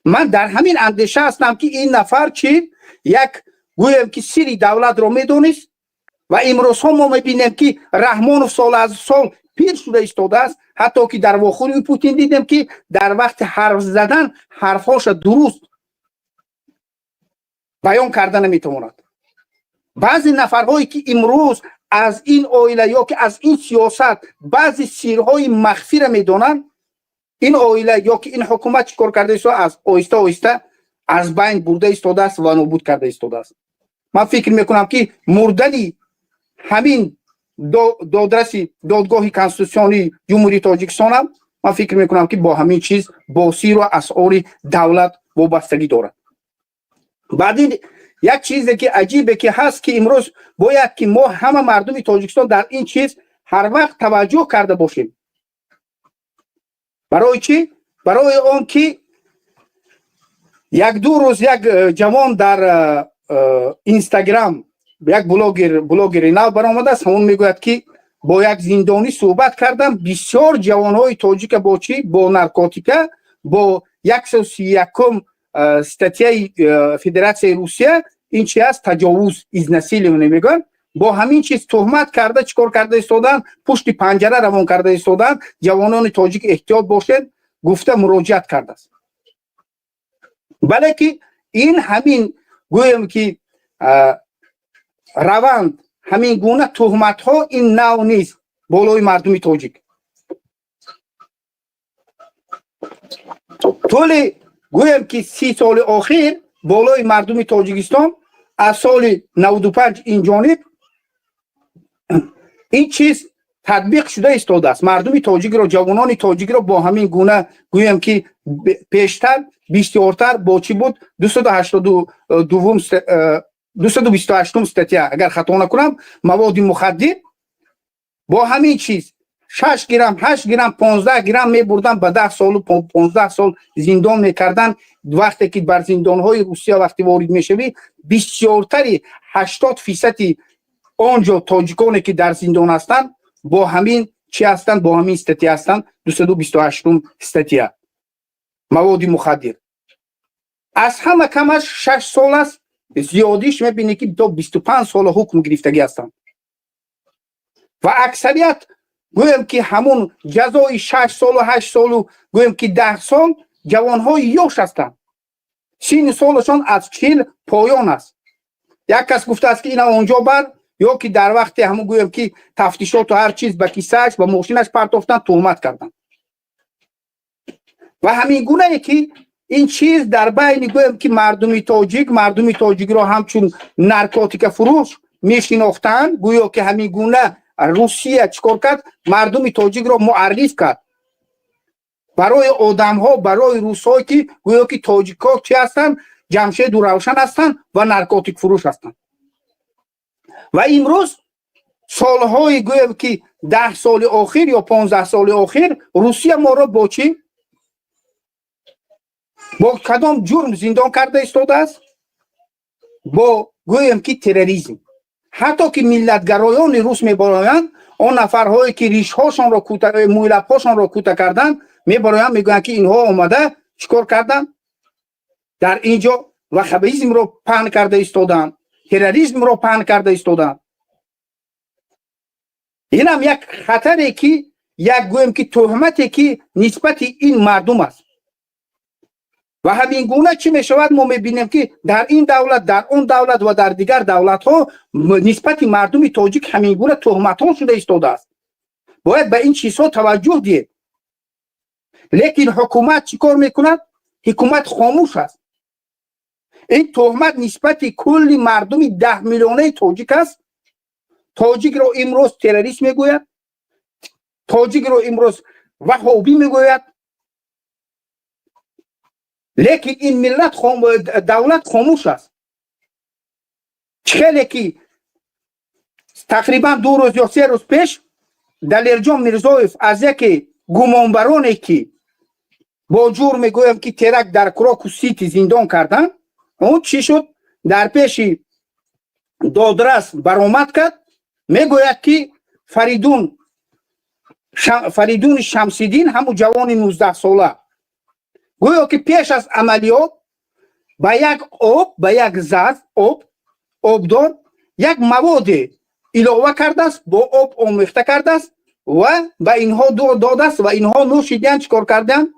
Ман дар ҳамин андеша ҳастам, ки ин нафар чӣ як, гӯем ки, сири давлатро медонист. Ва имрӯзҳо мо мебинем, ки Раҳмонов сол аз сол пир шуда истодааст. Ҳатто ки дар вохӯрии Путин дидем, ки дар вақти ҳарф задан ҳарфҳоша дуруст баён карда наметавонад. Баъзе нафарҳое ки имрӯз аз ин оила ё ки аз ин сиёсат баъзе сирҳои махфиро медонанд, ин оила ё ки ин ҳукумат чӣ кор карда исто аз оҳиста оҳиста аз байн бурда истодааст ва нобуд карда истодааст. Ман фикр мекунам, ки мурдани ҳамин додраси Додгоҳи Конститутсионии Ҷумҳурии Тоҷикистонам, ман фикр мекунам, ки бо ҳамин чиз, бо сиру асъори давлат вобастагӣ дорад. Баъдин як чизе ки аҷибе ки ҳаст, ки имрӯз бояд ки мо ҳама мардуми Тоҷикистон дар ин чиз ҳар вақт таваҷҷӯҳ карда бошем. Барои чӣ? Барои он ки як ду рӯз як ҷавон дар Инстаграм, як блогер, блогери нав баромадааст. Ҳамон мегӯяд, ки бо як зиндонӣ суҳбат кардам, бисёр ҷавонҳои тоҷика бо чӣ, бо наркотика, бо 131-ум. Статьяи Федератсияи Русия ин чи аст? Таҷовуз, изнасилование мегӯянд. Бо ҳамин чиз туҳмат карда, чӣ кор карда истодаанд? Пушти панҷара равон карда истодаанд. Ҷавонони тоҷик, эҳтиёт бошед, гуфта муроҷиат кардааст. Бале, ки ин ҳамин, гӯем ки, раванд, ҳамин гуна туҳматҳо ин нав нест болои мардуми тоҷик. Тӯли, гӯем ки, 30 соли охир болои мардуми Тоҷикистон аз соли 95 ин ҷониб ин чиз татбиқ шуда истодааст. Мардуми тоҷикро, ҷавонони тоҷикро бо ҳамин гуна, гӯем ки, пештар бисёртар бо чӣ буд? 282-ум, 228-ум статья, агар хато накунам, маводи мухаддир. Бо ҳамин чиз 6 грамм, 8 грамм, 15 грамм мебурдан, ба 10 солу 15 сол зиндон мекардан. Вақте ки бар зиндонҳои Русия вақте ворид мешавӣ, бисёртари 80 фисади он ҷо тоҷиконе ки дар зиндон ҳастанд, бо ҳамин чӣ ҳастанд? Бо ҳамин статья ҳастанд, 228-ум статья, маводи мухаддир. Аз ҳама камаш 6 сол аст, зиёдиш мебинӣ ки то 25 сола ҳукм гирифтагӣ ҳастанд. Ва аксарият, гӯем ки, ҳамун ҷазои 6 солу, 8 солу, гӯем ки, 10 сол ҷавонҳои ёш ҳастанд, синну солашон аз 40 поён аст. Як кас гуфтааст, ки ина онҷо бар ё ки дар вақте ҳамун, гӯем ки, тафтишоту ҳар чиз ба кисааш, ба мошинаш партофтан, туҳмат карданд. Ва ҳамин гунае ки ин чиз дар байни, гӯем ки, мардуми тоҷик, мардуми тоҷикро ҳамчун наркотика фурӯш мешинохтанд. Гӯё ки ҳамин гуна Русия чӣ кор кард? Мардуми тоҷикро муарриф кард барои одамҳо, барои русҳое, ки гӯё ки тоҷикҳо чӣ ҳастанд? Ҷамшеду Равшан ҳастанд ва наркотик фурӯш ҳастанд. Ва имрӯз солҳои, гӯем ки, 10 соли охир ё 15 соли охир Русия моро бо чӣ, бо кадом ҷурм зиндон карда истодааст? Бо, гӯем ки, терроризм. Ҳатто ки миллатгароёни рус мебароянд, он нафарҳое ки ришҳошонро, мӯйлабҳошонро кӯта карданд, мебароянд, мегӯянд, ки инҳо омада чӣ кор карданд дар ин ҷо? Вахабизмро паҳн карда истодаанд, терроризмро паҳн карда истодаанд. Инам як хатаре ки, як, гӯем ки, туҳмате ки нисбати ин мардум аст. Ва ҳамин гуна чӣ мешавад? Мо мебинем, ки дар ин давлат, дар он давлат ва дар дигар давлатҳо нисбати мардуми тоҷик ҳамин гуна туҳматҳо шуда истодааст. Бояд ба ин чизҳо таваҷҷӯҳ диҳед. Лекин ҳукумат чӣ кор мекунад? Ҳукумат хомӯш аст. Ин туҳмат нисбати кулли мардуми 10 миллионаи тоҷик аст. Тоҷикро имрӯз террорист мегӯяд, тоҷикро имрӯз ваҳобӣ мегӯяд. Лекин ин миллат, давлат хомӯш аст. Хеле ки тақрибан 2 рӯз ё 3 рӯз пеш Далерҷон Мирзоев аз яке гумонбароне, ки бо ҷурм, мегӯям ки, теракт дар Крокус Сити зиндон карданд, он чӣ шуд? Дар пеши додрас баромад кард, мегӯяд, ки Фаридун, Фаридуни Шамсиддин, ҳамун ҷавони 19-сола, гӯё ки пеш аз амалиёт ба як об, ба як зарф об, обдор як маводе илова кардааст, бо об омехта кардааст ва ба инҳо додааст ва инҳо нӯшидиянд. Чӣ кор карданд?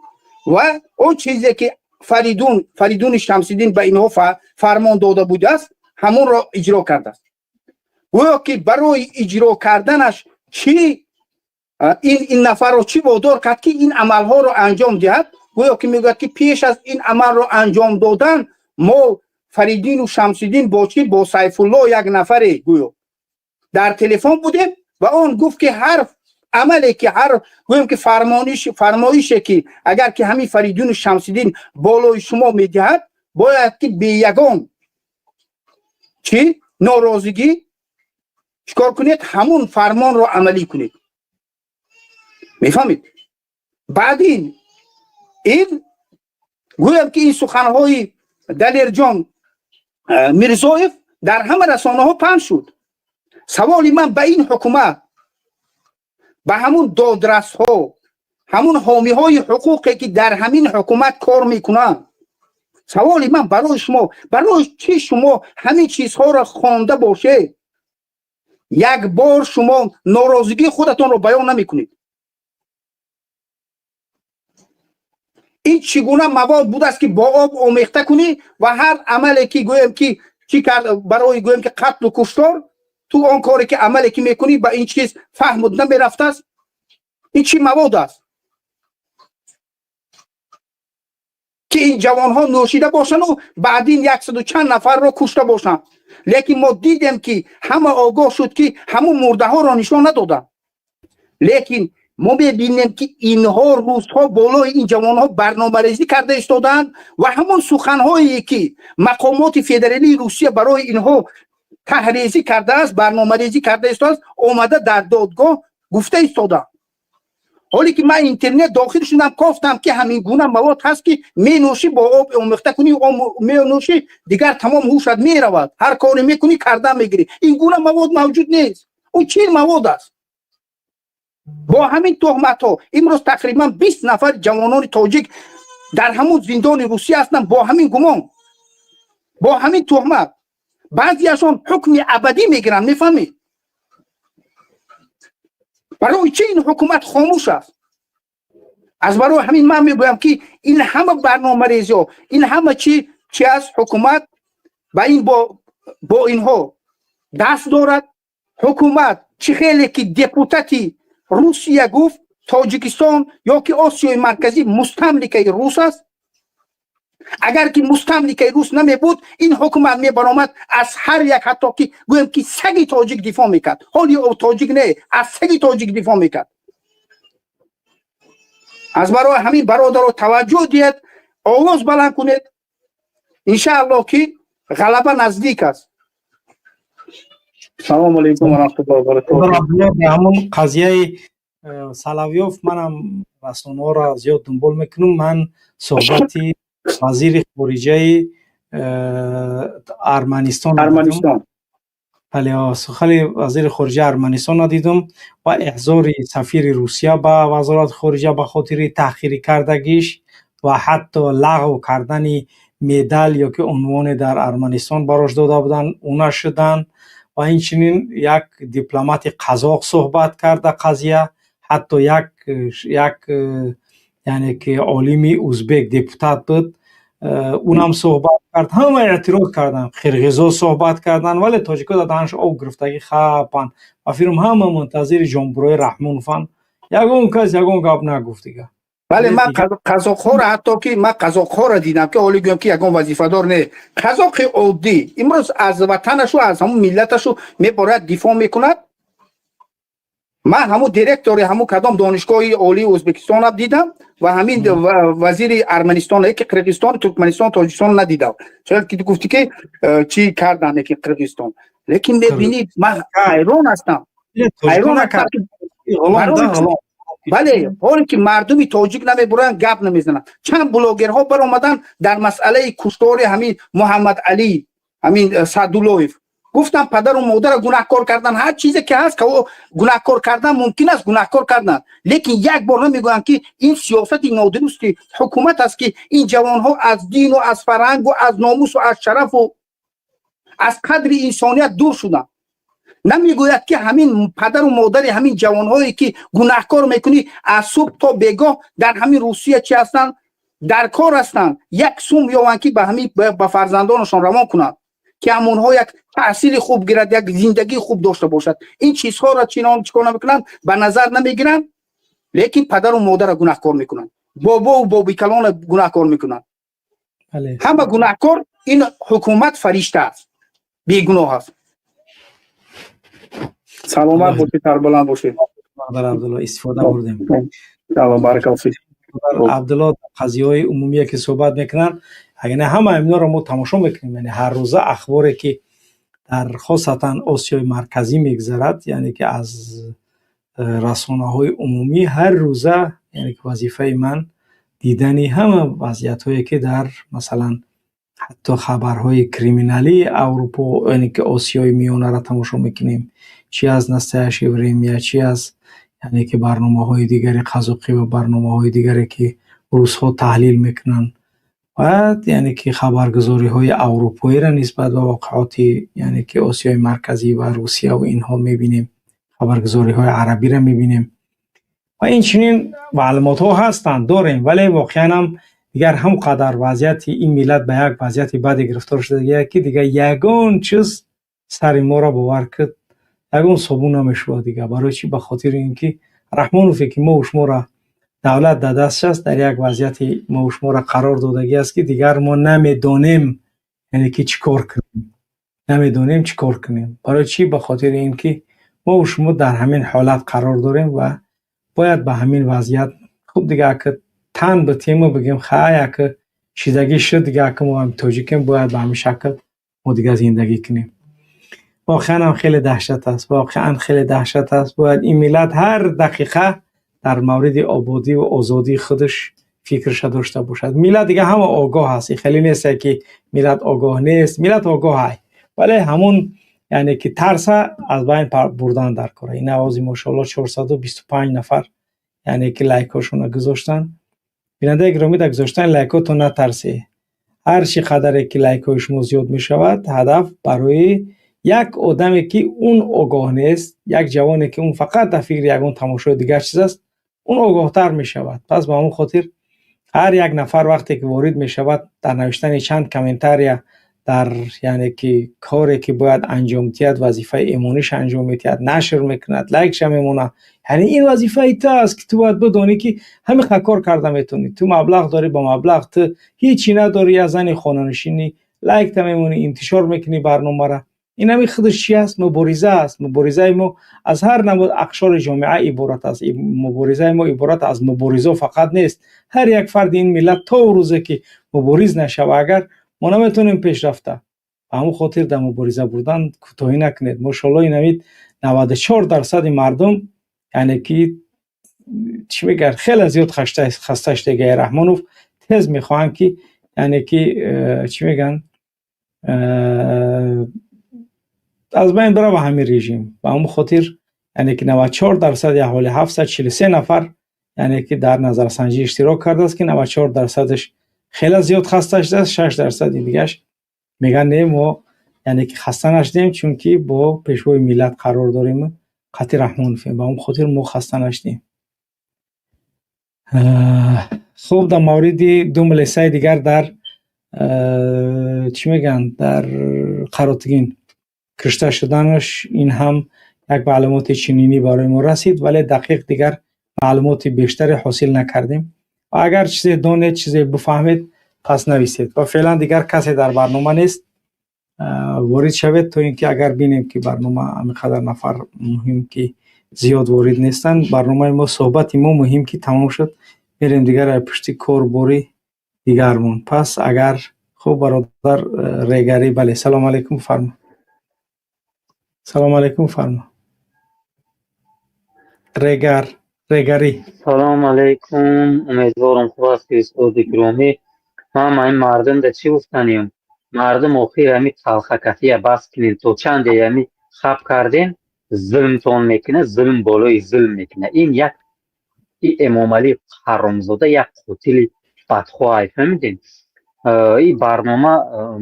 Ва он чизе ки Фаридун, Фаридуни Шамсиддин ба инҳо фармон дода будааст, ҳамонро иҷро кардааст. Гӯё ки барои иҷро карданаш чӣ, ин нафарро чӣ водор кард, ки ин амалҳоро анҷом диҳад? Гӯё ки мегӯяд, ки пеш аз ин амалро анҷом додан мо, Фаридину Шамсиддин, бо чӣ, бо Сайфулло, як нафаре, гӯё дар телефон будем ва он гуфт, ки ҳар амале ки, ҳар, гӯем ки, фармониш, фармоише ки агар ки ҳамин Фаридуну Шамсиддин болои шумо медиҳад, бояд ки беягон чӣ норозигӣ чикор кунед? Ҳамун фармонро амалӣ кунед. Мефаҳмед? Баъд ин, гӯям ки, ин суханҳои Далерҷон Мирзоев дар ҳама расонаҳо паҳн шуд. Саволи ман ба ин ҳукумат, ба ҳамун додрасҳо, ҳамун ҳомиҳои ҳуқуқе, ки дар ҳамин ҳукумат кор мекунанд. Саволи ман барои шумо: барои чӣ шумо ҳамин чизҳоро хонда бошед, як бор шумо норозигии худатонро баён намекунед? Ин чӣ гуна мавод будааст, ки бо об омехта кунӣ ва ҳар амале ки гӯем ки чӣ кард, барои гӯем ки қатлу куштор, ту он коре ки амале ки мекунӣ, ба ин чиз фаҳмуд намерафтааст? Ин чӣ мавод аст, ки ин ҷавонҳо нӯшида бошанду баъдин яксаду чанд нафарро кушта бошанд? Лекин мо дидем, ки ҳама огоҳ шуд, ки ҳамун мурдаҳоро нишон надоданд. Лекин мо мебинем, ки инҳо рӯзҳо болои ин ҷавонҳо барномарезӣ карда истодаанд ва ҳамон суханҳое ки мақомоти федералии Русия барои инҳо таҳрезӣ кардааст, барномарезӣ карда истодааст, омада дар додгоҳ гуфта истодаанд. Ҳоле ки ман интернет дохил шудам, кофтам, ки ҳамин гуна мавод ҳаст, ки менӯшӣ, бо об омехта кунӣ, менӯшӣ, дигар тамом ҳушат меравад, ҳар коре мекунӣ, кардан мегирӣ. Ин гуна мавод мавҷуд нест. Ӯ чӣ мавод аст? Бо ҳамин туҳматҳо имрӯз тақрибан 20 нафар ҷавонони тоҷик дар ҳамун зиндони Русия ҳастанд, бо ҳамин гумон, бо ҳамин туҳмат. Баъзеашон ҳукми абадӣ мегиранд. Мефаҳмед, барои чӣ ин ҳукумат хомӯш аст? Аз барои ҳамин ман мегӯям, ки ин ҳама барномарезиҳо, ин ҳама чи чи аст? Ҳукумат ба ин бо инҳо даст дорад. Ҳукумат чӣ хеле ки депутати Русия гуфт, Тоҷикистон ё ки Осиёи Марказӣ мустамликаи рус аст. Агар ки мустамликаи рус намебуд, ин ҳукумат мебаромад, аз ҳар як, ҳатто ки гӯем ки саги тоҷик дифоъ мекард. Ҳоли тоҷик не, аз саги тоҷик дифоъ мекард. Аз барои ҳамин, бародаро, таваҷҷӯҳ диҳед, овоз баланд кунед. Иншааллоҳ, ки ғалаба наздик аст. Салому алайкум ва раҳматуллоҳи ва баракотуҳ. Ҳамон қазияи Соловьёв, манам расонаҳоро зиёд дунбол мекунам. Ман суҳбати вазири хориҷаи Арманистон Арманистон. Бале, сухани вазири хориҷаи Арманистонро дидум ва эҳзори сафири Русия ба вазорати хориҷа ба хотири таҳқири кардагиш ва ҳатто лағв кардани медал ё ки унвоне дар Арманистон барош дода буданд, ӯ нашуданд. Ва инчунин як дипломати қазоқ суҳбат карда қазия, ҳатто як, яъне ки олими узбек, депутат буд, унам суҳбат кард. Ҳама эътироз карданд, қирғизо суҳбат карданд, вале тоҷико дар даҳанш об гирифтагӣ хапанд ва фирм ҳама мунтазири ҷонбурои Раҳмонованд. Ягон кас ягон гап нагуфт дига. Бале, ман қазоқҳоро, ҳатто ки ман қазоқҳоро дидам, ки ҳоли гӯям ки ягон вазифадор не, қазоқи оддӣ имрӯз аз ватанашу, аз ҳамун миллаташу меборад, дифоъ мекунад. Ман ҳамун директори ҳамун кадом донишгоҳи олии Ӯзбекистонам дидам ва ҳамин вазири Арманистон, ки Қирғизистон, Туркманистон, Тоҷикистон надидам. Чунки ки гуфтӣ, ки чӣ кардан, ки Қирғизистон, лекин мебинӣ, ман ҳайрон ҳастам, ҳайрон ҳастам. Бале, ҳоле ки мардуми тоҷик намебуранд, гап намезананд. Чанд блогерҳо баромаданд дар масъалаи куштори ҳамин Муҳаммад Алӣ, ҳамин Саъдуллоев, гуфтам падару модарро гунаҳкор кардан, ҳар чизе ки ҳаст, гунаҳкор кардан мумкин аст, гунаҳкор кардан, лекин як бор намегӯянд, ки ин сиёсати нодурусти ҳукумат аст, ки ин ҷавонҳо аз дину, аз фарҳангу, аз номусу, аз шарафу, аз қадри инсоният дур шуданд. Намегӯяд, ки ҳамин падару модари ҳамин ҷавонҳое ки гунаҳкор мекунӣ, аз субҳ то бегоҳ дар ҳамин Русия чи ҳастанд, дар кор ҳастанд, як сум ёванд, ки ба ҳамин ба фарзандонашон равон кунанд, ки ҳамонҳо як таҳсили хуб гирад, як зиндагии хуб дошта бошад. Ин чизҳоро чинон чикор намекунанд, ба назар намегиранд, лекин падару модарро гунаҳкор мекунанд, бобову бобикалонро гунаҳкор мекунанд. Ҳама гунаҳкор. Ин ҳукумат фаришта аст, бегуноҳ аст. Саломат бошед, сарбаланд бошед. Бародар Абдулло, истифода бурдем. Салом, баракалло фик. Абдулло қазияҳои умумие ки суҳбат мекунанд, агар ҳама инҳоро мо тамошо мекунем, яъне ҳаррӯза ахборе ки дар хосатан Осиёи Марказӣ мегузарад, яъне ки аз расонаҳои умумӣ ҳар рӯза, яъне ки вазифаи ман дидани ҳама вазъиятҳое ки дар, масалан, ҳатто хабарҳои криминалии Аврупо, яъне ки Осиёи Миёнаро тамошо мекунем, чи аз «Настоящее время», чи аз, яъне ки, барномаҳои дигари қазоқӣ ва барномаҳои дигаре ки русҳо таҳлил мекунанд. ва яъне ки хабаргузориҳои аврупоиро нисбат ба воқеоти, яъне ки Осиёи Марказӣ ва Русия ва инҳо мебинем, хабаргузориҳои арабиро мебинем ва инчунин маълумотҳо ҳастанд, дорем, вале воқеан ҳам дигар ҳам қадар вазъияти ин миллат ба як вазъияти баде гирифтор шудагия, ки дигар ягон чиз сари моро, бовар кид, ягон собун намешавад дигар. Барои чӣ? Ба хотири ин ки Раҳмонове, ки мо шуморо давлат дар дастш аст, дар як вазъияти мо шуморо қарор додагӣ аст, ки дигар мо намедонем, яъне ки чӣ кор кунем, намедонем чӣ кор кунем. Барои чӣ? Ба хотири ин ки мо шумо дар ҳамин ҳолат қарор дорем ва бояд ба ҳамин вазъият хуб дигар ака тан битему бигем, хай, ака шидагӣ шуд, дигар ака мо ҳам тоҷикем, бояд ба ҳамин шакл мо дигар зиндагӣ кунем. Воқеан ҳам хеле даҳшат аст, воқеан хеле даҳшат аст. Бояд ин миллат ҳар дақиқа дар мавриди ободӣ ва озодии худаш фикраша дошта бошад. Миллат дигар ҳама огоҳ аст, хеле нест, ки миллат огоҳ нест, миллат огоҳ ай, вале ҳамун, яъне ки тарса аз байн бурдан дар кора. Ин овози, мошоалло, 425 нафар, яъне ки лайкҳошонро гузоштанд. Бинандаи гиромӣ, дар гузоштани лайкҳото натарсед. Ҳар чӣ қадаре ки лайкҳои шумо зиёд мешавад, ҳадаф барои як одаме, ки он огоҳ нест, як ҷавоне, ки он фақат дар фикри ягон тамошои дигар чиз аст, он огоҳтар мешавад. Пас ба ҳамон хотир ҳар як нафар вақте ки ворид мешавад, дар навиштани чанд комментария, дар, яъне ки коре ки бояд анҷом диҳад, вазифаи имониша анҷом медиҳад, нашр мекунад, лайкша мемонад, яъне ин вазифаи ту аст, ки ту бояд бидонӣ, ки ҳамин кор карда метавонӣ. Ту маблағ дорӣ, ба маблағ, ту ҳичи надорӣ, я зани хонанишинӣ, лайкта мемонӣ, интишор мекунӣ барномара. Ин ҳамин худаш чи аст? Мубориза аст. Муборизаи мо аз ҳар намуд ақшори ҷомеа иборат аст. Муборизаи мо иборат аз муборизо фақат нест. Ҳар як фарди ин миллат то рӯзе ки мубориз нашава, агар мо наметавонем пеш рафта. Ба ҳамон хотир дар мубориза бурдан кӯтоҳӣ накунед. Мошоалло, инамид 94% мардум, яъне ки чӣ мегӯяд, хеле зиёд хаста шудагиа Раҳмонов, тез мехоҳанд, ки, яъне ки чӣ мегӯянд, аз байн бирава ҳамин режим. Ба ҳамон хотир, яъне ки 94%-и аҳолӣ, 743 нафар, яъне ки дар назарсанҷӣ иштирок кардааст, ки 94%-аш хеле зиёд хаста шудааст, 6%-и дигаш мегӯянд, не, мо, яъне ки хаста нашудем, чунки бо пешвои миллат қарор дорем, қати Раҳмоновем, ба ҳамон хотир мо хаста нашудем. Хуб, дар мавриди ду милисаи дигар дар, чӣ мегӯянд, дар Қаротигин кушта шуданаш, ин ҳам як маълумоти чунинӣ барои мо расид, вале дақиқ дигар маълумоти бештаре ҳосил накардем. Ва агар чизе донед, чизе бифаҳмед, пас нависед. Ва феълан дигар касе дар барнома нест, ворид шавед, то ин ки агар бинем, ки барнома ҳамин қадар нафар муҳим ки зиёд ворид нестанд, барномаи мо, суҳбати мо муҳим ки тамом шуд, мерем дигар пушти корбори дигармон. Пас агар хуб, бародар Регарӣ, бале, салому алайкум, фармо. Салому алайкум, фармо, Регар, Регарӣ. Салому алайкум, умедворам, хуб ҳастӣ, устоди гиромӣ. Ман ин мардум да чӣ гуфтанем? Мардум, охир ҳами талхакафия бас кунед. То чанде ҳами хаб кардем, зулмтон мекунад, зулм болои зулм мекунад. Ин як и Эмомалӣ ҳаромзода, як қотили бадхоҳай, фаҳмидем? Ин барнома,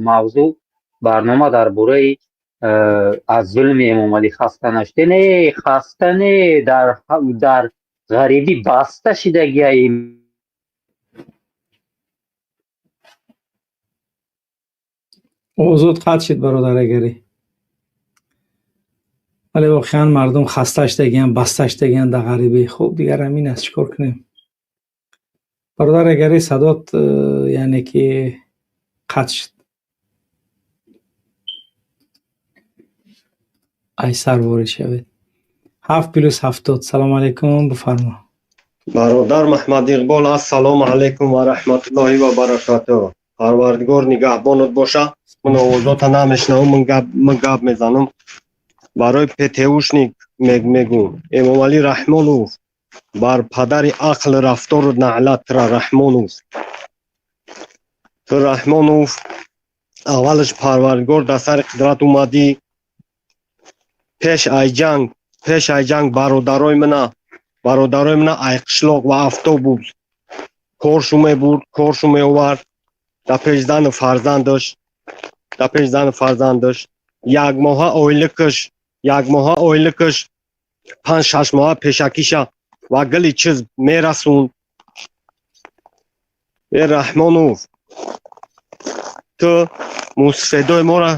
мавзӯъ, барнома дар бораи аз зулми Эмомалӣ хаста нашуде. Не, хаста не, дар ғарибӣ баста шидагиаи. Озод қатъ шид, бародар Агарӣ. Вале воқеан мардум хаста шудагиянд, баста шудагиянд дар ғарибӣ. Хуб, дигар ҳамин аст, чӣ кор кунем? Бародар Агарӣ, садот, яъне ки қатъ шуд. Айсар, ворид шавед. 7 плюс 70. Салому алайкум, бифармо. Бародар Маҳмад Иқбол, ассалому алайкум ва раҳматуллоҳи ва баракатуҳ. Парвардигор нигаҳбонат боша. Ман овозота намешнавам, ман гап мезанам. Барои ПТУшник мегӯм. Эмомалӣ Раҳмонов, бар падари ақл, рафтору наълат тра, Раҳмонов. Ту, Раҳмонов, аввалаш Парвардигор дар сари қудрат омадӣ. Пеш ай ҷанг бародарои мана ай қишлоқ ва автобус коршу мебурд, коршу меовард. Дар пеш зану фарзандаш, дар пеш зану фарзандаш як моҳа ойликаш, як моҳа ойликаш 5-6 моҳа пешакиша ва гили чиз мерасунд. Э Раҳмонов, ту мусфедои моро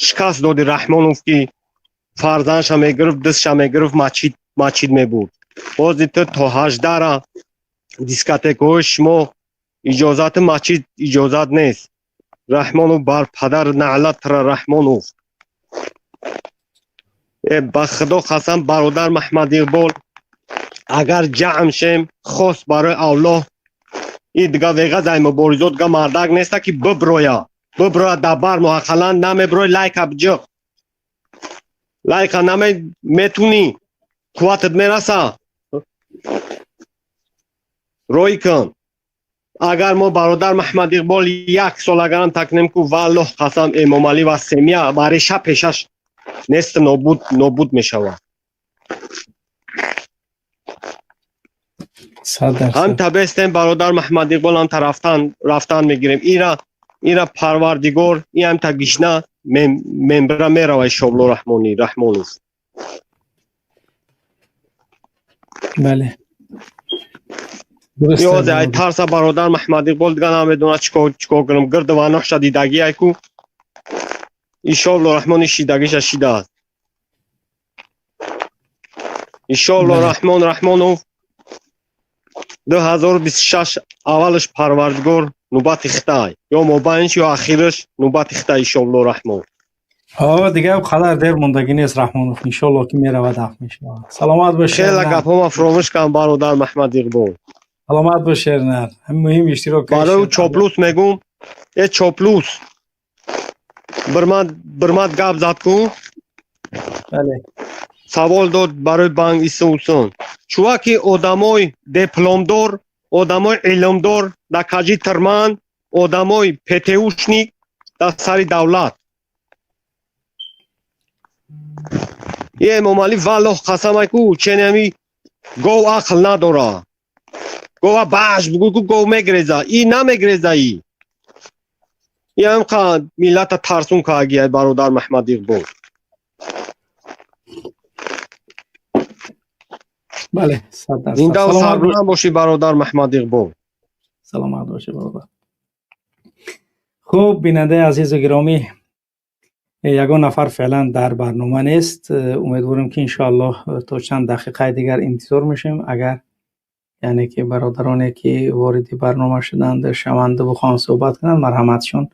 шикаст доди. Раҳмонов, ки фарзандша мегирифт, дастша мегирифт, мачид мебурд. Бози ту то 18-ра дискотекаҳои шумо иҷозати мачид иҷозат нест. Раҳмонов, бар падар наълат тра, Раҳмонов. Э, ба худо қасам, бародар Маҳмад Иқбол, агар ҷамъ шем, хос барои Аллоҳ, и дига веғазай муборизо, дига мардак неста, ки биброя, биброя дар бар мо ақаллан намеброй, лайка биҷиқ, лайка наме метунӣ, қувватат мераса, рой кун. Агар мо, бародар Маҳмад Иқбол, як сол агарам такнем ку, валлоҳ қасам, Эмомалӣ ва семья ва реша пешаш нест, нобуд мешавад. Ҳам табестем, бародар Маҳмад Иқбол, ҳам та рафтан мегирем. Ира Парвардигор и ҳам та гишна мембра мерава, Шобло Раҳмонӣ, Раҳмонов. Бале. Ёзе ай тарса, бародар Маҳмад Иқбол, дига намедонад чикор кунам. Гирду ваноҳша дидагӣ ай ку, Ишобло Раҳмони шидагиша шидааст. Ишобло Раҳмон Раҳмонов 2026 аввалаш Парвардигор нубати хитай, ё мобайнш, ё ахираш нубати хитай, Ишобло Раҳмон. Ҳо, дига қадар дер мондагӣ нест, Раҳмонов иншоалло ки меравад, аф мешавад. Саломат бошед. Хеле гапҳома фуромӯш кардам, бародар Маҳмад Иқбол. Саломат бошед, нар. Ҳамин муҳим иштирок. Барои чоплус мегум, э чоплус, бирмат гап зад ку. Бале. Савол дод барои банк исусон. Чуваки, одамои дипломдор, одамои илмдор дар каҷи тирман, одамои ПТУшник дар сари давлат. И Эмомалӣ, валлоҳ қасам, ай ку ченами гов ақл надора. Гова баш бугӯ ку, гов мегреза, и намегреза. И ҳамқа миллата тарсун кааги, ай бародар Маҳмад Иқбол. Бале. Зиндаву сарбаланд бошӣ, бародар Маҳмад Иқбол. Саломат бошӣ, бародар. Хуб, бинандаи азизу гиромӣ, ягон нафар феълан дар барнома нест. Умедворем, ки иншоаллоҳ то чанд дақиқаи дигар интизор мешавем. Агар яъне ки бародароне ки вориди барнома шуданд шаванду бихоҳанд суҳбат кунанд, марҳаматшон.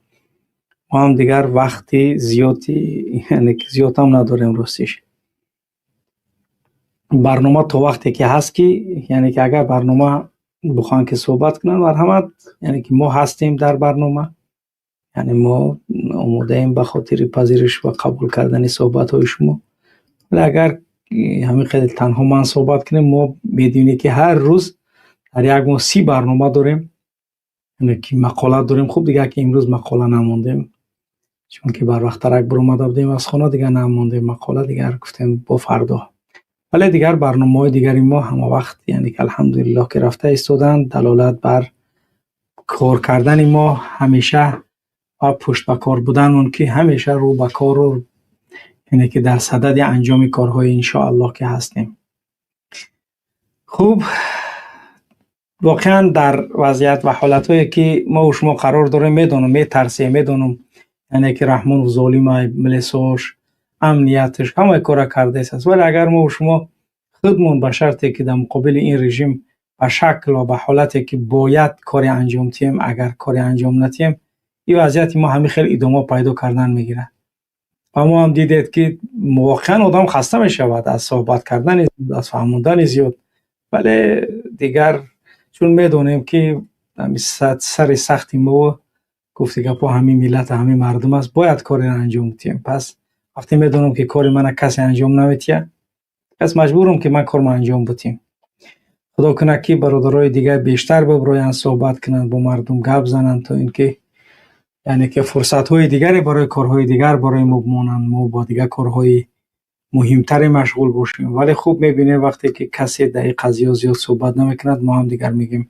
Мо ҳам дигар вақти зиёди, яъне ки зиёдам надорем, ростиш. Барнома то вақте ки ҳаст, ки яъне ки агар барнома бихоҳанд ки суҳбат кунанд, марҳамат, яъне ки мо ҳастем дар барнома, яъне мо омодаем ба хотири пазириш ва қабул кардани суҳбатҳои шумо. Вале агар ҳамин қадр танҳо ман суҳбат кунем, мо медонем, ки ҳар рӯз дар як моҳ 30 барнома дорем, яъне ки мақола дорем. Хуб, дигар ки имрӯз мақола намондем, чунки барвақттарак биромада будем аз хона, дигар намондем мақола, дигар гуфтем бо фардо. Вале дигар барномаҳои дигари мо ҳама вақт, яъне ки алҳамдулиллоҳ, ки рафта истоданд, далолат бар кор кардани мо ҳамеша ва пушт ба кор буданмон, ки ҳамеша рӯ ба кору, яъне ки дар садади анҷоми корҳои иншоаллоҳ ки ҳастем. Хуб, воқеан дар вазъият ва ҳолатҳое ки мо шумо қарор дорем, медонам, метарсем, медонам, яъне ки Раҳмонов золимай, милисош, амнияташ ҳамаи кора кардааст. Вале агар мо шумо худмон ба шарте ки дар муқобили ин режим ба шакл ва ба ҳолате ки бояд коре анҷом диҳем, агар коре анҷом надиҳем, ин вазъияти мо ҳамин хел идома пайдо кардан мегирад. Ва мо ҳам дидед, ки воқеан одам хаста мешавад аз суҳбат кардани, аз фаҳмондани зиёд. Вале дигар чун медонем, ки сари сахти мо, гуфти гапҳо, ҳамин миллат, ҳамин мардум аст, бояд кореро анҷом диҳем. Пас вақте медонам, ки кори мана касе анҷом наметиҳад, пас маҷбурам, ки ман кормо анҷом бидиҳем. Худо кунад, ки бародарои дигар бештар биброянд, суҳбат кунанд, бо мардум гап зананд, то ин ки яъне ки фурсатҳои дигаре барои корҳои дигар барои мо бимонанд, мо бо дигар корҳои муҳимтаре машғул бошем. Вале хуб мебинем, вақте ки касе дар ин қазиё зиёд суҳбат намекунад, мо ҳам дигар мегӯем.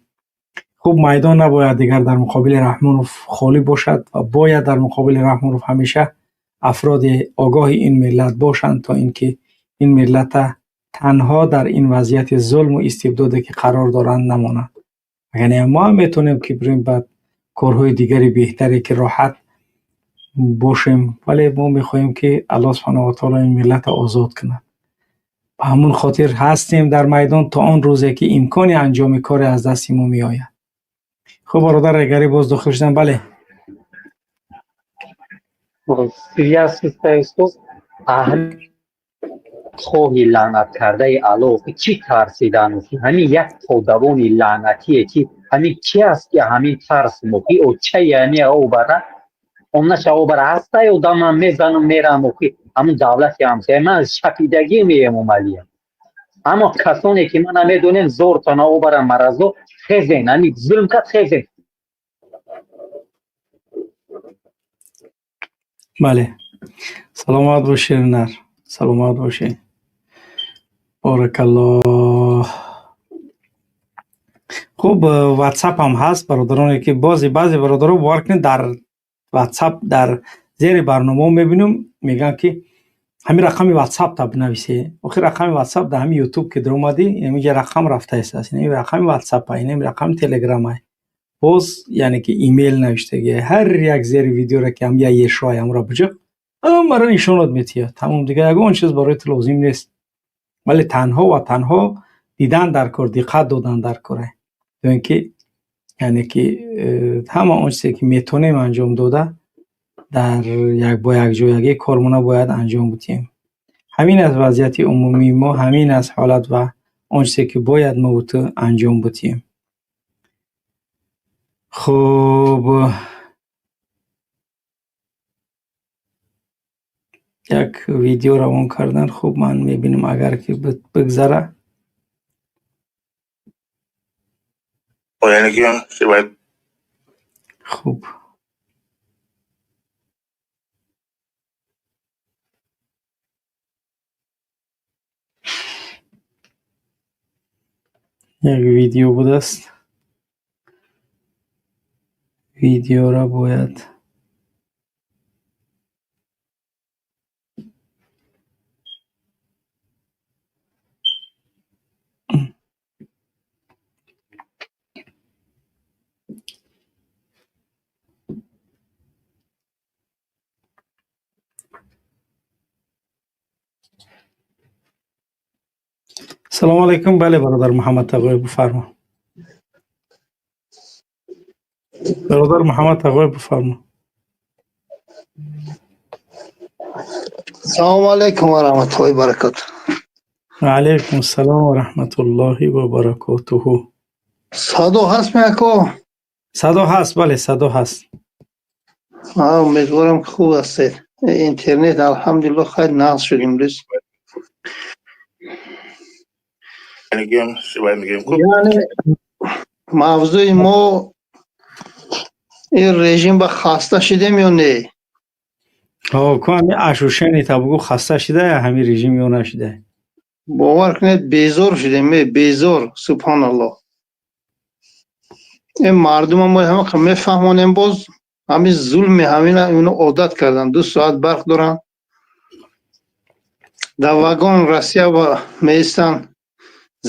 Хуб, майдон набояд дигар дар муқобили Раҳмонов холӣ бошад ва бояд дар муқобили Раҳмонов ҳамеша афроди огоҳи ин миллат бошанд, то ин ки ин миллата танҳо дар ин вазъияти зулму истибдоде ки қарор доранд намонанд. Яъне мо ҳам метавонем ки бирем ба корҳои дигари беҳтаре ки роҳат бошем, вале мо мехоҳем ки Аллоҳ субҳанаҳу ва таоло ин миллатро озод кунад. Ба ҳамон хотир ҳастем дар майдон то он рӯзе ки имкони анҷоми коре аз дасти мо меояд. Хуб, бародар Регари боз дохил шудам. Бале. Хоҳи лаънат кардаи Аллоҳ, чӣ тарсидан? Ҳамин як подавони лаънатие ки ҳамин чи аст ки ҳамин тарс мо ки оча яъне обара оннаша обара ҳастай одамам мезанам мерам ки ҳамун давлати ҳамсоя ман шапидагӣ меемомалиям. Аммо касоне ки ма намедонем зортона обара маразо хезен, ҳамин зулм кард, хезен. Бале, саломат бошед, нар саломат бошед, боракаллоҳ. Хуб, ватсап ҳам ҳаст, бародароне ки бози баъзе бародаро бовар кунед, дар ватсап дар зери барномао мебинам, мегӯянд ки ҳамин рақами ватсап та бинависе. Охир рақами ватсап дар ҳамин ютуб ки даромадӣ, инҷа рақам рафтааст, ин рақами ватсапа, ин рақами телеграма, боз яъне ки имейл навиштагӣ. Ҳар як зери видеоро ки ҳам я ешоай ҳамро биҷиқ, ҳамаро нишонот метиҳад. Тамом, дигар ягон чиз барои ту лозим нест, вале танҳо ва танҳо дидан дар кор, диққат додан дар коре, то ин ки яъне ки ҳама он чизе ки метавонем анҷом дода дар як бо якҷоягӣ кормона бояд анҷом бидиҳем. Ҳамин аст вазъияти умумии мо, ҳамин аст ҳолат ва он чизе ки бояд мо ту анҷом бидиҳем. Хуб, як видео равон кардан. Хуб, ман мебинам, агар ки бигзара. Хуб, як видео будааст, видеоро бояд. Салому алайкум. Бале, бародар Муҳаммад Тағоев, бифармо. Бародар Муҳаммад Тағоев, бифармо. Салому алайкум ва раҳматуллоҳи ва баракатуҳ. Ва алайкум ассалом ва раҳматуллоҳи ва баракотуҳ. Садо ҳаст, меако? Садо ҳаст, бале, садо ҳаст. Умедворам ки хуб ҳастед. Интернет алҳамдулиллоҳ хайр нағз шуд имрӯз. Яъне мавзӯи мо ин режим ба хаста шудем ё не? Ку ҳами ашушени та бугӯ, хаста шуда ҳамин режим ё нашуда? Бовар кунед, безор шудем, безор, субҳоналлоҳ. Ин мардума мо ҳама мефаҳмонем, боз ҳамин зулми ҳамина ино одат кардан. 2 соат барқ доранд, дар вагон Россия меистанд,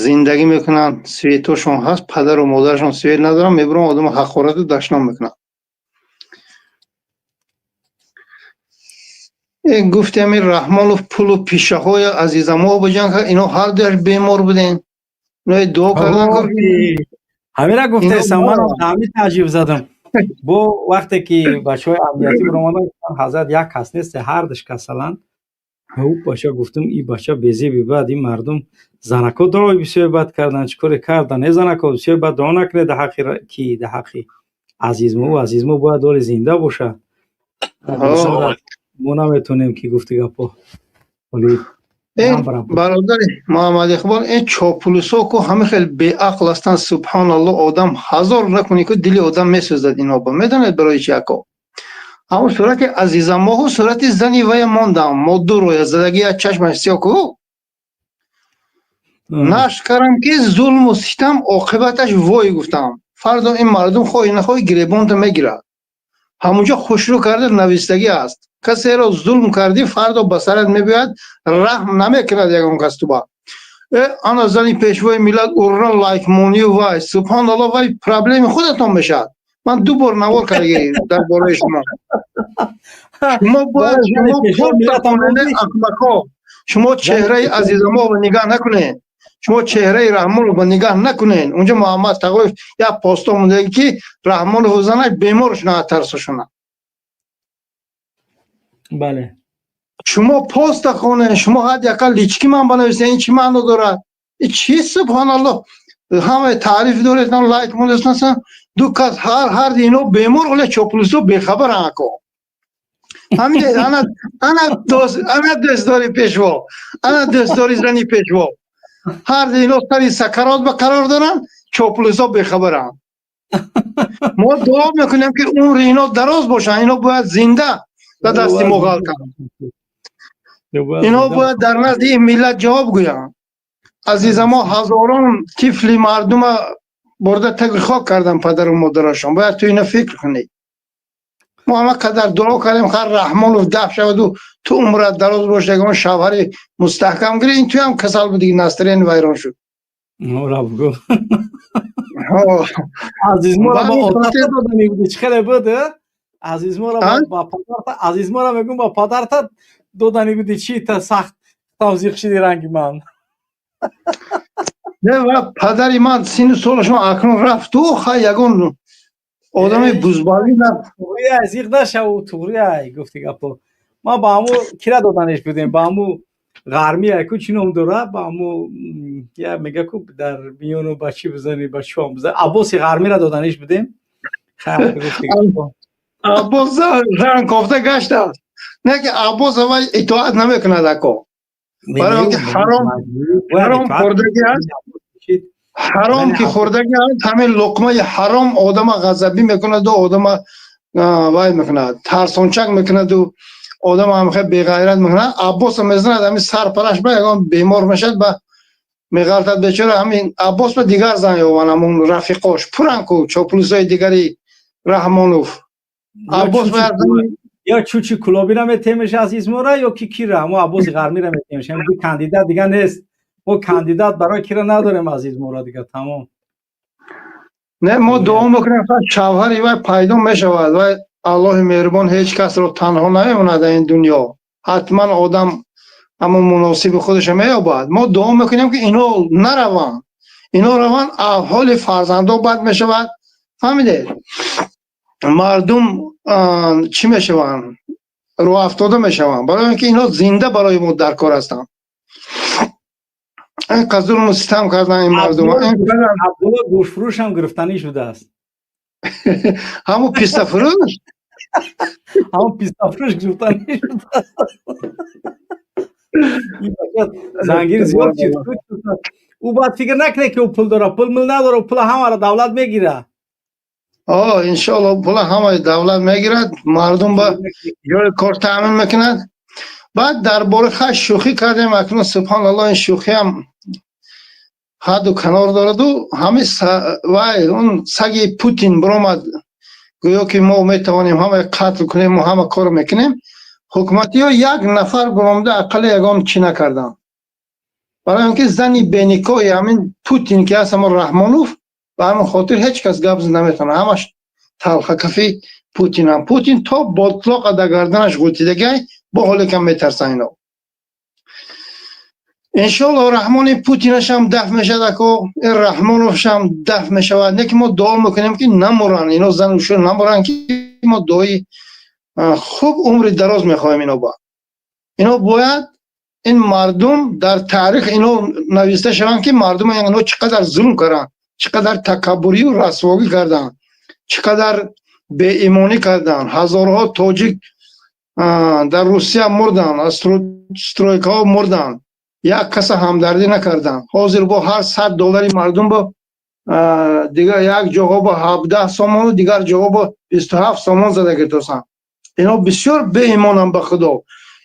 зиндагӣ мекунанд, светошон ҳаст, падару модарашон свет надоранд, мебуранд одамро ҳақорату дашном мекунанд. Гуфтем ин Раҳмонов пулу пишаҳои азизамо ба ҷанг кард, ино ҳар дуяш бемор будем. Ино дуо кардан. Ҳамина гуфтесам, ман ҳамин таъҷиб задам. Бо вақте ки бачаҳои амниятӣ биромаданд, гуфтанд ҳазрат як кас нест, ҳар душ касаланд. Бача гуфтам, ин бача безеби бад, ин мардум занако дуои бисёр бад карданд, чӣ коре карданд? Э занако, бисёр бад дуо накунед дар ҳаққи ки, дар ҳаққи азизмо. Азизмо бояд ҳоли зинда бошад. Мо наметавонем ки гуфти гапҳо. Бародари Муҳаммад Иқбол, ин чопулусо ку ҳама хел беақл ҳастанд, субҳоналлоҳ. Одам ҳазор накунӣ ку дили одам месӯзад ино ба. Медонед барои чи ако? Ҳамон сурати азизамоҳу сурати зани вая мондам, мо ду рӯя задагӣ аз чашмаш сиёҳ ку. Нашр кардам ки зулму ситам оқибаташ вой гуфтам. Фардо ин мардум хоҳӣ нахоҳӣ гиребонта мегирад. Ҳамунҷо хушрӯ карда навистагӣ аст. Касеро зулм кардӣ, фардо ба сарат мебиёяд, раҳм намекунад ягон кас туба. Ана зани пешвои миллат урра лайкмонию вай, субҳоналло, вай проблеми худатон мешавад. Ман ду бор навор кардаги дар бораи шумо. Шумо бояд шумо ахмақҳо, шумо чеҳраи Азизаморо нигаҳ накунед, шумо чеҳраи Раҳмоновро нигаҳ накунед. Унҷо Муҳаммад Тағоев як посто мондаги, ки Раҳмонову занаш бемор шунад, тарсошона. Бале. Шумо поста хонед, шумо ҳадди ақал лички ман банависед. Ин чӣ маъно дорад? Чӣ, субҳоналлоҳ, ҳамаи таъриф доред, лайк мондастан ду кас, ҳар ино бемор, оле чоплусо бехабаран. Ако ҳамин ана, ана дӯст, ана дӯстдори пешво, ана дӯстдори зани пешво, ҳар ино сари сакарот ба қарор доранд, чоплусо бехабаранд. Мо дуо мекунем, ки умри ино дароз бошанд. Ино бояд зинда ба дасти мо ғалтанд. Ино бояд дар назди ин миллат ҷавоб гӯянд. Азизамо ҳазорон тифли мардума бурда таги хок кардан, падару модарашон. Бояд ту ина фикр кунӣ. Мо ҳама қадар дуо кардем, хар Раҳмонов даф шаваду ту умрат дароз бош, ягон шавҳари мустаҳкам гирӣ. Ин туям касал буди, настроение вайрон шуд. Рабгу, Азизморо ба одата дода мебуди, чӣ хеле буд? Азизморо ба падарта, Азизморо мегӯм, ба падарта додани буди, чӣ та сахт тавзиқ шиди ранги ман? Не, ва падари ман сину солашон акнун рафту, хай, ягон одами бузбалӣ. Зиқ нашаву, туғрия гуфти гапо. Ма ба ҳаму кира доданеш будем, ба ҳаму ғармия ку, чӣ ном дора, ба ҳаму я мега ку, дар миёну ба чӣ бизани, ба чом бизани, Аббоси Ғармира доданеш будем. Аббос зан кофта гаштааст, не ки Аббос аввал итоат намекунад, ако, барои он ки ҳаром, ҳаром хӯрдагӣ аст. Ҳаром ки хӯрдагӣ аст, ҳамин луқмаи ҳаром одама ғазабӣ мекунаду одама вай мекунад, тарсончак мекунаду одам ҳам хеле беғайрат мекунад. Аббоса мезанад, ҳамин сарпараш ба ягон бемор мешавад, ба меғалтад бечора. Ҳамин Аббос ба дигар зан ёван, ҳамун рафиқош пуран ку, чоплусои дигари Раҳмонов. Аббос ба ё Чучи Кулобира метемеш Азизмора, ё ки кира, мо Аббоси Ғармира метемеш. Ҳам кандидат дига нест, мо кандидат барои кира надорем, Азизмора дига тамом. Не, мо дуо мекунем, шавҳари вай пайдо мешавад. Вай Аллоҳи меҳрубон ҳеҷ касро танҳо намемонад дар ин дунё, ҳатман одам ҳамон муносиби худашро меёбад. Мо дуо мекунем, ки ино нараванд. Ино раванд, аҳволи фарзандо бад мешавад, фаҳмидед? Мардум чӣ мешаванд? Рӯафтода мешаванд, барои он ки ино зинда барои мо дар кор ҳастанд. Ин қадр зулму ситам кардан ин мардум. Абдулло гӯштфурӯшам гирифтанӣ шудааст. Ҳамун пистафурӯш. Ҳамун пистафурӯш гирифтанӣ шудааст. Зангир зиёд шуд. Ӯ бояд фикр накунед, ки ӯ пул дорад. Пул мул надорад, пула ҳамаро давлат мегирад. О, иншоалло, пула ҳамаи давлат мегирад, мардум ба ҷои кор таъмин мекунад. Баъд дар бораи хаш шӯхӣ кардем. Акнун, субҳоналло, ин шӯхиам ҳадду канор дораду. Ҳамин вай, он саги Путин биромад, гӯё ки мо метавонем ҳама қатл кунем ва ҳама корро мекунем. Ҳукуматиҳо як нафар биромада ақалли ягон чӣ накарданд, барои он ки зани беникоҳи ҳамин Путин ки ҳаст, ҳамон Раҳмонов, ба ҳамин хотир ҳеҷ кас гап зада наметавонад. Ҳамаш талхакафи Путинам. Путин то ботлоқа дар гарданаш ғутидагай, бо ҳоле кам метарсан ино. Иншоалло, Раҳмони Путинашам даф мешавад, ако, ин Раҳмоновшам даф мешавад. Не ки мо дуо мекунем, ки намуранд ино, зану шӯ намуранд, ки мо дуои хуб, умри дароз мехоҳем ино ба. Ино бояд ин мардум дар таърих ино нависта шаванд, ки мардум ино чӣ қадар зулм карданд, чӣ қадар такаббурию расвогӣ карданд, чӣ қадар беимонӣ карданд. Ҳазорҳо тоҷик дар Русия мурданд, аз стройкаҳо мурданд, як каса ҳамдардӣ накарданд. Ҳозир бо ҳар 100 доллари мардум бо дигар як ҷоҳо бо 17 сомону дигар ҷоҳо бо 27 сомон зада гирифтасанд. Ино бисёр беимонанд ба Худо.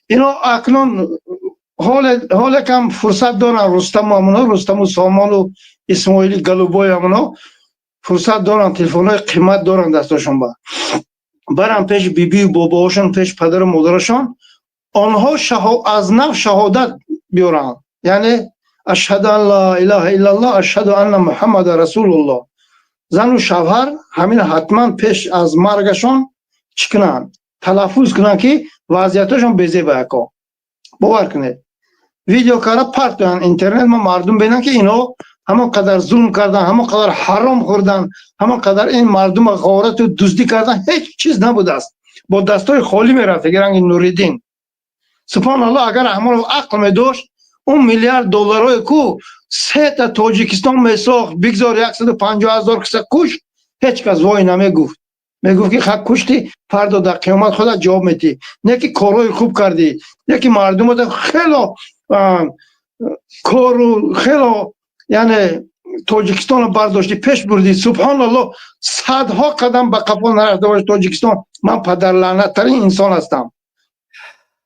Ино акнун ҳоле кам фурсат доранд, Рустаму амуно, Рустаму Сомону Исмоили Галубой амуно. Фурсат доранд, телефонҳои қимат доранд дастошон, ба баранд пеши бибию бобоҳошон, пеши падару модарашон, онҳо аз нав шаҳодат биёранд, яъне ашҳаду ан ла илаҳа иллаллоҳ, ашҳаду анна Муҳаммада расулуллоҳ. Зану шавҳар ҳамин ҳатман пеш аз маргашон чӣ кунанд? Талаффуз кунанд, ки вазъияташон безеба. Яко, бовар кунед, видео кара партоянд интернет, ма мардум бинанд, ки инҳо ҳамон қадар зулм кардан, ҳамон қадар ҳаром хӯрдан, ҳамон қадар ин мардума ғорату дуздӣ кардан, ҳеҷ чиз набудааст, бо дастҳои холӣ мерафт, ранги Нуриддин. Субҳоналлоҳ, агар Раҳмонов ақл медошт, он миллиард долларое ку сета Тоҷикистон месохт. Бигзор 150 000 киса кушт, ҳеҷ кас вой намегуфт. Мегуфт, ки ха, кушти, фардо дар қиёмат худат ҷавоб медиҳӣ. Не ки корҳои хуб кардӣ, не ки мардумота хело кору хело, яъне Тоҷикистонро бардоштӣ, пеш бурдӣ. Субҳоналлоҳ, садҳо қадам ба қафо нарафта бошад Тоҷикистон, ман падарлаънаттарин инсон ҳастам.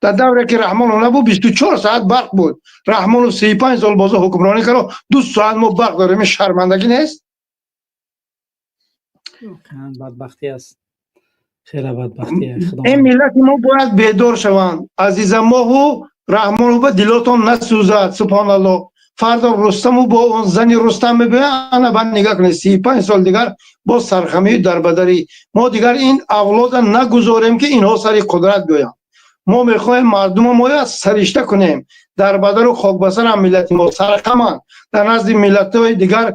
Дар давре ки Раҳмонов набуд, 24 соат барқ буд. Раҳмонов 35 сол бозо ҳукмронӣ кард, 2 соат мо барқ дорем. Ин шармандагӣ нест? Бадбахтӣ аст, хеле бадбахтӣ. Ин миллати мо бояд бедор шаванд. Азизамоҳу Раҳмонов, ба дилотон насӯзад. Субҳоналлоҳ, фардо Рустаму бо он зани Рустам мебиёяд. Ана баъд нигоҳ кунед, 35 сол дигар боз сархамию дарбадарӣ. Мо дигар ин авлода нагузорем, ки инҳо сари қудрат биёянд. Мо мехоҳем мардума моя саришта кунем. Дарбадару хокбасарам миллати мо, сархаманд, дар назди миллатҳои дигар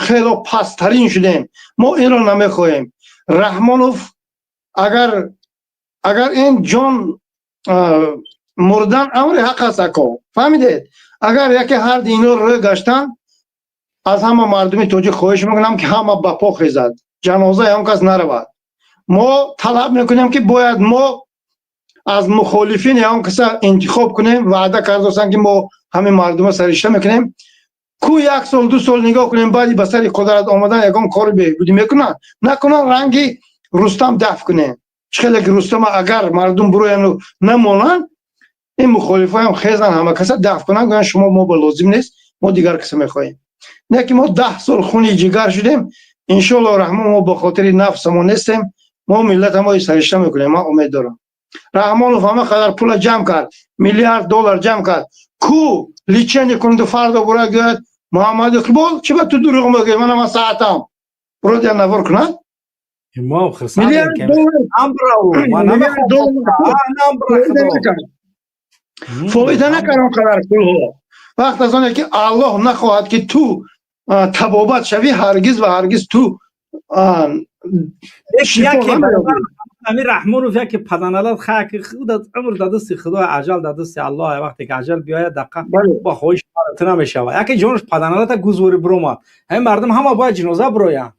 хело пасттарин шудем. Мо инро намехоҳем. Раҳмонов агар ин ҷон, мурдан амри ҳақ аст, ако, фаҳмидед? Агар яке ҳарди ино рӯй гаштанд, аз ҳама мардуми тоҷик хоҳиш мекунам, ки ҳама ба по хезад, ҷанозаи он кас наравад. Мо талаб мекунем, ки бояд мо аз мухолифин он каса интихоб кунем. Ваъда кардостанд, ки мо ҳамин мардума саришта мекунем. Ку як сол, 2 сол нигоҳ кунем, баъди ба сари қудрат омадан ягон кори беҳбудӣ мекунанд, накунанд, ранги Рустам дафт кунем. Чӣ хеле ки Рустама агар мардум бурояну намонанд, ин мухолифоям хезан, ҳама каса дафт кунанд, гӯянд: «Шумо мо ба лозим нест, мо дигар каса мехоҳем». Не ки мо 10 сол хуни ҷигар шудем. Иншоалло раҳмон, мо ба хотири нафсамон нестем, мо миллатамои саришта мекунем. Ман умед дорам. Раҳмонов ҳама қадар пула ҷамъ кард, миллиард доллар ҷамъ кард, ку лечение кунду фардо бура гӯяд: «Муҳаммад Иқбол, чӣ ба ту дурӯғ мегӯӣ? Мана ман саатам». Буроди я навор кунад. Мо хурсандем, ман намехоҳам. Фоида накард он қадар пулҳо. Вақт аз оне ки Аллоҳ нахоҳад, ки ту табобат шавӣ, ҳаргиз ва ҳаргиз ту Амир Раҳмонов яке паданалат хак худат. Умр дар дасти Худо, аҷал дар дасти Аллоҳ. Вақте ки аҷал биёяд, даққа бо хоҳиш ту намешавад. Яке ҷонаш паданалата гузори биромад, ҳамин мардум ҳама бояд ҷиноза бироянд.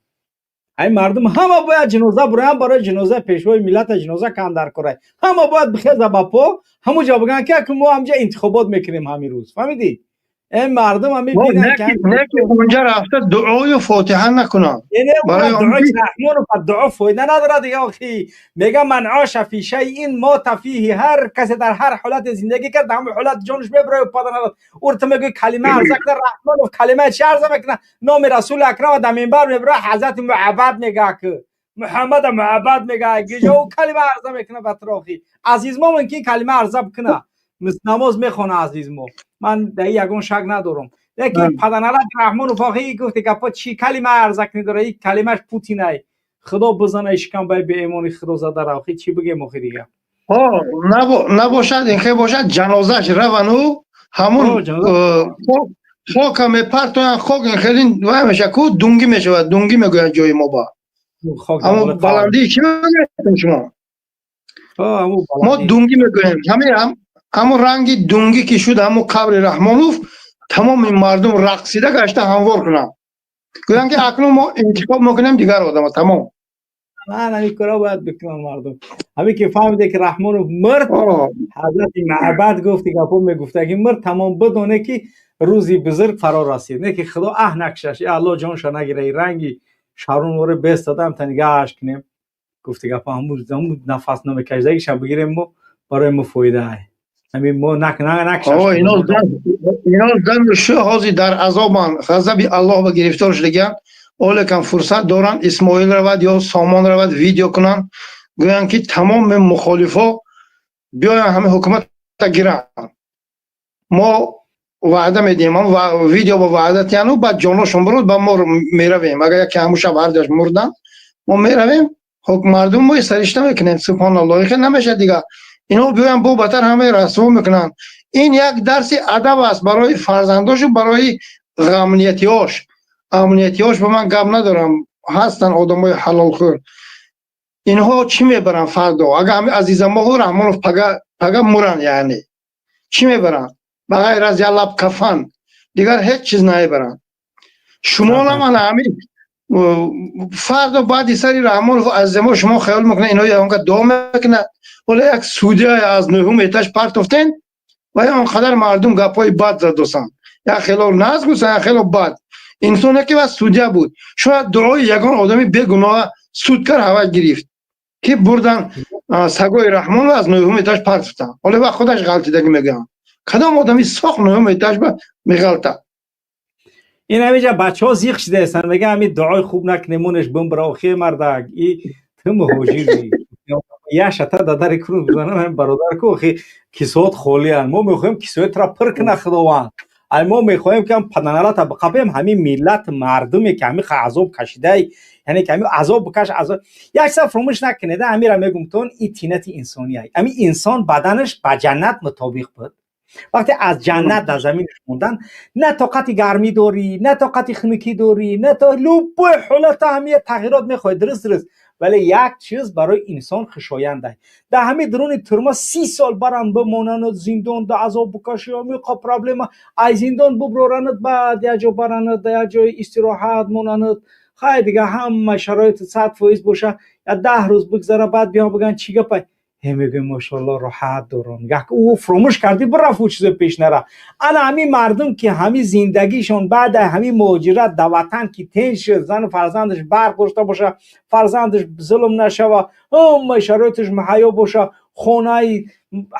Ҳамин мардум ҳама бояд ҷиноза бироянд барои ҷиноза пешвои миллата. Ҷиноза кан дар корай, ҳама бояд бихеза ба по, ҳамуҷо бигӯянд, ки мо ҳамҷа интихобот мекунем ҳамин рӯз. Фаҳмидӣ? Ин мардум ҳами Не, ки онҷа рафта дуою фотиҳа накунанд. Барои Раҳмонов дуо фоида надорад дига. Охи, мега: من عاش في شيء مات فيه. Ҳар касе дар ҳар ҳолате зиндагӣ кард, ҳамон ҳолат ҷонаш мебарояд. Паданадад урта мегӯй калима арза кунад. Раҳмонов калима чи арза мекунад? Номи Расули Акрама дар минбар мебарояд, Ҳазрати Муҳаббат мега, ки Муҳаммада муҳаббат мега. Гиҷо ӯ калима арза мекунад? Ба трофи Азизмо мумкин калима арза бикунад, намоз мехона Азизмо, ман дар ягон шак надорам. Лекин паданалак Раҳмонов, охи, гуфти гапо чӣ калима арза кунӣ дора? И калимаш Путинай, Худо бизана ишкам бай беэмони Худо задара. Охи, чӣ бигем, охи, дига? Набошад, ин хе бошад, ҷанозаш равану ҳамун хока мепартоянд. Хок ин хеле вай меша ку, дунгӣ мешавад. Дунгӣ мегӯянд ҷои мо ба ҳамун баландии. Чӣ мегӯяд шумо? Мо дунгӣ мегӯем. Ҳамун ранги дунгӣ ки шуд ҳамун қабри Раҳмонов, тамоми мардум рақсида гашта ҳамвор кунанд, гӯянд, ки акнун мо интихоб мекунем дигар одама, тамом. Ман ҳамин кора бояд бикунам. Мардум ҳамин ки фаҳмиде, ки Раҳмонов мурд, Ҳазрати Маъбад гуфти гапо мегуфтаги мурд, тамом, бидоне, ки рӯзи бузург фаро расид. Не ки Худо аҳ накшаш, э Аллоҳ ҷонша нагира, и ранги шарунворе бестадам та нигаҳаш кунем. Гуфти гапо ҳамун нафас намекашидагиша бигирем, мо барои мо фоидаай ҳамин мо накшаш. Ино зану шу ҳозир дар азобанд, ғазаби Аллоҳ ба гирифтор шудагианд. Олекам фурсат доранд, Исмоил равад ё Сомон равад, видео кунанд, гӯянд, ки тамоми мухолифо биёянд, ҳамин ҳукумата гиранд, мо ваъда медиҳем. Видео ба ваъда тияну баъд ҷоношон бурод, ба мо меравем. Агар яке ҳамун шаб ҳардаш мурданд, мо меравем, мардум мо саришта мекунем. Субҳоналлоҳ, хел намешад дигар. Ино биёянд, бо батар ҳамаи расво мекунанд. Ин як дарси адаб аст барои фарзандошу барои амниятиёш. Амниятиёш ба ман гап надорам, ҳастанд одамои ҳалолхӯр. Инҳо чӣ мебаранд фардо, агар ҳами Азизамоҳу Раҳмонов пага муранд? Яъне чӣ мебаранд ба ғайр аз як лаб кафан? Дигар ҳеҷ чиз намебаранд. Шумо ана ҳамин фардо баъди сари Раҳмонов, Азизамо, шумо хаёл мекунед, ино ягонка дуо мекунад? Ҳоло як судья аз нӯҳум этаж партофтен ва он қадар мардум гапҳои бад задосанд, як хело наз гуфтанд, як хело бад. Инсоне ки ва судья буд, шояд дуои ягон одами бегуноҳа суд кар, ҳава гирифт, ки бурдан сагои Раҳмонро аз нӯҳум этаж партофтанд. Ҳоло ва худаш ғалтидагӣ мегӯянд. Кадом одами соқ нӯҳум этаж ба меғалта? Ин ҳамиҷа бачаҳо зиқ шидаестанд, мега ҳами дуои хуб накунемонеш бимбра. Охе, мардак, и ту муҳоҷири, я шата дадари кунун бизанам. Ҳамин бародар ку, охи, кисоот холианд. Мо мехоҳем кисои тура пур куна Худованд. Ай мо мехоҳем, ки ҳам паданалата биқапем. Ҳамин миллат, мардуме ки ҳамин азоб кашидай, яъне ки ҳамин азоб бикаш, азоб як чиза фуромӯш накунед. Ҳамира мегумтон, и тинати инсония. Ҳамин инсон баданаш ба ҷаннат мутобиқ буд. Вақте аз ҷаннат дар заминаш мондан, на тоқати гармӣ дорӣ, на тоқати хунукӣ дорӣ, на то любой ҳолата ҳамия тағйирот мехоҳӣ. Дуруст, вале як чиз барои инсон хушоянда. Дар ҳамин дуруни тюрьма 30 сол баранд, бимонанд, зиндон да азоб бикаши, ҳамиқа проблема, ай зиндон буброранад, баъд як ҷо баранад, дар як ҷои истироҳат монанад. Хай, дига ҳама шароити 100% боша, я 10 рӯз бигзара, баъд биён бигӯянд: «Чӣ гапай?» Е, мегӯем: «Мошоалло, роҳат дорам». Як ӯ фуромӯш кардӣ, бирафт, ӯ чизе пеш нара. Ана ҳамин мардум, ки ҳамин зиндагишон баъда ҳамин муҳоҷират дар ватан ки тенҷ шуд, зану фарзандаш барқ дошта боша, фарзандаш зулм нашава, ҳамаи шароиташ муҳайё боша, хонаи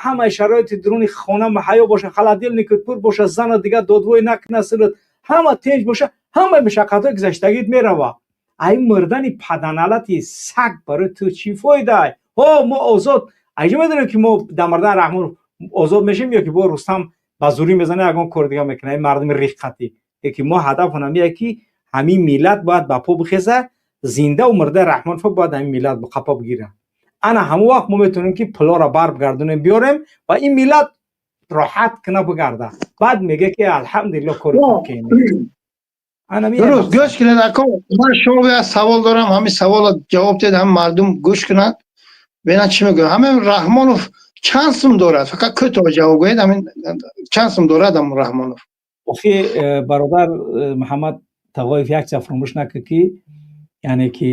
ҳамаи шароити дуруни хона муҳайё боша, холодильник ат пур боша, зана дигар додвой накуна сират, ҳама тенҷ боша, ҳамаи мушаққатҳои гузаштагит мерава. Ай мурдани паданалати саг барои ту чӣ фоида? Ҳо, мо озод айҷо медонем, ки мо дар мардан Раҳмон озод мешем ё ки бо Рустам ба зурӣ мезана, ягон кори дига мекунад. Ин мардуми риққатӣ, ки мо ҳадаф ҳамия, ки ҳамин миллат бояд ба по бихеза. Зиндаву мурда Раҳмонфо бояд ҳамин миллат ба қапа бигира. Ана ҳамон вақт мо метавонем, ки пулоро баргардонем, биёрем ва ин миллат роҳат куна, бигарда, баъд мега, ки алҳамдулилло, кори хуб кем. Дуруст, гӯш кунед, ако, ман шумо як савол дорам. Ҳамин саволро ҷавоб диҳед, ҳамин мардум гӯш кунанд, бинанд чӣ мегӯяд. Ҳамин Раҳмонов чанд сум дорад? Фақат кӯтоҳ ҷавоб гӯед. Ҳамин чанд сум дорад ҳамин Раҳмонов? Охи, бародар Муҳаммад Тағоев, як чиза фаромӯш накун, ки яъне ки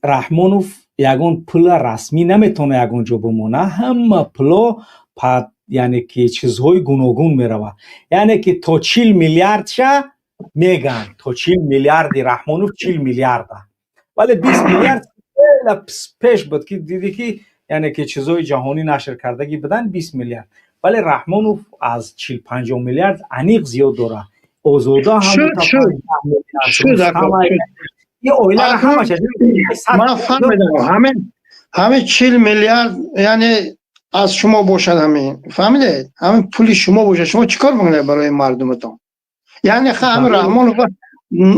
Раҳмонов ягон пула расмӣ наметавона ягон ҷо бимона. Ҳама пуло, яъне ки чизҳои гуногун меравад. Яъне ки то 40 миллиардша меган, то 40 миллиарди Раҳмонов, 40 миллиарда, вале 20 миллиард хеле пеш буд, ки дидӣ, ки яъне ки чизҳои ҷаҳонӣ нашр кардагӣ буданд, 20 миллиард. Вале Раҳмонов аз 40-50 миллиард аниқ зиёд дорад. Озода ҳам ин оиларо ҳамаша. Ман фаҳмидам, ҳамин 40 миллиард, яъне аз шумо бошад, ҳамин, фаҳмидед, ҳамин пули шумо бошад, шумо чӣ кор мекунед барои мардуматон? Яъне ҳамин Раҳмонов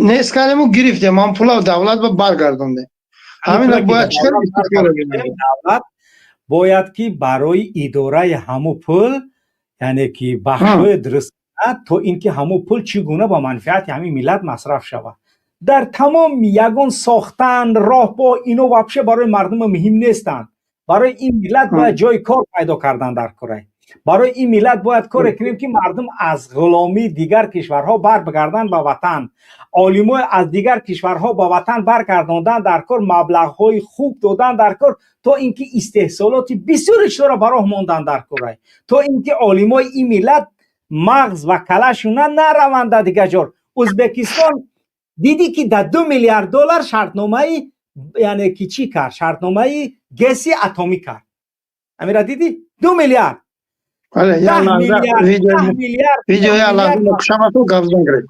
нест кардему, гирифтем, ҳам пула давлат ба баргардондем, ҳамина бояд чӣ? Давлат бояд ки барои идораи ҳамун пул, яъне ки бахшҳои дуруст кунад, то ин ки ҳамун пул чӣ гуна ба манфиати ҳамин миллат масраф шавад. Дар тамом ягон сохтан роҳ бо ино вообще барои мардума муҳим нестанд. Барои ин миллат бояд ҷои кор пайдо кардан дар кора. Барои ин миллат бояд коре кунем, ки мардум аз ғуломии дигар кишварҳо барбигарданд ба ватан. Олимои аз дигар кишварҳо ба ватан баргардондан дар кор, маблағҳои хуб додан дар кор, то ин ки истеҳсолоти бисёри чизоро ба роҳ мондан дар кора, то ин ки олимои ин миллат мағз ва калашуна нараванд дар дигар ҷор. Ӯзбекистон дидӣ, ки дар 2 миллиард доллар шартномаи, яъне ки чӣ кард, шартномаи ГЭСи атомӣ кард. Амира, дидӣ, 2 миллиард. Бале, як лаҳза, видео як лаҳза мекушамату, гап зан гиред.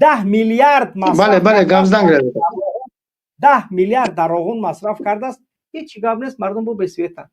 10 миллиард. Бале, бале, гап зан. 10 миллиард дар Роғун масраф кардааст, ҳеҷ гап нест, мардум бо бе свет анд.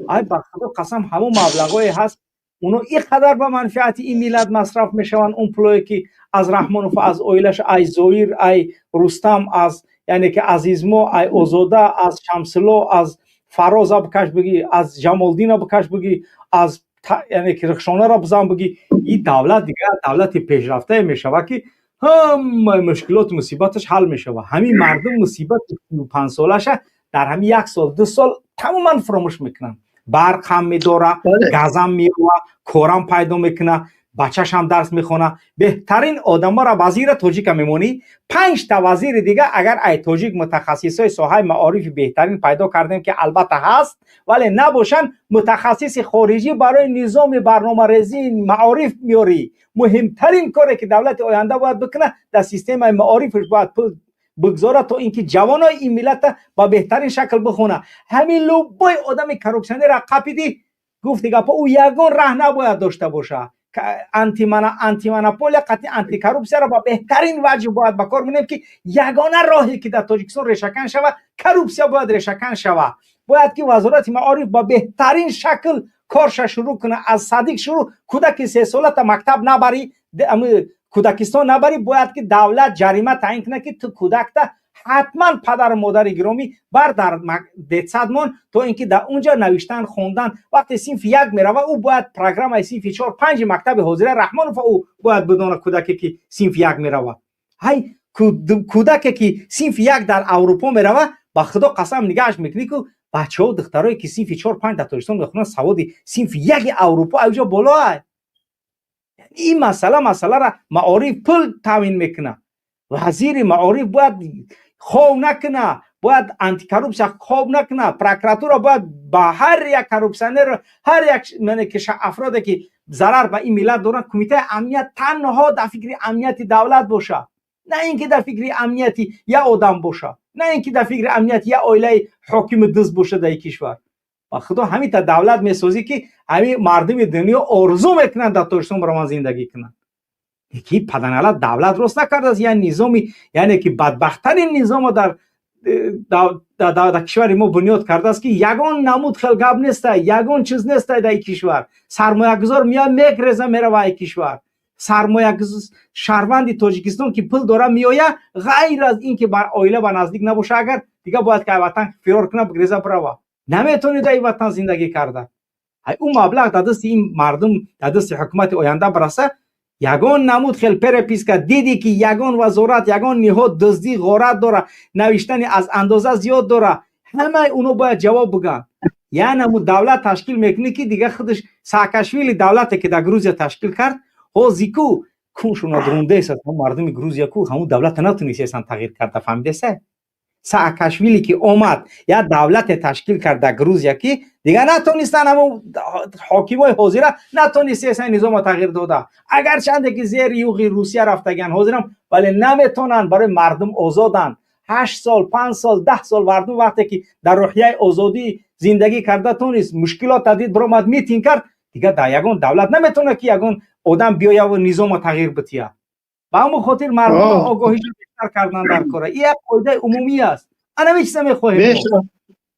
Ай, ба Худо қасам, ҳамон маблағое ҳаст, оно ин қадар ба манфиати ин миллат масраф мешаванд. Он пулое, ки аз Раҳмонов, аз оилаш, ай Зоир, ай Рустам, аз, яъне ки Азизмо, ай Озода, аз Шамсило, аз Фароза бикаш бигӣ, аз Ҷамолдина бикаш бигӣ, аз, яъне ки Рухшонаро бизан бигӣ, ин давлат дигар давлати пешрафтае мешавад, ки ҳамаи мушкилоту мусибаташ ҳал мешавад. Ҳамин мардум мусибати 35 солаша дар ҳамин як сол, 2 сол тамоман фуромӯш мекунанд. Барқ ҳам медора, газам меова, корам пайдо мекуна, бачашам дарс мехона. Беҳтарин одаморо, вазира тоҷика мемонӣ, панҷта вазири дига. Агар ай тоҷик мутахассисои соҳаи маорифи беҳтарин пайдо кардем, ки албатта ҳаст, вале набошанд, мутахассиси хориҷӣ барои низоми барномарезии маориф меёрӣ. Муҳимтарин коре, ки давлати оянда бояд бикунад, дар системаи маорифш бояд пул бигзорад, то ин ки ҷавонои ин миллата ба беҳтарин шакл бихона. Ҳамин любой одами коррупсионера қапидӣ, гуфти гапо, ӯ ягон раҳ набояд дошта боша. Антимонополия қатъи антикоррупсияро ба беҳтарин ваҷҳ бояд ба кор бинем, ки ягона роҳе, ки дар Тоҷикистон решакан шава, коррупсия бояд решакан шава. Бояд ки Вазорати маориф ба беҳтарин шакл корша шурӯъ кунад, аз садик шурӯъ. Кӯдаки сесолата мактаб набарӣ, кӯдакистон набарӣ, бояд ки давлат ҷарима таъин кунад, ки ту кӯдакта ҳатман, падару модари гиромӣ, бар дар детсад мон, то ин ки дар унҷа навиштан, хондан. Вақте синфи як мерава, ӯ бояд программаи синфи чор, панҷи мактаби ҳозира Раҳмонова ӯ бояд бидона. Кӯдаке, ки синфи як мерава, ҳай, кӯдаке, ки синфи як дар Аврупо мерава, ба Худо қасам, нигаҳаш мекунӣ, ку бачаҳо, духтарое, ки синфи чор, панҷ дар Тоҷикистон мехонанд, саводи синфи яки Аврупо аҷо боло ай. Ин масъалара маориф пул таъмин мекунад. Вазири маориф бояд хов накуна, бояд антикоррупсия хоб накуна. Прокуратура бояд ба ҳар як коррупсионер, ҳар як афроде, ки зарар ба ин миллат доранд. Кумитаи амният танҳо дар фикри амнияти давлат боша, на ин ки дар фикри амнияти як одам боша, на ин ки дар фикри амнияти як оилаи ҳокими дузд боша дар ин кишвар. Ба Худо, ҳамита давлат месозӣ, ки ҳамин мардуми дунё орзу мекунанд дар Тоҷикистон бароман зиндагӣ кунанд. Ки паданалат давлат рост накардааст, я низоми, яъне ки бадбахттарин низомо дар кишвари мо бунёд кардааст, ки ягон намуд хел гап неста, ягон чиз неста дар ин кишвар. Сармоягузор меояд, мегреза, мерава ай кишвар. Сармоягузор, шаҳрванди Тоҷикистон, ки пул дора, меояд, ғайр аз ин ки ба оила ба наздик набоша, агар дига бояд ки ай ватан фирор куна, бигреза, бирава. Наметавонӣ дар ин ватан зиндагӣ карда. Ӯ маблағ дар дасти ин мардум, дар дасти ҳукумати оянда бираса, ягон намуд хел переписка дидӣ, ки ягон вазорат, ягон ниҳод дуздӣ, ғорат дора, навиштани аз андоза зиёд дора, ҳамаи оно бояд ҷавоб бигӯянд. Я намуд давлат ташкил мекунӣ, ки дига худаш Саакашвили давлате, ки дар Грузия ташкил кард, ҳози ку куншуна дурундеса. Мардуми Грузия ку ҳамун давлата натунистесан тағйир карда, фаҳмидеса? Саакашвили ки омад, як давлате ташкил кард дар Грузия, ки дигар натонистанд, ҳамон ҳокимои ҳозира натонистесан низомо тағйир дода. Агарчанде ки зери юғи Русия рафтагиан ҳозирам, вале наметонанд. Барои мардум озоданд. 8 сол, 5 сол, 10 сол мардум вақте ки дар рӯҳияи озодӣ зиндагӣ карда тонист, мушкилот дид, биромад, митинг кард, дигар дар ягон давлат наметавонад, ки ягон одам биёяву низомо тағйир бития. Ба ҳамон хотир мардум огоҳиша бештар кардан дар кора. Ин як қоидаи умумӣ аст. Ана чиза мехоҳем.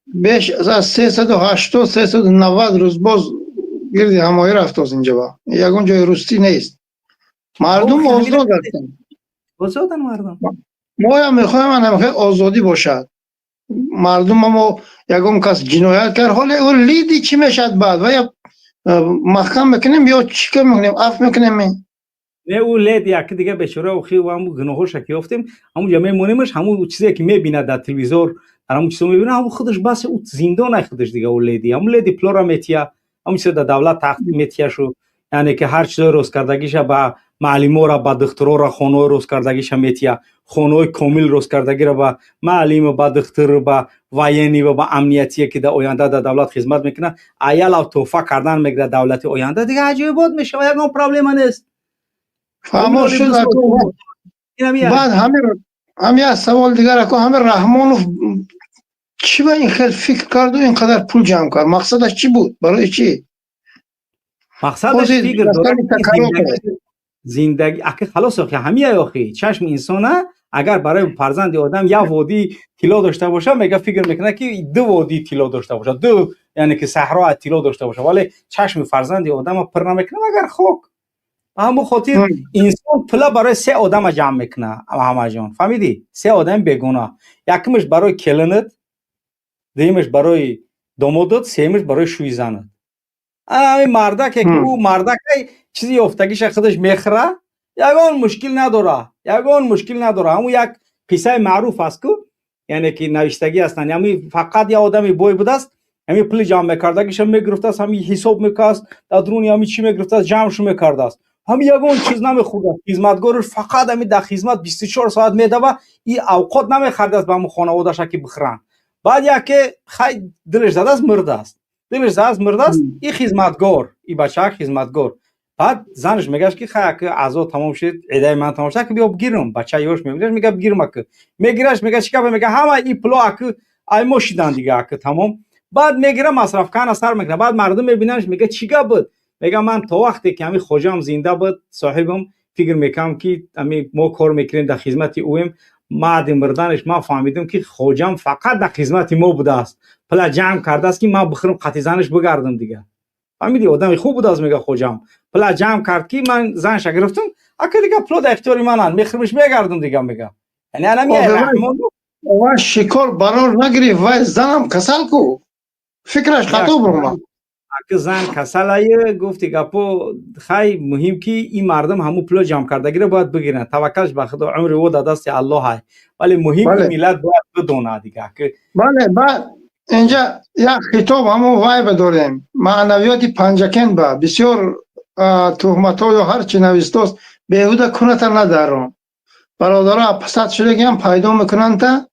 Беш аз 380, 390 рӯз боз гирди ҳамоӣ рафтост. Инҷа ягон ҷои рустӣ нест, мардум озод ҳастанд. Озоданд мардум. Моям мехоҳем ана озодӣ бошад мардум. Амо ягон кас ҷиноят кард, ҳоле ӯ лиди чӣ мешавад баъд? Ва я маҳкам мекунем ё чӣ кор мекунем, афв мекунем? Не, ӯ лед яки дига бечора, охи ҳамун гуноҳоша ки ёфтем, ҳамунҷа мемонемаш. Ҳамун чизе, ки мебинад дар телевизор, дар ҳамун чизо мебинад, ҳамун худаш бас, ӯ зиндон ай худаш дига. Ӯ леди, ҳамун леди пулора метия, ҳамун чизо дар давлат тахт метияшу, яъне ки ҳар чизои рост кардагиша ба маълимора, ба духтурора, хонаҳои рост кардагиша метия, хонаҳои комил рост кардагиро ба маълиму, ба духтур, ба военный ва ба амниятие, ки дар оянда дар давлат хизмат мекунад, аялав тӯҳфа кардан мегирад. Давлати оянда дига аҷоибот мешавад, ягон проблема нест. Фаҳмо шуд. Баъд ҳам як савол дигар, ако. Ҳамин Раҳмонов чӣ ба ин хел фикр карду ин қадар пул ҷамъ кард? Мақсадаш чӣ буд, барои чӣ? Мақсадаш фикр дорад. Зиндагӣ аки халос, охи, ҳамияй, охи, чашми инсона агар барои фарзанди одам як водии тилло дошта боша, мега, фикр мекунад, ки ду водии тилло дошта боша, ду, яъне ки саҳро аз тилло дошта боша, вале чашми фарзанди одама пур намекунад, агар хок. Ба ҳамон хотир инсон пула барои се одама ҷамъ мекунад, Муҳаммадҷон, фаҳмидӣ? Се одами бегуноҳ: якумаш барои келинат, дуюмаш барои домодат, сеюмаш барои шӯи занат. Ҳамин мардаке ки ӯ мардакай чизи ёфтагиша худаш мехӯра, ягон мушкил надора, ягон мушкил надора. Ҳамун як қиссаи маъруф аст ку, яъне ки навиштагӣ ҳастанд, ҳами фақат як одами бой будааст, ҳами пули ҷамъ мекардагиша мегирифтааст, ҳами ҳисоб мекардааст, дар дуруни ҳами чӣ мегирифтааст, ҷамъшу мекардааст, ҳами ягон чиз намехӯрдааст. Хизматгораш фақат ҳами дар хизмат 24 соат медава, и авқот намехардааст ба ҳамун хонаводаша, ки бихӯранд. Баъд яке хай дилаш задааст, мурдааст, дилаш задааст, мурдааст. И хизматгор, и бачаак хизматгор, баъд занаш мегӯяд, ки хай, аки азо тамом шуд, идаи ман тамом шуд, аки биё бигирам. Бача ёш мегӯяд, мега, бигирам. Аки мегираш, мега, чӣ гапа? Мега, ҳама и пуло аки ай мо шидан дига, аки тамом. Баъд мегира, масраф кана сар мекунад. Баъд мардум мебинанш, мега, чӣ гап буд? Мега, ман то вақте ки ҳами хоҷаам зинда буд, соҳибам, фикр мекардам, ки ҳами мо кор мекунем, дар хизмати ӯем. Баъди мурданаш ман фаҳмидам, ки хоҷам фақат дар хизмати мо будааст, пула ҷамъ кардааст, ки ман бихӯрам, қати занаш бигардам дига, фаҳмидӣ? Одами хуб будааст. Мега, хоҷам пула ҷамъ кард, ки ман занша гирифтам, ака дига пуло дар ихтиёри мананд, мехӯрмиш, мегардам дига. Мега, яъне анами Раҳмон. Вай шикор барор нагирифт, вай занам касал ку, фикраш хато буромад. Аки зан касалае, гуфти гапо. Хай, муҳим ки ин мардум ҳамун пуло ҷамъкардагиро бояд бигиранд. Таваккалш ба Худо, умри ӯ дар дасти Аллоҳ ай, вале муҳим миллат бояд бидонад дига. Бале, баъд инҷа як хитоб ҳамон вай ба дорем, маънавиёти Панҷакент ба бисёр туҳматҳо ё ҳар чи навистост, беҳуда куната надарон, бародаро. Пасад шудагиам пайдо мекунанд, та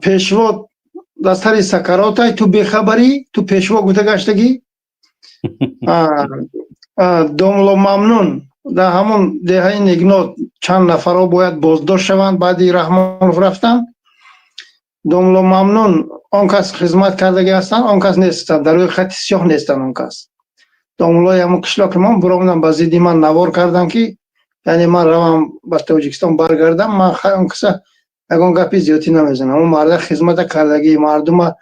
пешво дар сари сакаротай, ту бехабарӣ, ту пешво гуфта гаштагӣ. Домло Мамнун дар ҳамон деҳаи Негнот чанд нафарҳо бояд боздошт шаванд баъди Раҳмонов рафтан. Домло Мамнун, он кас хизмат кардагӣ ҳастанд, он кас нестанд, дар рӯи хати сиёҳ нестанд. Он кас домлои ҳамон қишлоқи мо буромаданд, ба зидди ман навор карданд, ки яъне ман равам, ба Тоҷикистон баргардам. Ман он каса ягон гапи зиёдтӣ намезанам. Он марда хизмата кардагӣ, мардума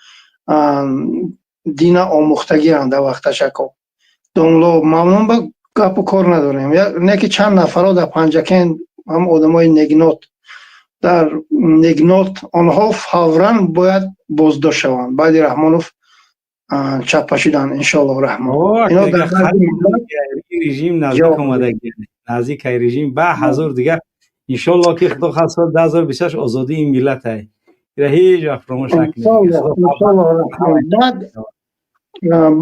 дина омӯхтагианд дар вақташако. Домло Мамнун ба гапу кор надорем, не ки чанд нафарҳо дар Панҷакент, ҳам одамои Негнот, дар Негнот, онҳо фавран бояд боздошт шаванд баъди Раҳмонов чаппа шудан, иншоаллоҳ раҳмон. Режим наздик омадаги, наздик ай режим ба ҳазор дигар, иншоаллоҳ, ки Худо хоҳад, соли 2026 озодии ин миллат ай. Ира ҳеҷ вақт фаромӯш накунед.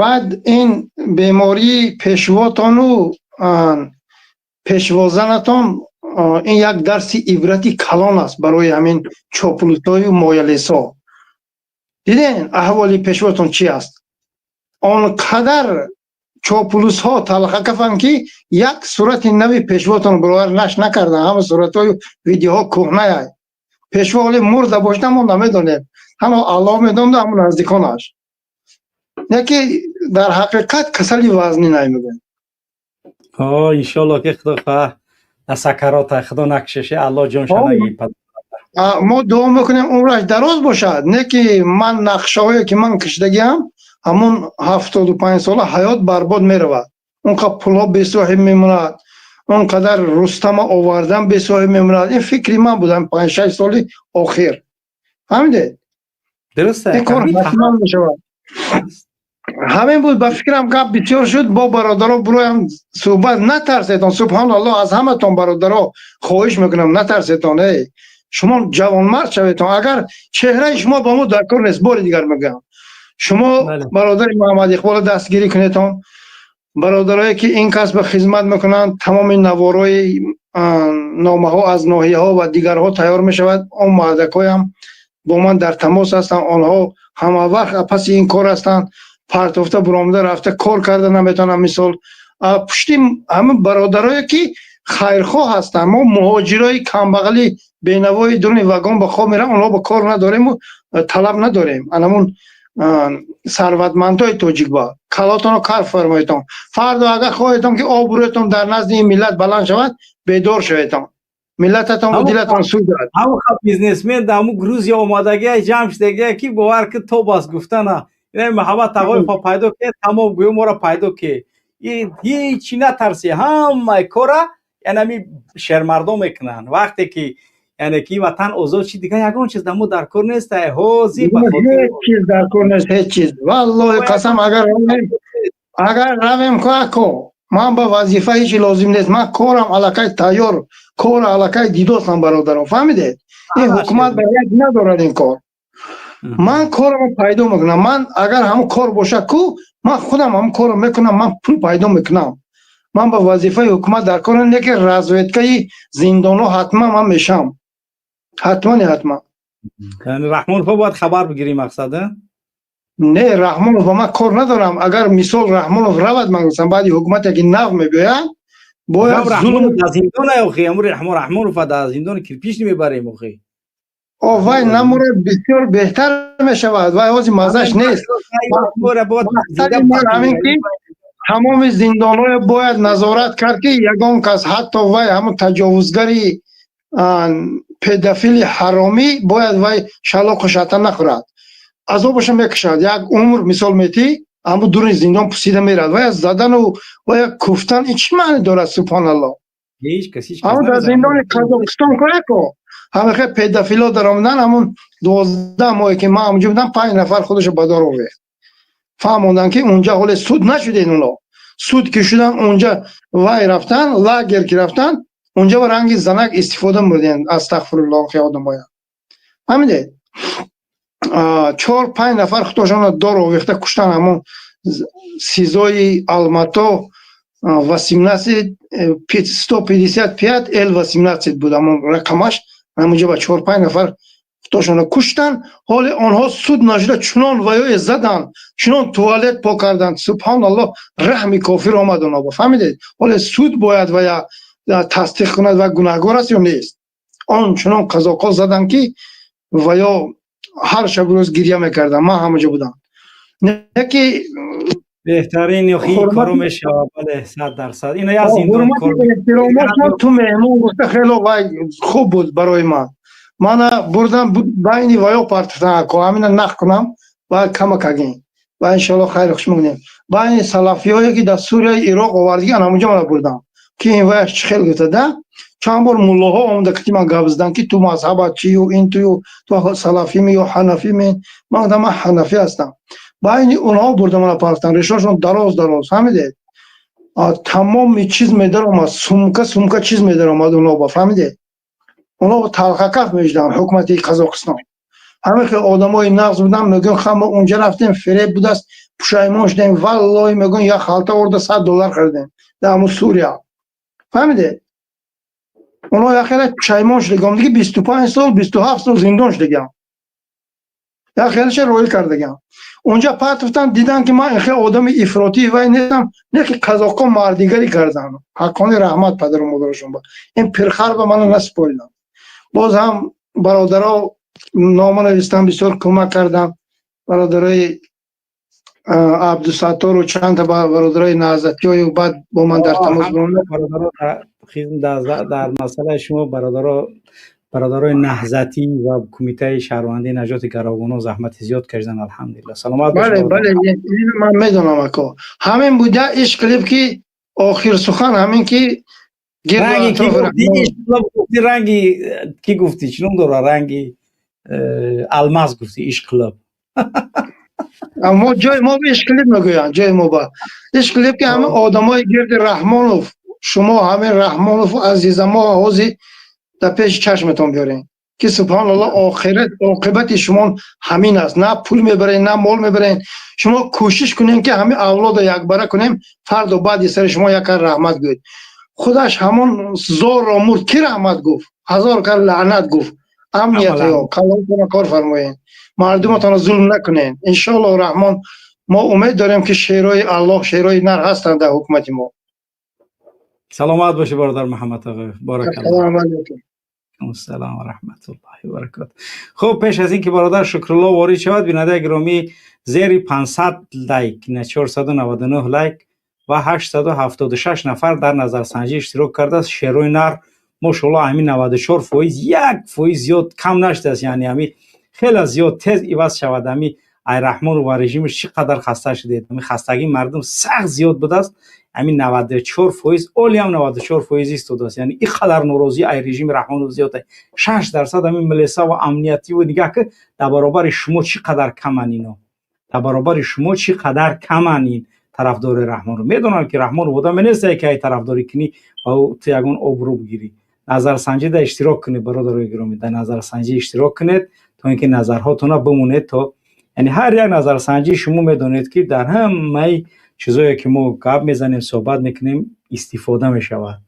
Баъд ин бемории пешвотону пешвозанатон, ин як дарси ибрати калон аст барои ҳамин чоплутою моялесо. Диден, аҳволи пешвотон чи аст? Он қадар чоплусҳо талхакафанд, ки як сурати нави пешвотон баровар наш накардан. Ҳама суратҳою видеоҳо кӯҳнаяй. Пешво ҳоле мурда бошад, мо намедонем, ҳама Аллоҳ медонад, ҳама наздиконаш. Не ки дар ҳақиқат касали вазнин мегӯям. Иншоаллоҳ, ки Худо хоҳад, дар сакарота Худо накшеше, Аллоҳ ҷонша нагирад. Мо дуо мекунем, умраш дароз бошад. Не ки ман нақшаҳое ки ман кишидагиам, ҳамун 75 сола ҳаёт барбод меравад, он қадр пулҳо бесоҳиб мемонад, он қадар Рустама овардан бесоҳиб мемонад. Ин фикри ман буд 5-6 соли охир, фаҳмидед? Дуруст. Ин кор ҳатман мешавад. Ҳамин буд, ба фикрам, гап бисёр шуд. Бо бародаро буроям суҳбат, натарсетон. Субҳоналлоҳ, аз ҳаматон, бародаро, хоҳиш мекунам, натарсетон. Эй, шумо ҷавонмард шаветон. Агар чеҳраи шумо ба мо дар кор нест, бори дигар мегӯям, шумо бародари Муҳаммад Иқболро дастгирӣ кунетон. Бародарое ки ин кас ба хизмат мекунанд, тамоми наворои номаҳо аз ноҳияҳо ва дигарҳо тайёр мешавад. Он мардакҳоям бо ман дар тамос ҳастанд, онҳо ҳама вақт паси ин кор ҳастанд. Партофта буромада рафта кор карда наметавонам. Мисол, пушти ҳама бародарое ки хайрхоҳ ҳастанд, мо муҳоҷирои камбағали бенавои дуруни вагон ба хоб мераванд, онҳо ба кор надорему талаб надорем. Анамун Сарватмандҳои тоҷик, ба калотонро кар фармоедтон. Фардо агар хоҳедтон, ки обрӯятон дар назди ин миллат баланд шавад, бедор шаведтон, миллататон ва дилатон сӯзад. Ҳамон бизнесмен дар ҳамун Грузия омадагия, ҷамъ шудагия, ки бовар ки тобас гуфтана ина Муҳаммад Тағоев пайдо ке, тамом гӯё моро пайдо ке, ҳечи натарси, ҳамаи кора янами шермардон мекунанд. Вақте ки яъне ки ватан озод шид, дигар ягон чиз дар мо дар кор нест. Ҳозир Ҳеҷ чиз дар кор нест, ҳеҷ чиз. Валлоҳи қасам, агар равем ко, ман ба вазифа ҳеҷ лозим нест. Ман корам аллакай тайёр, кор аллакай дидостам, бародарон, фаҳмидед? Ин ҳукумат ба як надорад ин кор. Ман корам пайдо мекунам. Ман агар ҳамон кор бошад ку, ман худам ҳамон корро мекунам, ман пул пайдо мекунам. Ман ба вазифаи ҳукумат дар кор не, ки разведкаи зиндонҳо ҳатман ман мешавам, ҳатман, ҳатман. Раҳмонов бояд хабар бигирӣ, мақсад? Не, Раҳмонов ба ман кор надорам. Агар мисол Раҳмонов равад, ман гуфтам, баъди ҳукумате ки нав мебиёяд, бояд зулм дар зиндон охи, Раҳмонов дар зиндони кирпич мебарем охи. О, вай намурад, бисёр беҳтар мешавад. Вай ҳози маззаш нест. Ҳамин ки тамоми зиндонҳое бояд назорат кард, ки ягон кас, ҳатто вай ҳамун таҷовузгари педофили ҳаромӣ, бояд вай шалоқу шата нахӯрад, азобаша мекашад. Як умр мисол метӣ, ҳамун дури зиндон пусида мерад. Вай задану вай куфтан, ин чӣ маъне дорад, субҳоналло? Ҳамун дар зиндони Қазоқистон кояко ҳамихе педофило даромадан, ҳамун 12 моҳе ки ман ҳамунҷо будам, панҷ нафар худашо ба дор овехт. Фаҳмонданд, ки унҷа ҳоле суд нашудед. Уно суд ки шудан, унҷа вай рафтан, лагер ки рафтан, унҷа ба ранги занак истифода мурдем. Астағфируллоҳ, хе одамоя, фаҳмидед? Чор панҷ нафар худошонро дор овехта куштан. Ҳамон СИЗОи Алмато 18 155 Л 18 буд ҳамон рақамаш. Ҳамонҷо ба чор панҷ нафар худошонро куштан. Ҳоле онҳо суд нашуда, чунон ваёе задан, чунон туалет пок карданд, субҳоналлоҳ, раҳми кофир омад онҳо. Фаҳмидед? Ҳоле суд бояд вая тасдиқ кунад ва гунаҳгор аст ё нест. Он чунон қазоқҳо задан, ки ваё ҳар шаб рӯз гирья мекардам. Ман ҳамаҷо будам, не ки Беҳтарин ё коро мешавад, бале, 100%. Ина як зиндон. Ту меҳмон гуфта, хело вай хуб буд барои ман. Мана бурдам, байни ваё партофтан ко, ҳамина нақ кунам ва камакагин ва иншоалло хайр хуш мекунем. Байни салафиҳое ки дар Сурияи Ироқ овардигӣ, ан ҳамунҷо мана бурдам, ки ин ваяш чӣ хел гуфта да. Чанд бор муллоҳо омада ки ман гап задан, ки ту мазҳабат чию, ин тую, ту салафими ё ҳанафими? Ман гуфтам, ман ҳанафӣ ҳастам. Байни онҳо бурда мана партофтан, решошон дароз дароз, фаҳмидед? Тамоми чиз медаромад, сумка сумка чиз медаромад онҳо ба, фаҳмидед? Онҳо талхакаф мешуданд. Ҳукумати Қазоқистон ҳамин хел одамои нағз буданд. Мегӯям, ҳама унҷа рафтем, фиреб будааст, пушаймон шудем. Валлоҳи, мегӯям, як халта орда 100 доллар харидем дар ҳамун Сурия, фаҳмидед? Онҳо як хеле пушаймон шудагам, диги 25 сол, 27 сол зиндон шудагам, як хелеша роӣ кардагам. Унҷа партофтан, дидан, ки ман хел одами ифротӣ вай нестам. Не ки қазоқҳо мардигарӣ карданд, ҳаққони раҳмат падару модарашон ба ин пирхар ба мана насупориданд. Боз ҳам бародаро нома навистан, бисёр кӯмак карданд, бародарои Абдусаттору чандта бародарои наҳзатиҳою баъд бо ман дар тамос. Дар масъалаи шумо бародарои наҳзатӣ ва кумитаи шаҳрвандии наҷоти гаравгоно заҳмати зиёд кашидан, алҳамдулилла, саломат. Бале, ман медонам, ако. Ҳамин буда иш клип, ки охир сухан ҳамин ки Ранги ки гуфтӣ, чӣ ном дора, ранги алмаз гуфтӣ, ишқилоб. Мо ҷои мо ишқилиб мегӯянд, ҷои мо ба ишқилиб, ки ҳамин одамои гирди Раҳмонов, шумо ҳамин Раҳмонов азизамо ҳозир дар пеши чашматон биёрем, ки субҳоналлоҳ, охират оқибати шумо ҳамин аст. На пул мебарен, на мол мебарен. Шумо кӯшиш кунем, ки ҳамин авлода якбара кунем, фардо баъди сари шумо якар раҳмат гӯед. Худаш ҳамон зорро мурд, ки раҳмат гуфт, ҳазор кар лаънат гуфт. Амниятё калонтона кор фармоед, мардуматонро зулм накунед. Иншоаллоҳ раҳмон, мо умед дорем, ки шерои Аллоҳ, шерои нар ҳастанд дар ҳукумати мо. Саломат бошӣ, бародар Муҳаммад Тағоев, баракаллоҳ. Ассалому алайкум. Ассалом ва раҳматуллоҳи ва баракотуҳ. Хуб, пеш аз ин ки бародар Шукрулло ворид шавад, бинандаи гиромӣ. Зери 500 лайк, на 499 лайк ва 876 нафар дар назарсанҷӣ иштирок кардааст. Шерои нар, мошоалло, ҳамин 94%, 1% зиёд кам нашудааст. Яъне ҳами хеле зиёд тез иваз шавад. Ҳами ай Раҳмону ва режимаш чӣ қадар хаста шудед. Ҳами хастагии мардум сахт зиёд будааст. Ҳамин 94%, олиам 94% истодааст. Яъне ин қадар норозӣ ай режими Раҳмонов зиёд. 6% ҳамин милиса ва амниятиву нигаҳ ки дар баробари шумо чӣ қадар каман ино, дар баробари шумо чӣ қадар каман. Ин тарафдори Раҳмонов медонанд, ки Раҳмонов одаме нестае, ки ай тарафдорӣ кунӣ ва ту ягон обрӯ бигирӣ. Назарсанҷида иштирок кунед, бародарои гиромӣ, дар назарсанҷӣ иштирок кунед, то ин ки назарҳотона бимонед. То яъне ҳар як назарсанҷӣ, шумо медонед, ки дар ҳамаи чизое, ки мо гап мезанем, суҳбат мекунем, истифода мешавад.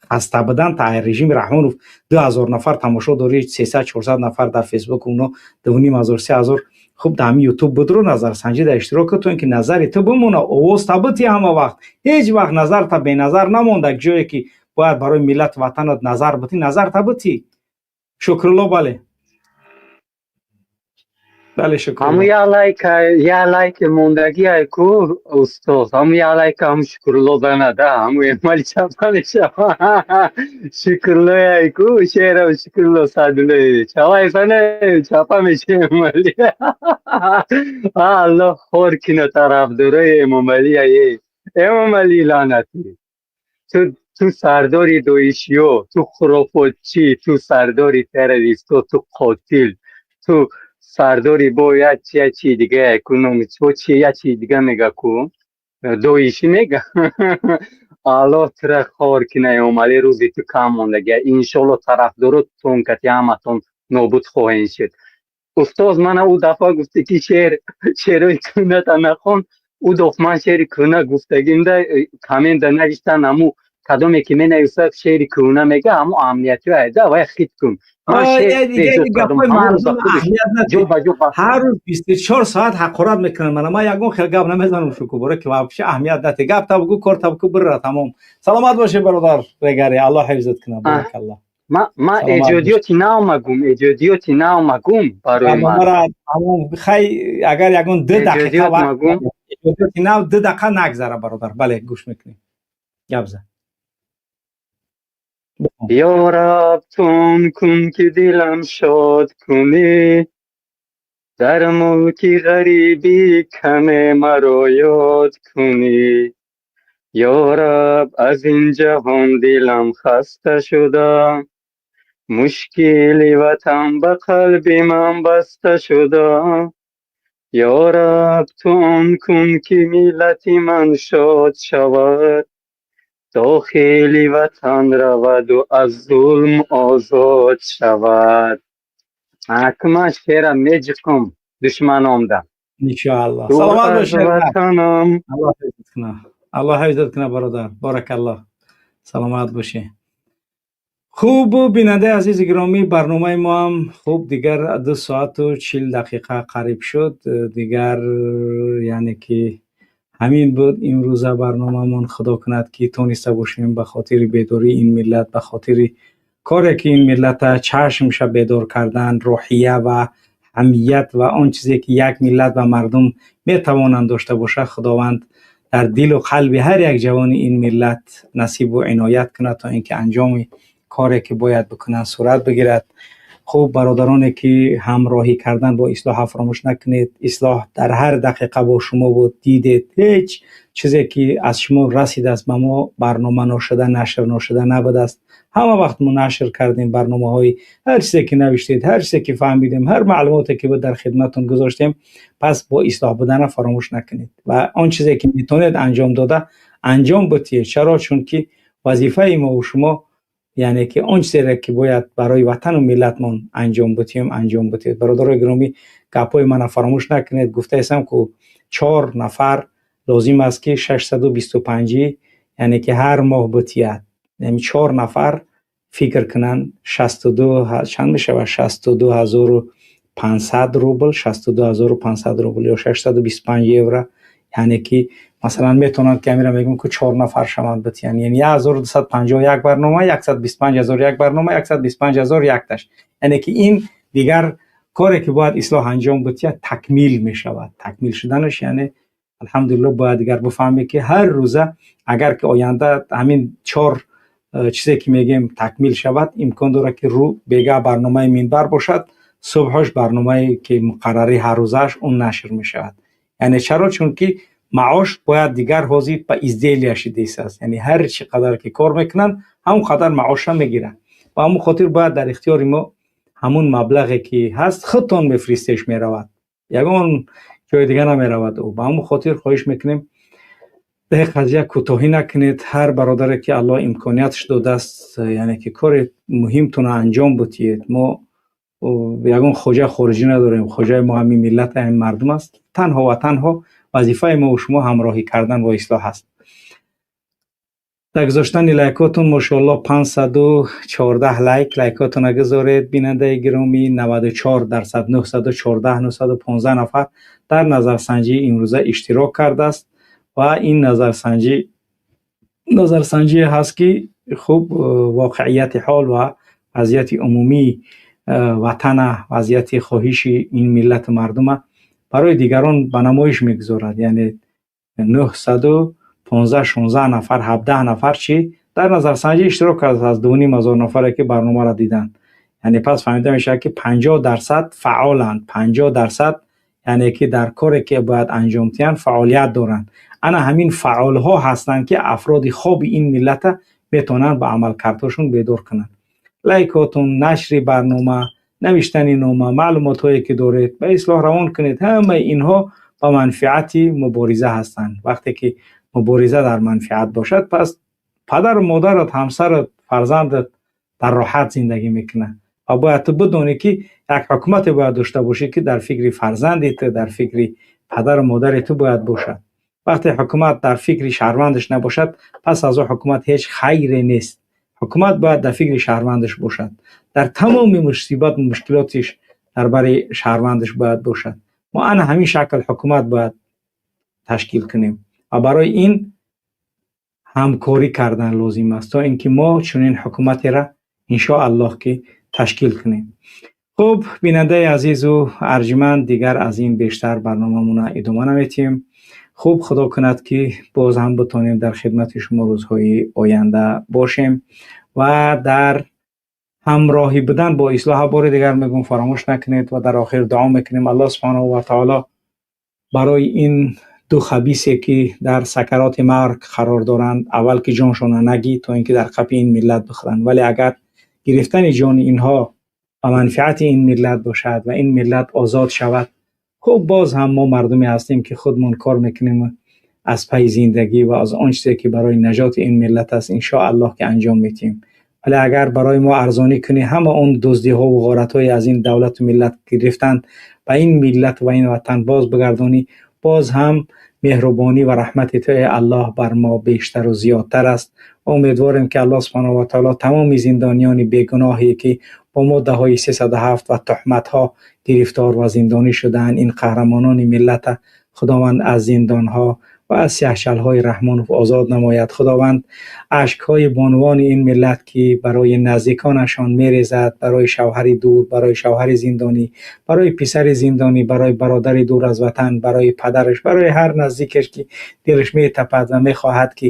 Хаста будан та режими Раҳмонов, 2000 нафар тамошо дорӣ, 300, 400 нафар дар Фейсбук, уно 2500, 3000. Хуб, дар ҳамин Ютуб будро, назарсанҷӣ дар иштирок кун, то ин ки назари ту бимона, овоз та битӣ. Ҳама вақт, ҳеҷ вақт назарта беназар намонда. Ҷое ки бояд барои миллату ватанат назар битӣ, назарта битӣ. Шукрулло, бале, бале, шукрулло. Ҳаму як лайк, як лайк мондагӣ ай ку, устод, ҳаму як лайк ҳаму Шукрулло занада, ҳаму эмали чапа мешава. Шукрулло ай ку, шерам Шукрулло Садуллоевич ҳавай зана, чапа меша Эмомалӣ. Аллоҳ хор кина тарафдорои Эмомалӣ. Ае Эмомалӣ лаънатӣ, ту сардори доишиё, ту хурофотчӣ, ту сардори террористо, ту қотил, ту сардори бо як чи, як чи дига ку, номи бо чи, як чи дига мега ку, доишӣ мега. Аллоҳ тура хор кина, Эмомалӣ, рӯзи ту кам мондагия. Иншолло, тарафдоротон кати ҳаматон нобуд хоҳем шуд. Устоз, мана ӯ дафъа гуфтӣ, ки шеър, шеърҳои кӯҳната нахон. Ӯ доф ман шеъри кӯҳна гуфтагимда коммента навиштан, ҳаму кадоме ки менависад, шеъри кӯҳна мега, ҳаму амниятиё айда вай хит кун. Ҳар рӯз 24 соат ҳақорат мекунанд. Мана ман ягон хел гап намезанам, шукубора, ки вообще аҳамият нате. Гап та бугӯ, кор та бугӯ, бирра, тамом. Саломат бошед, бародар Регари, Аллоҳ ҳифзат кунад, баракалло. Ман эҷодиёти нав магум, эҷодиёти нав магум барои ман. Хай, агар ягон 2 дақиқа эҷодиёти нав, 2 дақиқа нагзара, бародар. Бале, гӯш мекунем, гап зан. Ё Раб, ту он кун, ки дилам шод кунӣ, дар мулки ғарибӣ каме маро ёд кунӣ. Ё Раб, аз ин ҷаҳон дилам хаста шуда, мушкили ватан ба қалби ман баста шуда. Ё Раб, ту он кун, ки миллати ман шод шавад, дохили ватан раваду аз зулм озод шавад. Ҳакман шеърам меҷиқум душманомда. Иншоалло, саломат бошед. Ватанам. Аллоҳ ҳифзат кунад, Аллоҳ ҳифзат кунад, бародар, баракаллоҳ, саломат бошед. Хуб, бинандаи азизи гиромӣ, барномаи мо ҳам хуб дигар 2 соату 40 дақиқа қариб шуд. Дигар яъне ки ҳамин буд имрӯза барномамон. Худо кунад, ки тониста бошем ба хотири бедории ин миллат, ба хотири коре, ки ин миллата чашмша бедор кардан, рӯҳия ва ҳамият ва он чизе, ки як миллат ва мардум метавонанд дошта бошад, Худованд дар дилу қалби ҳар як ҷавони ин миллат насибу иноят кунад, то ин ки анҷоми коре, ки бояд бикунанд, сурат бигирад. Хуб, бародароне, ки ҳамроҳӣ кардан бо Ислоҳа фаромӯш накунед. Ислоҳ дар ҳар дақиқа бо шумо буд, дидед, ҳеҷ чизе, ки аз шумо расидааст ба мо, барнома ношуда, нашр ношуда набудааст. Ҳама вақт мо нашр кардем барномаҳои, ҳар чизе, ки навиштед, ҳар чизе, ки фаҳмидем, ҳар маълумоте, ки буд, дар хидматтон гузоштем. Пас бо Ислоҳ будана фаромӯш накунед ва он чизе, ки метавонед анҷом дода, анҷом бутиед. Чаро? Чунки вазифаи мову шумо, яъне ки он чизере, ки бояд барои ватану миллатмон анҷом бутием, анҷом бутиед. Бародарои гиромӣ, гапҳои мана фаромӯш накунед. Гуфтаистам, ку чор нафар лозим аст, ки 625-ӣ, яъне ки ҳар моҳ бутияд. Яъне чор нафар фикр кунанд, 62 чанд мешавад? 62 500 рубл, 62 500 рубл ё 625 евро. Яъне ки масалан метавонанд, ки амира мегӯм, ки чор нафар шаванд, битиянд, яъне 1250 як барнома, 125 000 як барнома, 125 000 якташ. Яъне ки ин дигар Коре ки бояд ислоҳ анҷом бутия, такмил мешавад. Такмил шуданаш, яъне алҳамдулилло, бояд дигар бифаҳмед, ки ҳар рӯза, агар ки оянда ҳамин чор чизе ки мегӯем такмил шавад, имкон дорад, ки рӯ бега барномаи Минбар бошад, субҳаш барномае ки муқаррарӣ ҳаррӯзааш, он нашр мешавад. Яъне чаро? Чунки маош бояд дигар ҳозир ба изделия шидааст, яъне ҳар чӣ қадар ки кор мекунанд, ҳамон қадар маоша мегиранд. Ба ҳамон хотир бояд дар ихтиёри мо ҳамун маблағе ки ҳаст, худтон мефиристеш, меравад, ягон ҷои дига намеравад ӯ. Ба ҳамон хотир хоҳиш мекунем, дар қазия кӯтоҳӣ накунед. Ҳар бародаре ки Аллоҳ имкониятш додааст, яъне ки кори муҳимтона анҷом бутиед. Мо ягон хоҷа хориҷӣ надорем, хоҷаи мо ҳамин миллат, ҳамин мардум аст. Танҳо ва танҳо вазифаи мо шумо ҳамроҳӣ кардан бо ислоҳ аст. Дар гузоштани лайкотон, мошоалло, 514 лайк. Лайкотона гузоред, бинандаи гиромӣ. 94%, 914, 915 нафар дар назарсанҷии имрӯза иштирок кардааст ва ин назарсанҷӣ назарсанҷие ҳаст, ки хуб воқеияти ҳол ва вазъияти умумии ватана, вазъияти хоҳиши ин миллату мардума барои дигарон ба намоиш мегузорад. Яъне 915, 16 нафар, 17 нафар чӣ дар назарсанҷӣ иштирок кардааст аз 2500 нафаре ки барномаро диданд. Яъне пас фаҳмида мешавад, ки 50% фаъоланд, 50%, яъне ки дар коре ки бояд анҷом диҳанд, фаъолият доранд. Ана ҳамин фаъолҳо ҳастанд, ки афроди хоби ин миллата метавонанд ба амалкардҳошон бедор кунанд. Лайкотун, нашри барнома, навиштани нома, маълумотҳое ки доред, ба ислоҳ равон кунед. Ҳамаи инҳо ба манфиати мубориза ҳастанд. Вақте ки мубориза дар манфиат бошад, пас падару модарат, ҳамсарат, фарзандат дар роҳат зиндагӣ мекунад. Ва бояд ту бидонӣ, ки як ҳукумате бояд дошта бошӣ, ки дар фикри фарзанди ту, дар фикри падару модари ту бояд бошад. Вақте ҳукумат дар фикри шаҳрвандаш набошад, пас аз о ҳукумат ҳеҷ хайре нест. Ҳукумат бояд дар фикри шаҳрвандаш бошад, дар тамоми мусибат, мушкилотиш дар бари шаҳрвандаш бояд бошад. Мо ана ҳамин шакл ҳукумат бояд ташкил кунем ва барои ин ҳамкорӣ кардан лозим аст, то ин ки мо чунин ҳукуматера иншоаллоҳ ки ташкил кунем. Хуб, бинандаи азизу арҷманд, дигар аз ин бештар барномамона идома наметиҳем. Хуб, Худо кунад, ки боз ҳам битонем дар хидмати шумо рӯзҳои оянда бошем ва дар ҳамроҳӣ будан бо ислоҳ, бори дигар мегӯм, фаромӯш накунед. Ва дар охир дуо мекунем: Аллоҳ субҳанаҳу ва таоло барои ин ду хабисе ки дар сакароти марг қарор доранд, аввал ки ҷоншона нагӣ, то ин ки дар қафи ин миллат бихӯранд. Вале агар гирифтани ҷони инҳо ба манфиати ин миллат бошад ва ин миллат озод шавад, хуб, боз ҳам мо мардуме ҳастем, ки худмон кор мекунем аз пайи зиндагӣ ва аз он чизе ки барои наҷоти ин миллат аст, иншоаллоҳ ки анҷом медиҳем. Вале агар барои мо арзонӣ кунӣ, ҳама он дуздиҳо ва ғоратҳои аз ин давлату миллат гирифтанд, ба ин миллат ва ин ватан боз бигардонӣ, боз ҳам меҳрубонӣ ва раҳмати ту, эй Аллоҳ, бар мо бештару зиёдтар аст. Умедворем, ки Аллоҳ субҳанаҳу ва таоло тамоми зиндониёни бегуноҳе ки бо моддаҳои 307 ва туҳматҳо гирифтор ва зиндонӣ шудаанд, ин қаҳрамонони миллата Худованд аз зиндонҳо ва аз сиёҳчалҳои Раҳмонов озод намояд. Худованд ашкҳои бонувони ин миллат, ки барои наздиконашон мерезад, барои шавҳари дур, барои шавҳари зиндонӣ, барои писари зиндонӣ, барои бародари дур аз ватан, барои падараш, барои ҳар наздикаш, ки дилаш метапад ва мехоҳад, ки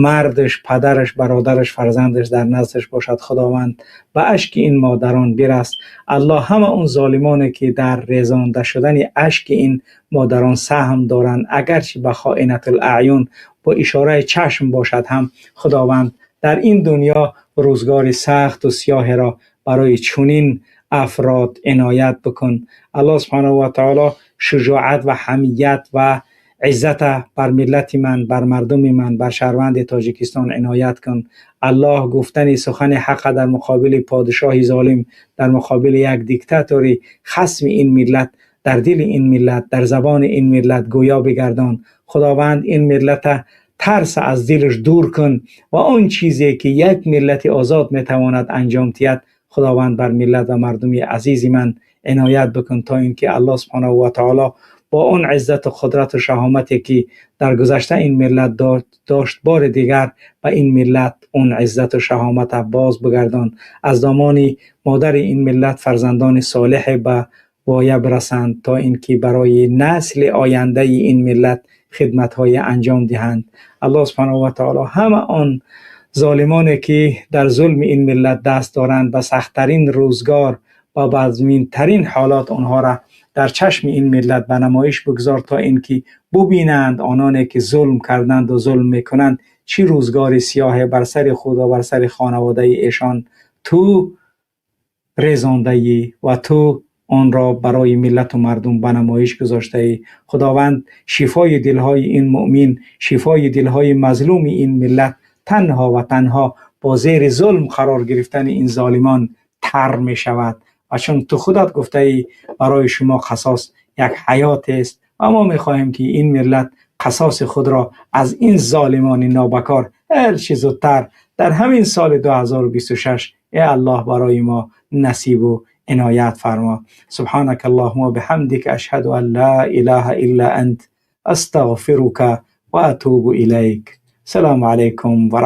мардаш, падараш, бародараш, фарзандаш дар наздаш бошад, Худованд ба ашки ин модарон бираст. Аллоҳ ҳама он золимоне ки дар резонда шудани ашки ин модарон саҳм доранд, агарчи ба хоинатул аъюн, бо ишораи чашм бошад ҳам, Худованд дар ин дунё рӯзгори сахту сиёҳеро барои чунин афрод иноят бикун. Аллоҳ субҳанаҳу ва таоло шуҷоат ва ҳамият ва иззата бар миллати ман, бар мардуми ман, бар шаҳрванди Тоҷикистон иноят кун. Аллоҳ гуфтани сухани ҳақа дар муқобили подишоҳи золим, дар муқобили як диктатори хасми ин миллат, дар дили ин миллат, дар забони ин миллат гӯё бигардон. Худованд ин миллата тарс аз дилаш дур кун ва он чизе ки як миллати озод метавонад анҷом диҳад, Худованд бар миллат ва мардуми азизи ман иноят бикун, то ин ки Аллоҳ субҳанаҳу ва таоло бо он иззату қудрату шаҳомате ки дар гузашта ин миллат дошт, бори дигар ба ин миллат он иззату шаҳомата боз бигардон. Аз домони модари ин миллат фарзандони солиҳе ба воя برسند تا اینکه برای نسل آینده این ملت خدمت های انجام دهند. الله سبحانه و تعالی همه آن ظالمانی که در ظلم این ملت دست دارند به سختترین روزگار و ترین حالات آنها را در چشم این ملت به نمایش بگذار تا اینکه ببینند آنانی که ظلم کردند و ظلم میکنند چی روزگار سیاه بر سر خود و بر سر خانواده ایشان تو ریزانده ای و تو آن را برای ملت و مردم به نمایش گذاشته ای. خداوند شفای دلهای این مؤمن، شفای دلهای مظلوم این ملت تنها و تنها با زیر ظلم قرار گرفتن این ظالمان تر می شود و چون تو خودت گفته ای برای شما قصاص یک حیات است و ما می خواهیم که این ملت قصاص خود را از این ظالمان نابکار هر چه زودتر در همین سال 2026 ای الله برای ما نصیب و عنایت فرما. سبحانك اللهم وبحمدك اشهد ان لا اله الا انت استغفرك واتوب اليك. السلام علیکم و